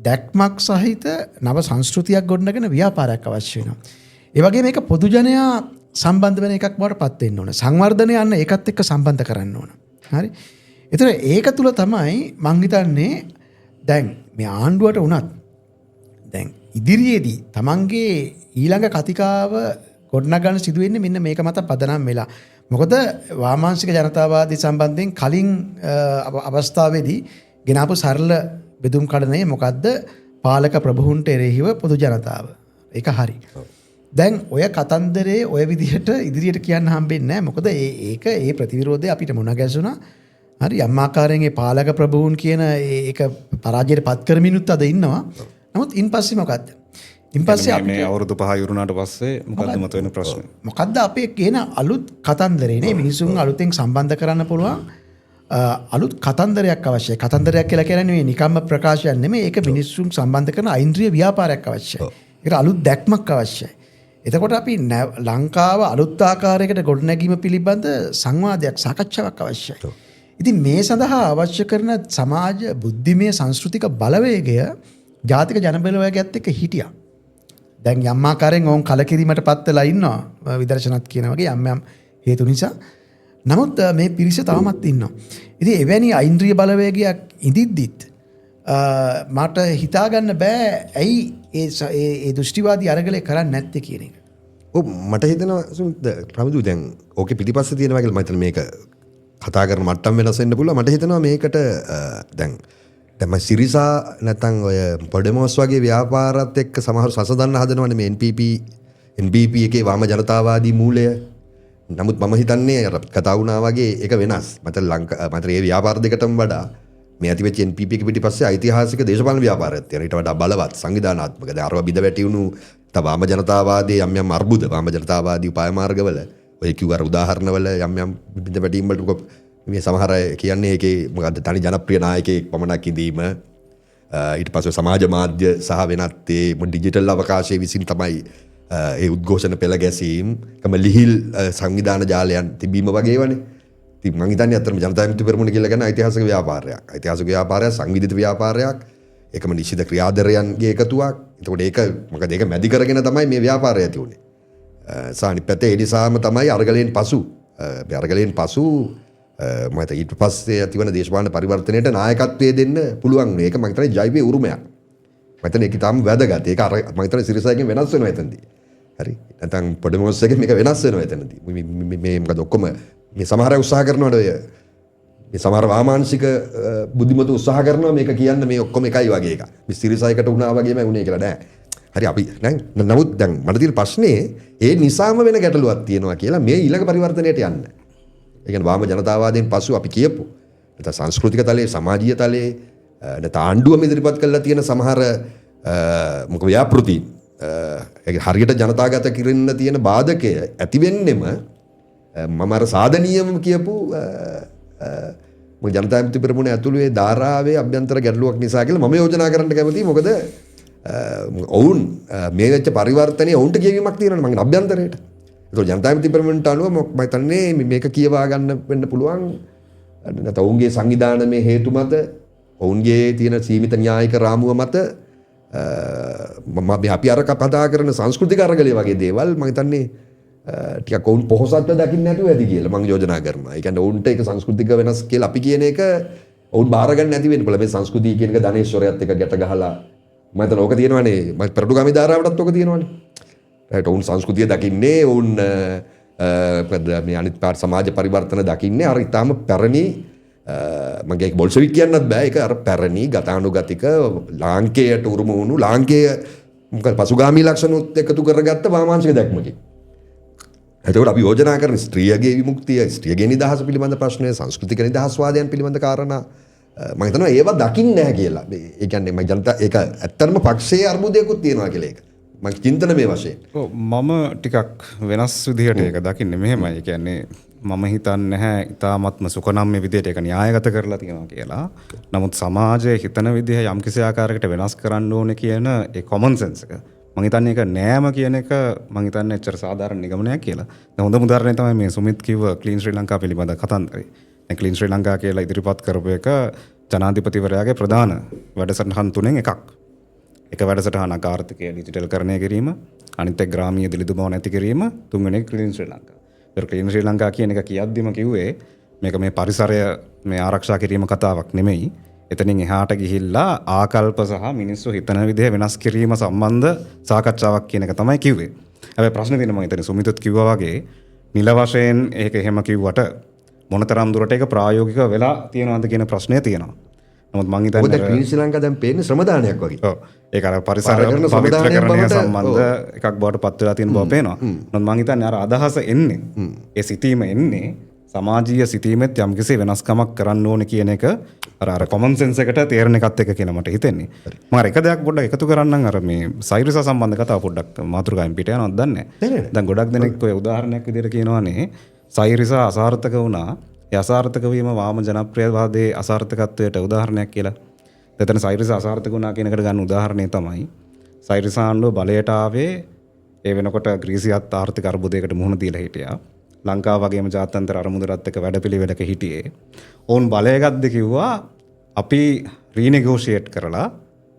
දැක්මක් සහිත නව සංස්කෘතියක් ගොඩනගෙන ව්‍යාපාරයක් අවශ්‍ය වෙනවා. ඒ වගේම මේක පොදු ජනයා සම්බන්ධ වෙන එකක් බවට පත් වෙන්න ඕන. සංවර්ධනය යන්න ඒකත් එක්ක සම්බන්ධ කරන්න ඕන. හරි. ඒතර ඒක තුල තමයි මං හිතන්නේ දැන් මේ ආණ්ඩුවට වුණත් දැන් ඉදිරියේදී තමන්ගේ ඊළඟ කතිකාව ගොඩනගන්න සිදු වෙන්නේ මෙන්න මේක මත පදනම් වෙලා. මොකද වාමාංශික ජනතාවාදී සම්බන්ධයෙන් කලින් අවස්ථාවේදී ගෙනාපු සරල බෙදුම් කඩනේ මොකද්ද? පාලක ප්‍රභූන්ට එරෙහිව පොදු ජනතාව. ඒක හරි. දැන් ඔය කතන්දරේ ඔය විදිහට ඉදිරියට කියන්න හම්බෙන්නේ නැහැ. මොකද ඒක ඒ ප්‍රතිවිරෝධය අපිට මුණ ගැසුණා. හරි, යම් ආකාරයෙන් ඒ පාලක ප්‍රභූන් කියන ඒක පරාජයට පත් කරමිනුත් අද ඉන්නවා. නමුත් ඉන්පස්සේ මොකද්ද? ඉන්පස්සේ
අපිට මේ අවුරුදු 5 ඉවරුනාට පස්සේ මොකද්ද මතුවෙන ප්‍රශ්නේ?
මොකද්ද අපේ කියන අලුත් කතන්දරේ නේ? මිනිසුන් අලුතෙන් සම්බන්ධ කරන්න පුළුවන් අලුත් කතන්දරයක් අවශ්‍යයි. කතන්දරයක් කියලා කියන්නේ මේ නිකම්ම ප්‍රකාශයක් නෙමෙයි. ඒක මිනිස්සුන් සම්බන්ධ කරන ඓන්ද්‍රිය ව්‍යාපාරයක් අවශ්‍යයි. ඒකට අලුත් දැක්මක් අවශ්‍යයි. එතකොට අපි ලංකාව අලුත් ආකාරයකට ගොඩනැගීම පිළිබඳ සංවාදයක් සාකච්ඡාවක් අවශ්‍යයි. ඉතින් මේ සඳහා අවශ්‍ය කරන සමාජ බුද්ධිමය සංස්කෘතික බලවේගය ජාතික ජනබලවේගයත් එක්ක හිටියා. දැන් යම් ආකාරයෙන් ඔවුන් කලකිරීමට පත් වෙලා ඉන්නවා විදර්ශනත් කියන වගේ යම් යම් හේතු නිසා. නමුත් මේ පිරිස තවමත් ඉන්නවා. ඉතින් එවැනි ඓන්ද්‍රිය බලවේගයක් ඉදිද්දිත් මට හිතා ගන්න බෑ ඇයි ඒ දෘෂ්ටිවාදී අරගලය කරන්නේ නැත්තේ කියන එක.
ඔව්, මට හිතෙනවා සුමිත් රමිදු දැන් ඕකේ පිටිපස්සේ තියෙනවා කියලා මම හිතන්නේ මේක කතා කරන මට්ටම් වෙනස් වෙන්න පුළුවන්. මට හිතෙනවා මේකට දැන් මම සිරිසා නැත්නම් ඔය පොඩෙමෝස් වගේ ව්‍යාපාරات එක්ක සමහර සසඳන්න හදනවනේ මේ NPP එකේ වාම ජනතාවාදී මූලය. නමුත් මම හිතන්නේ අර කතා වුණා වගේ ඒක වෙනස්. මට ලංකා මට මේ ව්‍යාපාර දෙකටම වඩා මේ ඇතිවෙච්ච NPP එක පිටිපස්සේ ඓතිහාසික දේශපාලන ව්‍යාපාරයක් තියෙනවා. ඊට වඩා බලවත් සංවිධානාත්මක. දැන් අරව බිඳ වැටි වුණු තව වාම ජනතාවාදී යම් යම් අර්බුද, වාම ජනතාවාදී උපාය මාර්ගවල ඔය කිව්ව අර උදාහරණවල යම් යම් බිඳ වැටීම් වලට මේ සමහර අය කියන්නේ ඒකේ මොකද්ද තනි ජනප්‍රිය නායකයෙක් පමණක් ඉඳීම, ඊට පස්සේ සමාජ මාධ්‍ය සහ වෙනත් ඒ ඩිජිටල් අවකාශයේ විසින් තමයි ඒ උද්ඝෝෂණ පෙළ ගැසීම්, එකම ලිහිල් සංවිධාන ජාලයන් තිබීම වගේ ඒවානේ. ඉතින් මං හිතන්නේ අත්තටම ජනතා විමුක්ති පෙරමුණ කියලා කියන්නේ ඓතිහාසික ව්‍යාපාරයක්. ඓතිහාසික ව්‍යාපාරයක්, සංවිධිත ව්‍යාපාරයක්, ඒකම නිශ්චිත ක්‍රියාදරයන්ගේ එකතුවක්. එතකොට ඒක මොකද ඒක මැදි කරගෙන තමයි මේ ව්‍යාපාරය ඇති වුනේ. සහ අනිත් පැත්තේ ඒ නිසාම තමයි අරගලයෙන් පසු මේ අරගලයෙන් පසු මම හිතා ඊට පස්සේ ඇතිවන දේශපාලන පරිවර්තනයට නායකත්වය දෙන්න පුළුවන් වුණේ. ඒක මං හිතන්නේ ජෛවයේ උරුමයක්. මං හිතන්නේ ඒක ඉතාම වැදගත්. ඒක අර මං හිතන්නේ සිරිසාගෙන් වෙනස් වෙනවා එතනදී. හරි. නැත්නම් පොඩමොස් එකෙන් මේක වෙනස් වෙනවා එතනදී. මේ මොකද ඔක්කොම මේ සමහර අය උත්සාහ කරනවාද ඔය මේ සමහර වාමාංශික බුද්ධිමතු උත්සාහ කරනවා මේක කියන්න මේ ඔක්කොම එකයි වගේ එකක්. මේ සිරිසායකට වුණා වගේමයි වුණේ කියලා නෑ. හරි අපි නෑ. නමුත් දැන් මට තියෙන ප්‍රශ්නේ ඒ නිසාම වෙන ගැටලුවක් තියෙනවා කියලා මේ ඊළඟ පරිවර්තනයට යන්න. ඒ කියන්නේ වාම ජනතාවාදයෙන් පසු අපි කියපු නැත්නම් සංස්කෘතික තලයේ, සමාජීය තලයේ, නැත්නම් ආණ්ඩුවම ඉදිරිපත් කරලා තියෙන සමහර මොකද ව්‍යාපෘති ඒ හරියට ජනතාගත කිරන්න තියෙන බාධකය ඇති වෙන්නෙම මම අර සාධනීයම කියපු මොකද ජනතා විමුක්ති පෙරමුණ ඇතුළු ඒ ධාරාවේ අභ්‍යන්තර ගැටලුවක් නිසා කියලා මම යෝජනා කරන්න කැමතියි. මොකද ඔවුන් මේ වෙච්ච පරිවර්තනයේ ඔවුන්ට කියවීමක් තියෙනවනේ මං අභ්‍යන්තරයට. ඒතකොට ජනතා විමුක්ති පෙරමුණට අනුව මම හිතන්නේ මේක කියවා ගන්න වෙන්න පුළුවන්. නැත්නම් ඔවුන්ගේ සංවිධානමය හේතු මත, ඔවුන්ගේ තියෙන සීමිත න්‍යායික රාමුව මත මම අපි අර කතා කරන සංස්කෘතික අරගලය වගේ දේවල් මම හිතන්නේ ටිකක් ඔවුන් පොහොසත්ව දකින්න නැතුව ඇති කියලා මම යෝජනා කරනවා. ඒ කියන්නේ ඔවුන්ට ඒක සංස්කෘතික වෙනස් කියලා අපි කියන එක ඔවුන් බාර ගන්න නැති වෙන්න පුළුවන්. මේ සංස්කෘතිය කියන එක ධනේශ්වරයත් එක්ක ගැට ගහලා මම හිතන්නේ ඕක තියෙනවනේ. මම පෙරටුගාමී ධාරාවටත් ඕක තියෙනවනේ. රයිට්, ඔවුන් සංස්කෘතිය දකින්නේ ඔවුන් මොකද්ද මේ අනිත් පාර සමාජ පරිවර්තන දකින්නේ අර ඊටාම පැරණි මගේ ඒක බොල්ෂෙවික් කියන්නත් බෑ. ඒක අර පැරණි ගතානුගතික ලාංකේයට උරුම වුණු ලාංකේය මොකද පසුගාමී ලක්ෂණුත් එකතු කරගත්ත වාමාංශික දැක්මකින්. එතකොට අපි යෝජනා කරන ස්ත්‍රියගේ විමුක්තිය, ස්ත්‍රියගේ නිදහස පිළිබඳ ප්‍රශ්නය, සංස්කෘතික නිදහස්වාදයන් පිළිබඳ කාරණා මම හිතනවා ඒවා දකින්නේ නැහැ කියලා. ඒ කියන්නේ මම ජනතා ඒක ඇත්තටම පක්ෂයේ අර්බුදයකුත් තියෙනවා කියලා ඒක. මම චින්තන මේ වශයෙන්.
ඔව්, මම ටිකක් වෙනස් විදිහට ඒක දකින්නේ මෙහෙමයි. ඒ කියන්නේ මම හිතන්නේ නැහැ ඉතාමත්ම සුකනම්ය විදිහට ඒක න්‍යායගත කරලා තියෙනවා කියලා. නමුත් සමාජයේ හිතන විදිහ යම්කිසි ආකාරයකට වෙනස් කරන්න ඕනේ කියන ඒ කොමන් සෙන්ස් එක. මං හිතන්නේ ඒක නෑම කියන එක මං හිතන්නේ එච්චර සාධාරණ නිගමනයක් කියලා. දැන් හොඳම උදාහරණය තමයි මේ සුමිත් කිව්ව ක්ලීන් ශ්‍රී ලංකා පිළිබඳ කතන්දරේ. දැන් ක්ලීන් ශ්‍රී ලංකා කියලා ඉදිරිපත් කරපු එක ජනාධිපතිවරයාගේ ප්‍රධාන වැඩසටහන් තුනෙන් එකක්. එක වැඩසටහනක් ආර්ථිකය ඩිජිටල් කරණය කිරීම, අනිත් එක ග්‍රාමීය දිලිඳු බව නැති කිරීම, තුන්වෙනි එක ක්ලීන් ශ්‍රී ලංකා. ඒතර ක්ලීන් ශ්‍රී ලංකා කියන එක කියද්දිම කිව්වේ මේක මේ පරිසරය මේ ආරක්ෂා කිරීම කතාවක් නෙමෙයි. එතනින් එහාට ගිහිල්ලා ආකල්ප සහ මිනිස්සු හිතන විදිහ වෙනස් කිරීම සම්බන්ධ සාකච්ඡාවක් කියන එක තමයි කිව්වේ. හැබැයි ප්‍රශ්නේ තියෙනවා මම හිතන්නේ සුමිතුත් කිව්වා වගේ නිල වශයෙන් ඒක එහෙම කිව්වට මොනතරම් දුරට ඒක ප්‍රායෝගිකව වෙලා තියෙනවද කියන ප්‍රශ්නය තියෙනවා. නමුත් මං හිතන්නේ
මොකද ක්ලීන් ශ්‍රී ලංකා දැන් පේන්නේ ශ්‍රම දානයක් වගේ.
ඔව්. ඒක අර පරිසර
පාර කරන
පවිත්‍ර
ශ්‍රම
කරණය
බවට,
සම්බන්ධ එකක් බවට පත් වෙලා තියෙන බව පේනවා. නමුත් මං හිතන්නේ අර අදහස එන්නේ, ඒ සිතීම එන්නේ සමාජීය සිතීමෙත් යම්කිසි වෙනස්කමක් කරන්න ඕනේ කියන එක අර අර කොමන් සෙන්ස් එකට තේරෙන එකත් එක්ක කියලා මට හිතෙන්නේ. මම අර එක දෙයක් පොඩ්ඩක් එකතු කරන්නම්, අර මේ සයිරිසා සම්බන්ධ කතාව පොඩ්ඩක් මාතෘකාවෙන් පිට යනවද දන්නේ නැහැ. දැන් ගොඩක් දෙනෙක් ඔය උදාහරණයක් විදිහට කියනවානේ සයිරිසා අසාර්ථක වුණා. ඒ අසාර්ථක වීම වාම ජනප්‍රියවාදයේ අසාර්ථකත්වයට උදාහරණයක් කියලා. එතන සයිරිසා අසාර්ථක වුණා කියන එකට ගන්න උදාහරණය තමයි සයිරිසා ආණ්ඩුව බලයට ආවේ ඒ වෙනකොට ග්‍රීසියත් ආර්ථික අර්බුදයකට මුහුණ දීලා හිටියා. ලංකාව වගේම ජාත්‍යන්තර අරමුදලත් එක්ක වැඩපිළිවෙලක හිටියේ. ඔවුන් බලය ගද්ද කිව්වා අපි රීනෙගෝෂියේට් කරලා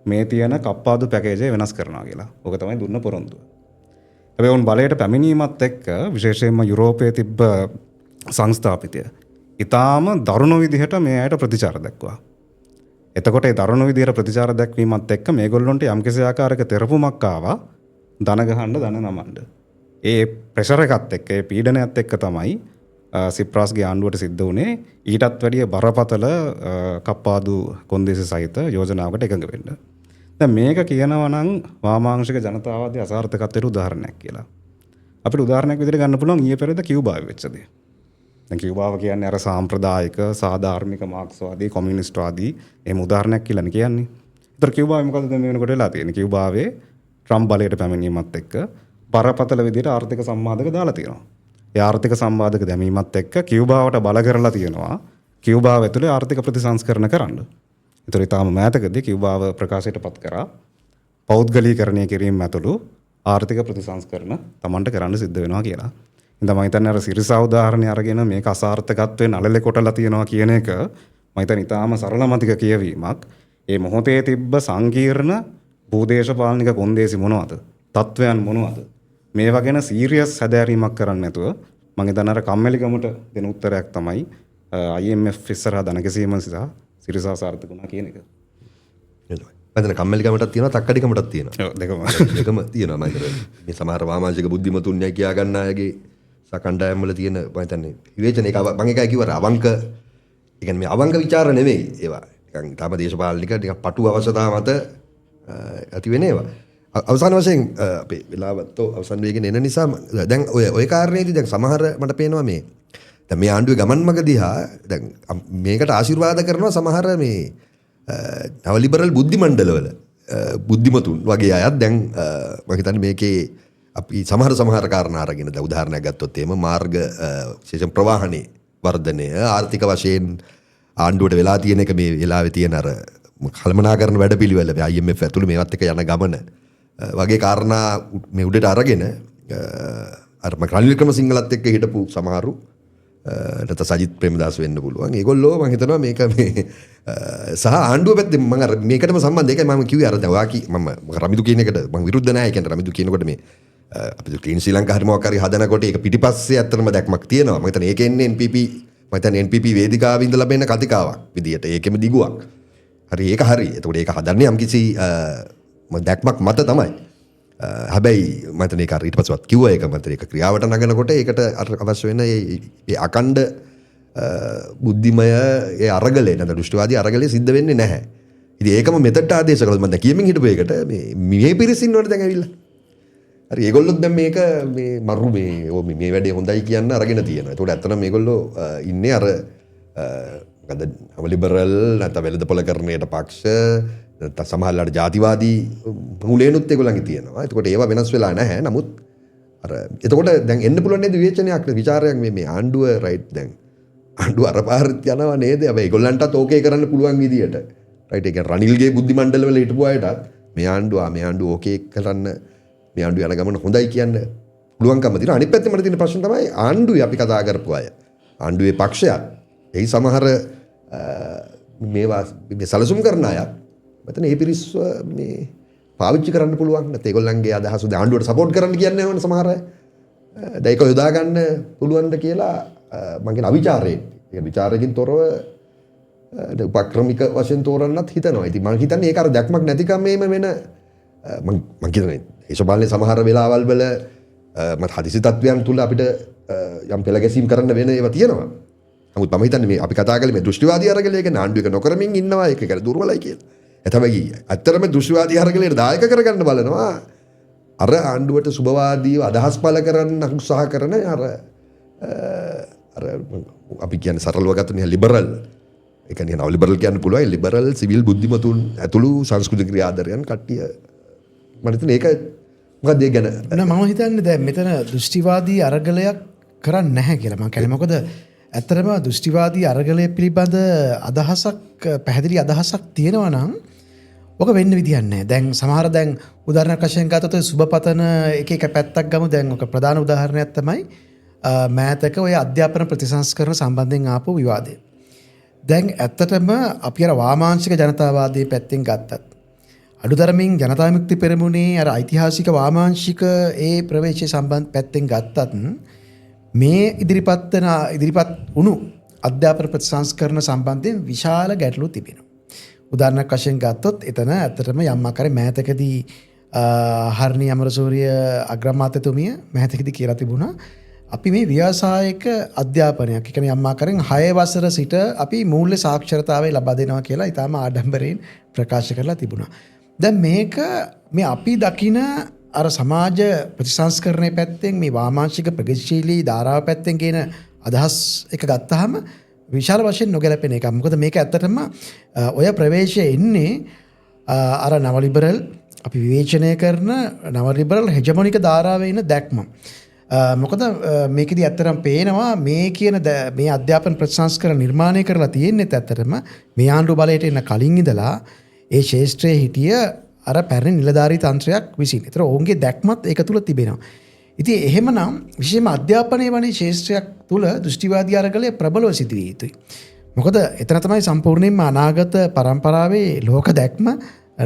මේ තියෙන කප්පාදු පැකේජය වෙනස් කරනවා කියලා. ඕක තමයි දුන්න පොරොන්දුව. හැබැයි ඔවුන් බලයට පැමිණීමත් එක්ක විශේෂයෙන්ම යුරෝපයේ තිබ්බ සංස්ථාපිතය ඉතාම දරුණු විදිහට මේ අයට ප්‍රතිචාර දැක්වුවා. එතකොට ඒ දරුණු විදිහට ප්‍රතිචාර දැක්වීමත් එක්ක මේගොල්ලොන්ට යම්කිසි ආකාරයක තෙරපුමක් ආවා දන ගහන්න දන නමන්න. ඒ ප්‍රෙෂර් එකත් එක්ක ඒ පීඩනයත් එක්ක තමයි සිප්‍රාස්ගේ ආණ්ඩුවට සිද්ධ වුණේ ඊටත් වැඩිය බරපතල කප්පාදු කොන්දේසි සහිත යෝජනාවකට එකඟ වෙන්න. දැන් මේක කියනවා නම් වාමාංශික ජනතාවාදී අසාර්ථකත්වයට උදාහරණයක් කියලා. අපිට උදාහරණයක් විදිහට ගන්න පුළුවන් ඊයේ පෙරේද කියුබාවේ වෙච්ච දේ. දැන් කියුබාව කියන්නේ අර සාම්ප්‍රදායික සාධාර්මික මාක්ස්වාදී කොමියුනිස්ට්වාදී එහෙම උදාහරණයක් කියලානේ කියන්නේ. ඒතර කියුබාවේ මොකද දැන් මේ වෙනකොට වෙලා තියෙන්නේ? කියුබාවේ ට්‍රම්ප් බලයට පැමිණීමත් එක්ක බරපතල විදිහට ආර්ථික සම්බාධක දාලා තියෙනවා. ඒ ආර්ථික සම්බාධක දැමීමත් එක්ක කියුබාවට බල කරලා තියෙනවා කියුබාව ඇතුලේ ආර්ථික ප්‍රතිසංස්කරණ කරන්න. ඒතර ඊටාම මෑතකදී කියුබාව ප්‍රකාශයට පත් කරා පෞද්ගලීකරණය කිරීම ඇතුළු ආර්ථික ප්‍රතිසංස්කරණ Tamanට කරන්න සිද්ධ වෙනවා කියලා. ඉතින් මම හිතන්නේ අර සිරිසා උදාහරණය අරගෙන මේක අසාර්ථකත්වයෙන් නළලේ කොටලා තියෙනවා කියන එක මම හිතන්නේ ඊටාම සරලමතික කියවීමක්. ඒ මොහොතේ තිබ්බ සංකීර්ණ භූදේශපාලනික කොන්දේසි මොනවද? තත්වයන් මොනවද? මේවා ගැන සීරියස් හැදෑරීමක් කරන්න නැතුව මම හිතන්නේ අර කම්මැලිකමට දෙන උත්තරයක් තමයි IMF ඉස්සරහා දන ගැසීම නිසා සිරිසා සාර්ථක වුණා කියන එක.
මම හිතන්නේ කම්මැලිකමටත් තියෙනවා, තක්කඩිකමටත් තියෙනවා.
ඔව්, දෙකම.
දෙකම තියෙනවා. මම හිතන්නේ මේ සමහර වාමාංශික බුද්ධිමතුන් යයි කියා ගන්න අයගේ කණ්ඩායම් වල තියෙන මම හිතන්නේ විවේචන එක මම එකයි කිව්වා අර අවංක, ඒ කියන්නේ මේ අවංක විචාර නෙමෙයි ඒවා. නිකන් තාම දේශපාලනික නිකන් පටු අවශ්‍යතා මත ඇති වෙන ඒවා. අවසාන වශයෙන් අපේ වෙලාවත් අවසන් වෙගෙන එන නිසා දැන් ඔය කාරණේදී දැන් සමහර මට පේනවා මේ දැන් මේ ආණ්ඩුවේ ගමන් මඟ දිහා දැන් මේකට ආශිර්වාද කරනවා සමහර මේ නව ලිබරල් බුද්ධි මණ්ඩලවල බුද්ධිමතුන් වගේ අයත් දැන් මම හිතන්නේ මේකේ අපි සමහර කාරණා අරගෙන දැන් උදාහරණයක් ගත්තොත් එහෙම මාර්ග විශේෂයෙන් ප්‍රවාහනේ වර්ධනය ආර්ථික වශයෙන් ආණ්ඩුවට වෙලා තියෙන එක මේ වෙලාවේ තියෙන අර කළමනාකරන වැඩපිළිවෙල මේ IMF ඇතුළු මේවත් එක්ක යන ගමන වගේ කාරණා මේ උඩට අරගෙන අර රනිල් වික්‍රමසිංහලත් එක්ක හිටපු සමහරු නැත්නම් සජිත් ප්‍රේමදාස වෙන්න පුළුවන්. ඒගොල්ලෝ මං හිතනවා මේක මේ සහ ආණ්ඩුව පැත්තෙන් මං අර මේකටම සම්බන්ධ ඒකයි මම කිව්වේ අර දැන් ඔයා මම රමිදු කියන එකට මං විරුද්ධ නෑ. ඒ කියන්නේ රමිදු කියනකොට මේ අපි ක්ලීන් ශ්‍රී ලංකා හරි මොකක් හරි හදනකොට ඒක පිටිපස්සේ ඇත්තටම දැක්මක් තියෙනවා. මං හිතන්නේ ඒකේ එන්නේ NPP මං හිතන්නේ NPP වේදිකාවේ ඉඳලා ලැබෙන කතිකාවක් විදියට. ඒකෙම දිගුවක්. හරි ඒක හරි. එතකොට ඒක හදන්නේ යම්කිසි දැක්මක් මත තමයි. හැබැයි මම හිතන්නේ ඒක අර ඊට පස්සෙවත් කිව්වා ඒක මම හිතන්නේ ඒක ක්‍රියාවට නගනකොට ඒකට අර අවශ්‍ය වෙන ඒ අකණ්ඩ බුද්ධිමය ඒ අරගලේ නැත්නම් දෘෂ්ටිවාදී අරගලේ සිද්ධ වෙන්නේ නැහැ. ඉතින් ඒකම මෙතට ආදේශ කළොත් මම දැන් කියමින් හිටපු එකට මේ පිරිස ඉන්නවනේ දැන් ඇවිල්ලා. හරි ඒගොල්ලොත් දැන් මේක මේ මරු මේ ඔය මේ වැඩේ හොඳයි කියන්න අරගෙන තියෙනවා. ඒතකොට ඇත්තටම මේගොල්ලෝ ඉන්නේ අර මොකද නව ලිබරල් නැත්නම් වෙළඳපොළකරණයට පක්ෂ නැත්නම් සමහරලාට ජාතිවාදී මූලේනුත් ඒගොල්ලන්ගේ තියෙනවා. එතකොට ඒවා වෙනස් වෙලා නැහැ. නමුත් අර එතකොට දැන් එන්න පුළුවන් නේද විවේචනයක් විචාරයක් මේ ආණ්ඩුව රයිට් දැන් ආණ්ඩුව අර පාරත් යනවා නේද? හැබැයි ඒගොල්ලන්ටත් ඕකේ කරන්න පුළුවන් විදියට. රයිට් ඒ කියන්නේ රනිල්ගේ බුද්ධි මණ්ඩලවල හිටපු අයටත් මේ ආණ්ඩුව ඕකේ කරන්න මේ ආණ්ඩුව යන ගමන හොඳයි කියන්න පුළුවන්කම තියෙනවා. අනිත් පැත්තේ මට තියෙන ප්‍රශ්න තමයි ආණ්ඩුවේ අපි කතා කරපු අය. ආණ්ඩුවේ පක්ෂයත් එහි සමහර මේවා මේ සැලසුම් කරන අයත් මෙතන ඒ පිරිස්ව මේ පාවිච්චි කරන්න පුළුවන්. නැත්නම් ඒගොල්ලන්ගේ අදහස දැන් ආණ්ඩුවට සපෝට් කරන්න කියන්නේ ඕන සමහර අය. දැන් ඒක යොදා ගන්න පුළුවන්ද කියලා මං කියන අවිචාරයෙන්. ඒ විචාරයෙන් තොරව උපක්‍රමික වශයෙන් තෝරන්නත් හිතනවා. ඉතින් මං හිතන්නේ ඒක අර දැක්මක් නැතිකමේම වෙන මං කියන්නේ දේශපාලනේ සමහර වෙලාවල් වල මත් හදිසි තත්ත්වයන් තුල අපිට යම් පෙළ ගැසීම් කරන්න වෙන ඒවා තියෙනවා. නමුත් මම හිතන්නේ මේ අපි කතා කළේ මේ දෘෂ්ටිවාදී අරගලය ගැන ආණ්ඩුව එක නොකරමින් ඉන්නවා ඒක ගැන දුර්වලයි කියලා. ඒ තමයි ඇත්තටම දෘෂ්ටිවාදී අරගලයට දායක කරගන්න බලනවා අර ආණ්ඩුවට සුබවාදීව අදහස් පළ කරන්න උත්සාහ කරන අර අර අපි කියන්නේ සරලව ගත්තොත් නිකන් ලිබරල් ඒ කියන්නේ නව ලිබරල් කියන්න පුළුවන් ලිබරල් සිවිල් බුද්ධිමතුන් ඇතුළු සංස්කෘතික ක්‍රියාදරයන් කට්ටිය මම හිතන්නේ ඒක මොකක්ද ඒ ගැන
නෑ මම හිතන්නේ දැන් මෙතන දෘෂ්ටිවාදී අරගලයක් කරන්නේ නැහැ කියලා මම කියන්නේ මොකද ඇත්තටම දෘෂ්ටිවාදී අරගලය පිළිබඳ අදහසක් පැහැදිලි අදහසක් තියෙනවා නම් ඔක වෙන්න විදිහක් නැහැ. දැන් සමහර දැන් උදාහරණයක් වශයෙන් ගත්තොත් ඔය සුබපතන එක එක පැත්තක් ගමු. දැන් ඔක ප්‍රධාන උදාහරණයක් තමයි මෑතක ඔය අධ්‍යාපන ප්‍රතිසංස්කරණ සම්බන්ධයෙන් ආපු විවාදය. දැන් ඇත්තටම අපි අර වාමාංශික ජනතාවාදයේ පැත්තෙන් ගත්තත් අඩුතරමින් ජනතා විමුක්ති පෙරමුණේ අර ඓතිහාසික වාමාංශික ඒ ප්‍රවේශය සම්බන්ධ පැත්තෙන් ගත්තත් මේ ඉදිරිපත් වුණු අධ්‍යාපන ප්‍රතිසංස්කරණ සම්බන්ධයෙන් විශාල ගැටලු තිබෙනවා. උදාහරණයක් වශයෙන් ගත්තොත් එතන ඇත්තටම යම් ආකාරයේ මෑතකදී හර්ණි අමරසූරිය අග්‍රාමාත්‍යතුමිය මෑතකදී කියලා තිබුණා අපි මේ ව්‍යවසායක අධ්‍යාපනයක්, ඒ කියන්නේ යම් ආකාරයෙන් 6 වසර සිට අපි මූල්‍ය සාක්ෂරතාවය ලබා දෙනවා කියලා ඉතාම ආඩම්බරයෙන් ප්‍රකාශ කරලා තිබුණා. දැන් මේක මේ අපි දකින අර සමාජ ප්‍රතිසංස්කරණය පැත්තෙන් මේ වාමාංශික ප්‍රගතිශීලී ධාරාව පැත්තෙන් කියන අදහස් එක ගත්තාම විශාල වශයෙන් නොගැලපෙන එකක්. මොකද මේක ඇත්තටම ඔය ප්‍රවේශය එන්නේ අර නව ලිබරල් අපි විවේචනය කරන නව ලිබරල් හෙජමොනික ධාරාවේ ඉන්න දැක්ම. මොකද මේකෙදි ඇත්තටම පේනවා මේ කියන මේ අධ්‍යාපන ප්‍රතිසංස්කරණ නිර්මාණය කරලා තියෙන්නේත් ඇත්තටම මේ ආණ්ඩුව බලයට එන්න කලින් ඉඳලා ඒ ක්ෂේත්‍රයේ හිටිය අර පැරණි නිලධාරී තන්ත්‍රයක් විසින්. ඒතර ඔවුන්ගේ දැක්මත් ඒක තුල තිබෙනවා. ඉතින් එහෙමනම් විශේෂයෙන්ම අධ්‍යාපනයේ වනේ ක්ෂේත්‍රයක් තුල දෘෂ්ටිවාදී අරගලය ප්‍රබලව සිදුවිය යුතුයි. මොකද එතන තමයි සම්පූර්ණයෙන්ම අනාගත පරම්පරාවේ ලෝක දැක්ම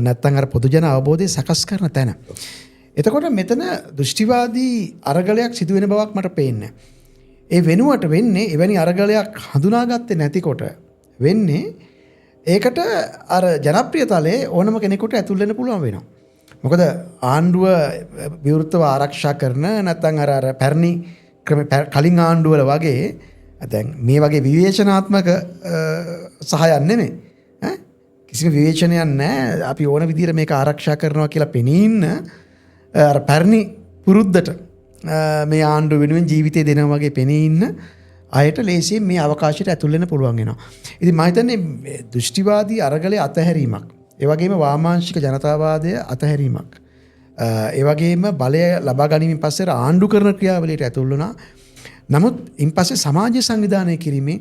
නැත්තම් අර පොදු ජන අවබෝධය සකස් කරන තැන. එතකොට මෙතන දෘෂ්ටිවාදී අරගලයක් සිදුවෙන බවක් මට පේන්නේ. ඒ වෙනුවට වෙන්නේ එවැනි අරගලයක් හඳුනාගත්තේ නැතිකොට වෙන්නේ ඒකට අර ජනප්‍රිය තලයේ ඕනම කෙනෙකුට ඇතුල් වෙන්න පුළුවන් වෙනවා. මොකද ආණ්ඩුව විවෘතව ආරක්ෂා කරන නැත්නම් අර අර පැරණි ක්‍රම කලින් ආණ්ඩුවල වගේ දැන් මේ වගේ විවේචනාත්මක සහායක් නෙමෙයි. ඈ කිසිම විවේචනයක් නැහැ. අපි ඕන විදිහට මේක ආරක්ෂා කරනවා කියලා පෙනී ඉන්න අර පැරණි පුරුද්දට මේ ආණ්ඩුව වෙනුවෙන් ජීවිතය දෙනවා වගේ පෙනී ඉන්න අයට ලේසියෙන් මේ අවකාශයට ඇතුල් වෙන්න පුළුවන් වෙනවා. ඉතින් මම හිතන්නේ මේ දෘෂ්ටිවාදී අරගලයේ අතහැරීමක්, ඒ වගේම වාමාංශික ජනතාවාදය අතහැරීමක්, ඒ වගේම බලය ලබා ගැනීමෙන් පස්සේ ආණ්ඩු කරන ක්‍රියාවලියට ඇතුල් වුණා. නමුත් ඉන් පස්සේ සමාජ සංවිධානය කිරීමේ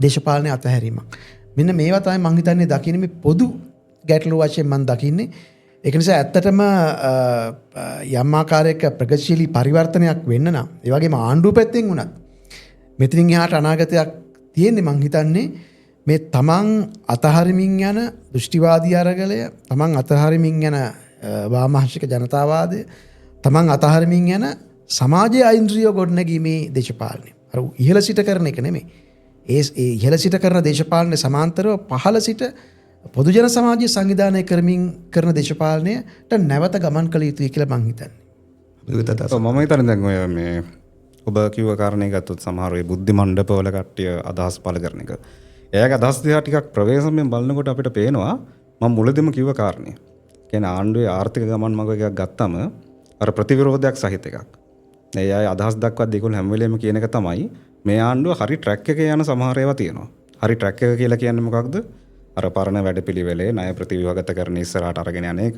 දේශපාලනය අතහැරීමක්. මෙන්න මේවා තමයි මං හිතන්නේ දකින්නේ මේ පොදු ගැටලු වශයෙන් මං දකින්නේ. ඒක නිසා ඇත්තටම යම් ආකාරයක ප්‍රගතිශීලී පරිවර්තනයක් වෙන්න නම්, ඒ වගේම ආණ්ඩුව පැත්තෙන් වුණත් මෙතනින් එහාට අනාගතයක් තියෙන්නේ මං හිතන්නේ මේ තමන් අතහරිමින් යන දෘෂ්ටිවාදී අරගලය, තමන් අතහරිමින් යන වාමාංශික ජනතාවාදය, තමන් අතහරිමින් යන සමාජයේ ඓන්ද්‍රිය ගොඩනැගීමේ දේශපාලනය. අර ඉහළ සිට කරන එක නෙමෙයි. ඒ ඒ ඉහළ සිට කරන දේශපාලනය සමාන්තරව පහළ සිට පොදුජන සමාජය සංවිධානය කරමින් කරන දේශපාලනයට නැවත ගමන් කළ යුතුයි කියලා මං හිතන්නේ.
ඔව්, මම හිතන්නේ දැන් ඔය මේ ඔබ කිව්ව කාරණේ ගත්තොත් සමහර ඔය බුද්ධි මණ්ඩපවල කට්ටිය අදහස් පළ කරන එක. එයාගේ අදහස් දිහා ටිකක් ප්‍රවේශමෙන් බලනකොට අපිට පේනවා මම මුලදිම කිව්ව කාරණේ. කියන්නේ ආණ්ඩුවේ ආර්ථික ගමන් මඟ එකක් ගත්තම අර ප්‍රතිවිරෝධයක් සහිත එකක්. ඒ අය අදහස් දක්වද්දී ඒගොල්ලෝ හැම වෙලේම කියන එක තමයි මේ ආණ්ඩුව හරි ට්‍රැක් එකේ යන සමහර ඒවා තියෙනවා. හරි ට්‍රැක් එක කියලා කියන්නේ මොකක්ද? අර පරණ වැඩපිළිවෙලේ ණය ප්‍රතිව්‍යුහගත කරන ඉස්සරහට අරගෙන යන එක,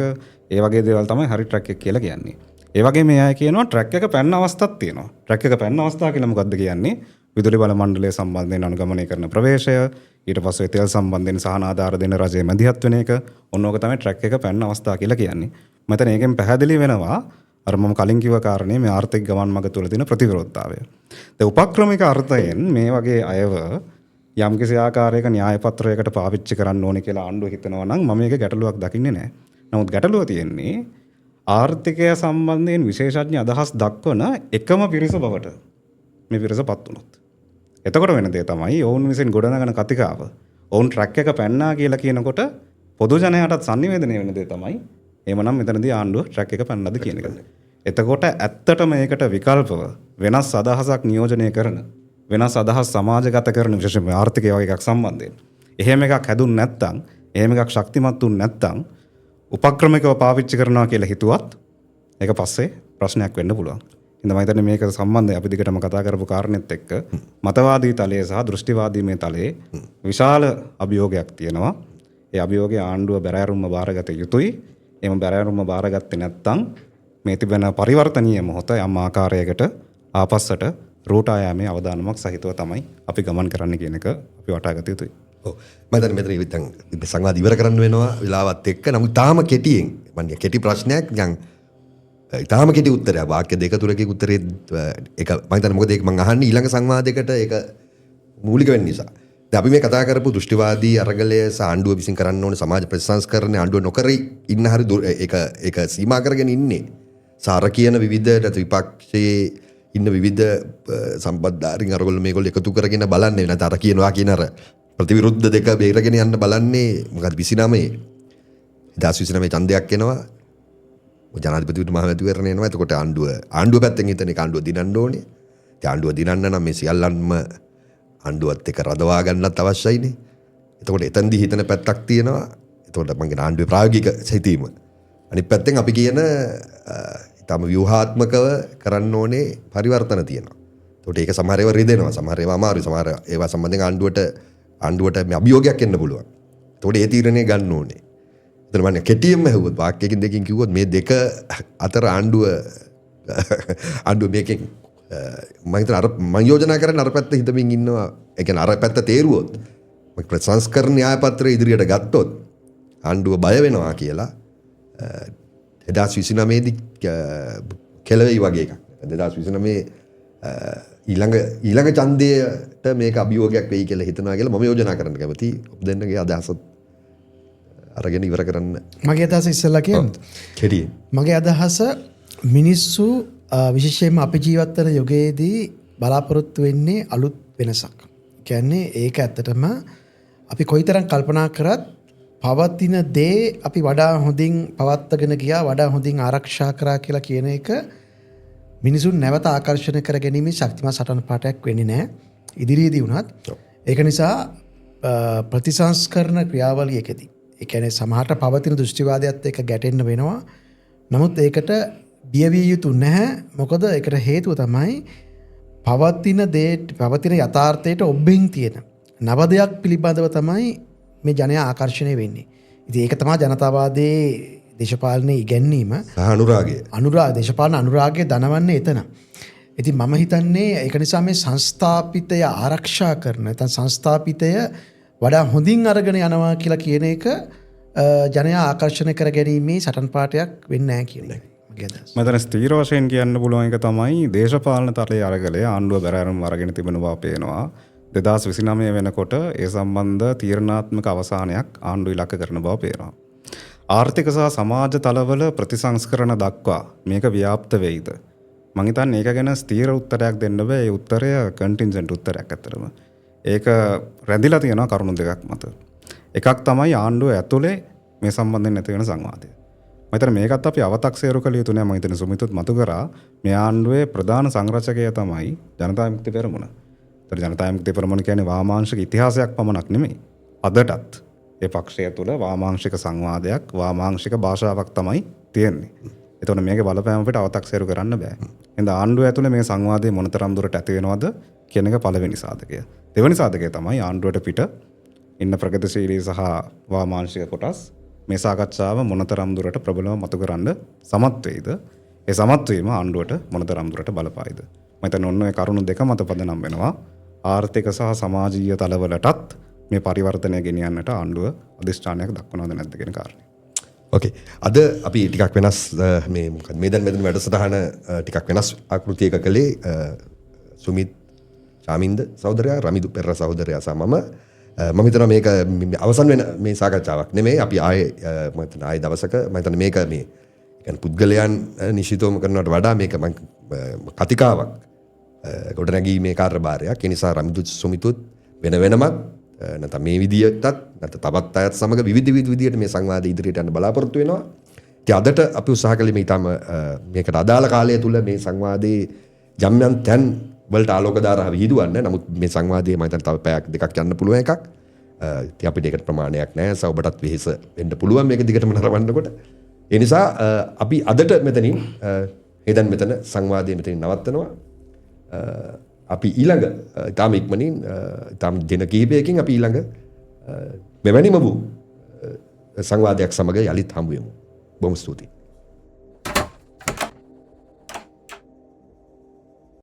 ඒ වගේ දේවල් තමයි හරි ට්‍රැක් එක කියලා කියන්නේ. ඒ වගේම මේ අය කියනවා ට්‍රැක් එක පැන්න අවස්ථාවක් තියෙනවා. ට්‍රැක් එක පැන්න අවස්ථාව කියලා මොකද්ද කියන්නේ? විදුලි බල මණ්ඩලය සම්බන්ධයෙන් අනුගමනය කරන ප්‍රවේශය, ඊට පස්සේ තෙල් සම්බන්ධයෙන් සහන ආධාර දෙන රජය මැදිහත් වෙන එක, ඔන්න ඕක තමයි ට්‍රැක් එක පැන්න අවස්ථාව කියලා කියන්නේ. මම ඒකෙන් පැහැදිලි වෙනවා අර මම කලින් කිව්ව කාරණේ මේ ආර්ථික ගමන් මඟ තුළ තියෙන ප්‍රතිවිරෝධතාවය. දැන් උපක්‍රමික අර්ථයෙන් මේ වගේ අයව යම්කිසි ආකාරයක න්‍යාය පත්‍රයකට පාවිච්චි කරන්න ඕනේ කියලා ආණ්ඩුව හිතනවා නම් මම ඒක ගැටලුවක් දකින්නේ නැහැ. නමුත් ගැටලුව තියෙන්නේ ආර්ථිකය සම්බන්ධයෙන් විශේෂඥ අදහස් දක්වන එකම පිරිස බවට මේ පිරිස පත් වුණොත්. එතකොට වෙන දේ තමයි ඔවුන් විසින් ගොඩනගන කතිකාව. ඔවුන් ට්‍රැක් එක පැන්නා කියලා කියනකොට පොදු ජනයාටත් සංනිවේදනය වෙන දේ තමයි එහෙමනම් මෙතනදී ආණ්ඩුව ට්‍රැක් එක පැන්නද කියන එක. එතකොට ඇත්තටම ඒකට විකල්පව වෙනස් අදහසක් නියෝජනය කරන, වෙනස් අදහස් සමාජගත කරන විශේෂයෙන්ම ආර්ථිකය වගේ එකක් සම්බන්ධයෙන්. එහෙම එකක් හැදුන් නැත්නම්, එහෙම එකක් ශක්තිමත් වුන් නැත්නම් උපක්‍රමිකව පාවිච්චි කරනවා කියලා හිතුවත් ඒක පස්සේ ප්‍රශ්නයක් වෙන්න පුළුවන්. ඉතින් මම හිතන්නේ මේක සම්බන්ධයි අපි දිගටම කතා කරපු කාරණෙත් එක්ක මතවාදී තලයේ සහ දෘෂ්ටිවාදී මේ තලයේ විශාල අභියෝගයක් තියෙනවා. ඒ අභියෝගය ආණ්ඩුව බැරෑරුම්ම බාරගත යුතුයි. එහෙම බැරෑරුම්ම බාරගත්තේ නැත්නම් මේ තිබෙන පරිවර්තනීය මොහොත යම් ආකාරයකට ආපස්සට රෝටා යාමේ අවදානමක් සහිතව තමයි අපි ගමන් කරන්න කියන එක අපි වටහාගත යුතුයි.
ඔව්. මම දැන් මෙතන දැන් සංවාද ඉවර කරන්න වෙනවා වෙලාවත් එක්ක. නමුත් තාම කෙටියෙන් මම කෙටි ප්‍රශ්නයක් නිකන් තාම කෙටි උත්තරයක් වාක්‍ය දෙක තුනකින් උත්තරේ ඒක මම හිතන්නේ මොකද ඒක මං අහන්නේ ඊළඟ සංවාදයකට ඒක මූලික වෙන්න නිසා. දැන් අපි මේ කතා කරපු දෘෂ්ටිවාදී අරගලය සහ ආණ්ඩුව විසින් කරන්න ඕනේ සමාජ ප්‍රතිසංස්කරණය ආණ්ඩුව නොකර ඉන්න හරි ඒක ඒක සීමා කරගෙන ඉන්නේ. සාර කියන විවිධ නැත්නම් විපක්ෂයේ ඉන්න විවිධ සම්බන්ධාරින් අරගොල්ලෝ මේගොල්ලෝ එකතු කරගෙන බලන්නේ නැත්නම් අර කියනවා කියන අර ප්‍රතිවිරුද්ධ දෙක බේරගෙන යන්න බලන්නේ මොකද 29 2029 ඡන්දයක් එනවා ජනාධිපතිතුමා මහ මැතිවරණය එනවා. එතකොට ආණ්ඩුව පැත්තෙන් හිතන එක ආණ්ඩුව දිනන්න ඕනේ. ඉතින් ආණ්ඩුව දිනන්න නම් මේ සියල්ලන්ම ආණ්ඩුවත් එක්ක රඳවා ගන්නත් අවශ්‍යයිනේ. එතකොට එතනදී හිතන පැත්තක් තියෙනවා. එතකොට මං කියන ආණ්ඩුවේ ප්‍රායෝගික සිතීම. අනිත් පැත්තෙන් අපි කියන ඉතාම ව්‍යුහාත්මකව කරන්න ඕනේ පරිවර්තන තියෙනවා. එතකොට ඒක සමහර ඒවා රිදෙනවා, සමහර ඒවා අමාරුයි, සමහර ඒවා සම්බන්ධයෙන් ආණ්ඩුවට ආණ්ඩුවට මේ අභියෝගයක් එන්න පුළුවන්. එතකොට ඒ තීරණය ගන්න ඕනේ. එතන මම කෙටියෙන්ම ඇහුවොත් වාක්‍යයකින් දෙකකින් කිව්වොත් මේ දෙක අතර ආණ්ඩුව ආණ්ඩුව මේකෙන් මම හිතන අර මං යෝජනා කරන්නේ අර පැත්ත හිතමින් ඉන්නවා. ඒ කියන්නේ අර පැත්ත තේරුවොත් ප්‍රතිසංස්කරණ න්‍යාය පත්‍රය ඉදිරියට ගත්තොත් ආණ්ඩුව බය වෙනවා කියලා 2029 දී කෙලවෙයි වගේ එකක්. 2029 ඊළඟ ඊළඟ ඡන්දයට මේක අභියෝගයක් වෙයි කියලා හිතනවා කියලා මම යෝජනා කරන්න කැමතියි. ඔබ දෙන්නගේ අදහසත් අරගෙන ඉවර කරන්න.
මගේ අදහස ඉස්සෙල්ලා කියන්න.
කෙටියෙන්.
මගේ අදහස මිනිස්සු විශේෂයෙන්ම අපි ජීවත් වෙන යුගයේදී බලාපොරොත්තු වෙන්නේ අලුත් වෙනසක්. කියන්නේ ඒක ඇත්තටම අපි කොයිතරම් කල්පනා කරත් පවතින දේ අපි වඩා හොඳින් පවත්වාගෙන ගියා, වඩා හොඳින් ආරක්ෂා කරා කියලා කියන එක මිනිසුන් නැවත ආකර්ෂණය කර ගැනීමේ ශක්තිමත් සටන් පාඨයක් වෙන්නේ නැහැ ඉදිරියේදී වුණත්. ඒක නිසා ප්‍රතිසංස්කරණ ක්‍රියාවලියකදී, ඒ කියන්නේ සමහරට පවතින දෘෂ්ටිවාදයත් එක්ක ගැටෙන්න වෙනවා. නමුත් ඒකට බිය විය යුතු නැහැ. මොකද ඒකට හේතුව තමයි පවතින දේ, පවතින යථාර්ථයට ඔබ්බෙන් තියෙන නව දෙයක් පිළිබඳව තමයි මේ ජනයා ආකර්ෂණය වෙන්නේ. ඉතින් ඒක තමයි ජනතාවාදයේ දේශපාලනයේ ඉගැන්වීම.
සහ අනුරාගය.
දේශපාලන අනුරාගය දනවන්නේ එතන. ඉතින් මම හිතන්නේ ඒක නිසා මේ සංස්ථාපිතය ආරක්ෂා කරන, නැත්නම් සංස්ථාපිතය වඩා හොඳින් අරගෙන යනවා කියලා කියන එක ජනයා ආකර්ෂණය කර ගැනීමේ සටන් පාඨයක් වෙන්නේ නැහැ කියන එකයි මගේ අදහස.
මම හිතන්නේ ස්ථීර වශයෙන් කියන්න පුළුවන් එක තමයි දේශපාලන තලයේ අරගලය ආණ්ඩුව බැරෑරුම් අරගෙන තිබෙන බව පේනවා. 2029 වෙනකොට ඒ සම්බන්ධ තීරණාත්මක අවසානයක් ආණ්ඩුව ඉලක්ක කරන බව පේනවා. ආර්ථික සහ සමාජ තලවල ප්‍රතිසංස්කරණ දක්වා මේක ව්‍යාප්ත වෙයිද? මං හිතන්නේ ඒක ගැන ස්ථීර උත්තරයක් දෙන්න බෑ. ඒ උත්තරය කන්ටින්ජන්ට් උත්තරයක් ඇත්තටම. ඒක රැඳිලා තියෙනවා කරුණු දෙකක් මත. එකක් තමයි ආණ්ඩුව ඇතුලේ මේ සම්බන්ධයෙන් ඇති වෙන සංවාදය. මම හිතන්නේ මේකත් අපි අවතක්සේරු කළ යුතු නෑ. මම හිතන්නේ සුමිතුත් මතු කරා මේ ආණ්ඩුවේ ප්‍රධාන සංරචකය තමයි ජනතා විමුක්ති පෙරමුණ. ඒතර ජනතා විමුක්ති පෙරමුණ කියන්නේ වාමාංශික ඉතිහාසයක් පමණක් නෙමෙයි. අදටත් ඒ පක්ෂය තුළ වාමාංශික සංවාදයක්, වාමාංශික භාෂාවක් තමයි තියෙන්නේ. එතකොට මේකේ බලපෑම අපිට අවතක්සේරු කරන්න බෑ. එහෙනම් ආණ්ඩුව ඇතුලේ මේ සංවාදය මොනතරම් දුරට ඇති වෙනවද කියන එක පළවෙනි සාධකය. දෙවෙනි සාධකය තමයි ආණ්ඩුවට පිට ඉන්න ප්‍රගතිශීලී සහ වාමාංශික කොටස් මේ සාකච්ඡාව මොනතරම් දුරට ප්‍රබලව මතු කරන්න සමත් වෙයිද? ඒ සමත් වීම ආණ්ඩුවට මොනතරම් දුරට බලපායිද? මම හිතන්නේ ඔන්න ඔය කරුණු දෙක මත පදනම් වෙනවා. ආර්ථික සහ සමාජීය තලවලටත් මේ පරිවර්තනය ගෙනියන්නට ආණ්ඩුව අධිෂ්ඨානයක් දක්වනවද නැද්ද කියන කාරණය.
ඕකේ. අද අපි ටිකක් වෙනස් මේ මොකක්ද මේ දැන් මෙතන වැඩසටහන ටිකක් වෙනස් ආකෘතියක කළේ සුමිත් චාමින්ද සහෝදරයා, රමිදු පෙරේරා සහෝදරයා සහ මම. මම හිතනවා මේක අවසන් වෙන මේ සාකච්ඡාවක් නෙමෙයි. අපි ආයේ මම හිතනවා ආයේ දවසක මම හිතන්නේ මේක මේ කියන්නේ පුද්ගලයන් නිශ්චිතවම කරනවට වඩා මේක මං කතිකාවක් ගොඩනැගීමේ කාර්යභාරයක්. ඒ නිසා රමිදු සුමිතුත් වෙන වෙනමත් නැත්නම් මේ විදියටත් නැත්නම් තවත් අයත් සමග විවිධ විවිධ විදියට මේ සංවාදය ඉදිරියට යන්න බලාපොරොත්තු වෙනවා. ඉතින් අදට අපි උත්සාහ කළේ මේ ඊටම මේකට අදාළ කාලය තුල මේ සංවාදයේ යම් යම් තැන් වලට ආලෝක ධාරා විහිදුවන්න. නමුත් මේ සංවාදයේ මම හිතන්නේ තව පැයක් දෙකක් යන්න පුළුවන් එකක්. ඉතින් අපිට ඒකට ප්‍රමාණයක් නෑ. ඔබටත් වෙහෙස වෙන්න පුළුවන් මේක දිගටම නරඹන්නකොට. ඒ නිසා අපි අදට මෙතනින් හෙදන් මෙතන සංවාදය මෙතනින් නවත්තනවා. අපි ඊළඟ ඉතාම ඉක්මනින් ඉතාම දින කිහිපයකින් අපි ඊළඟ මෙවැනිම වූ සංවාදයක් සමග යලිත් හමු වෙමු. බොහොම ස්තුතියි.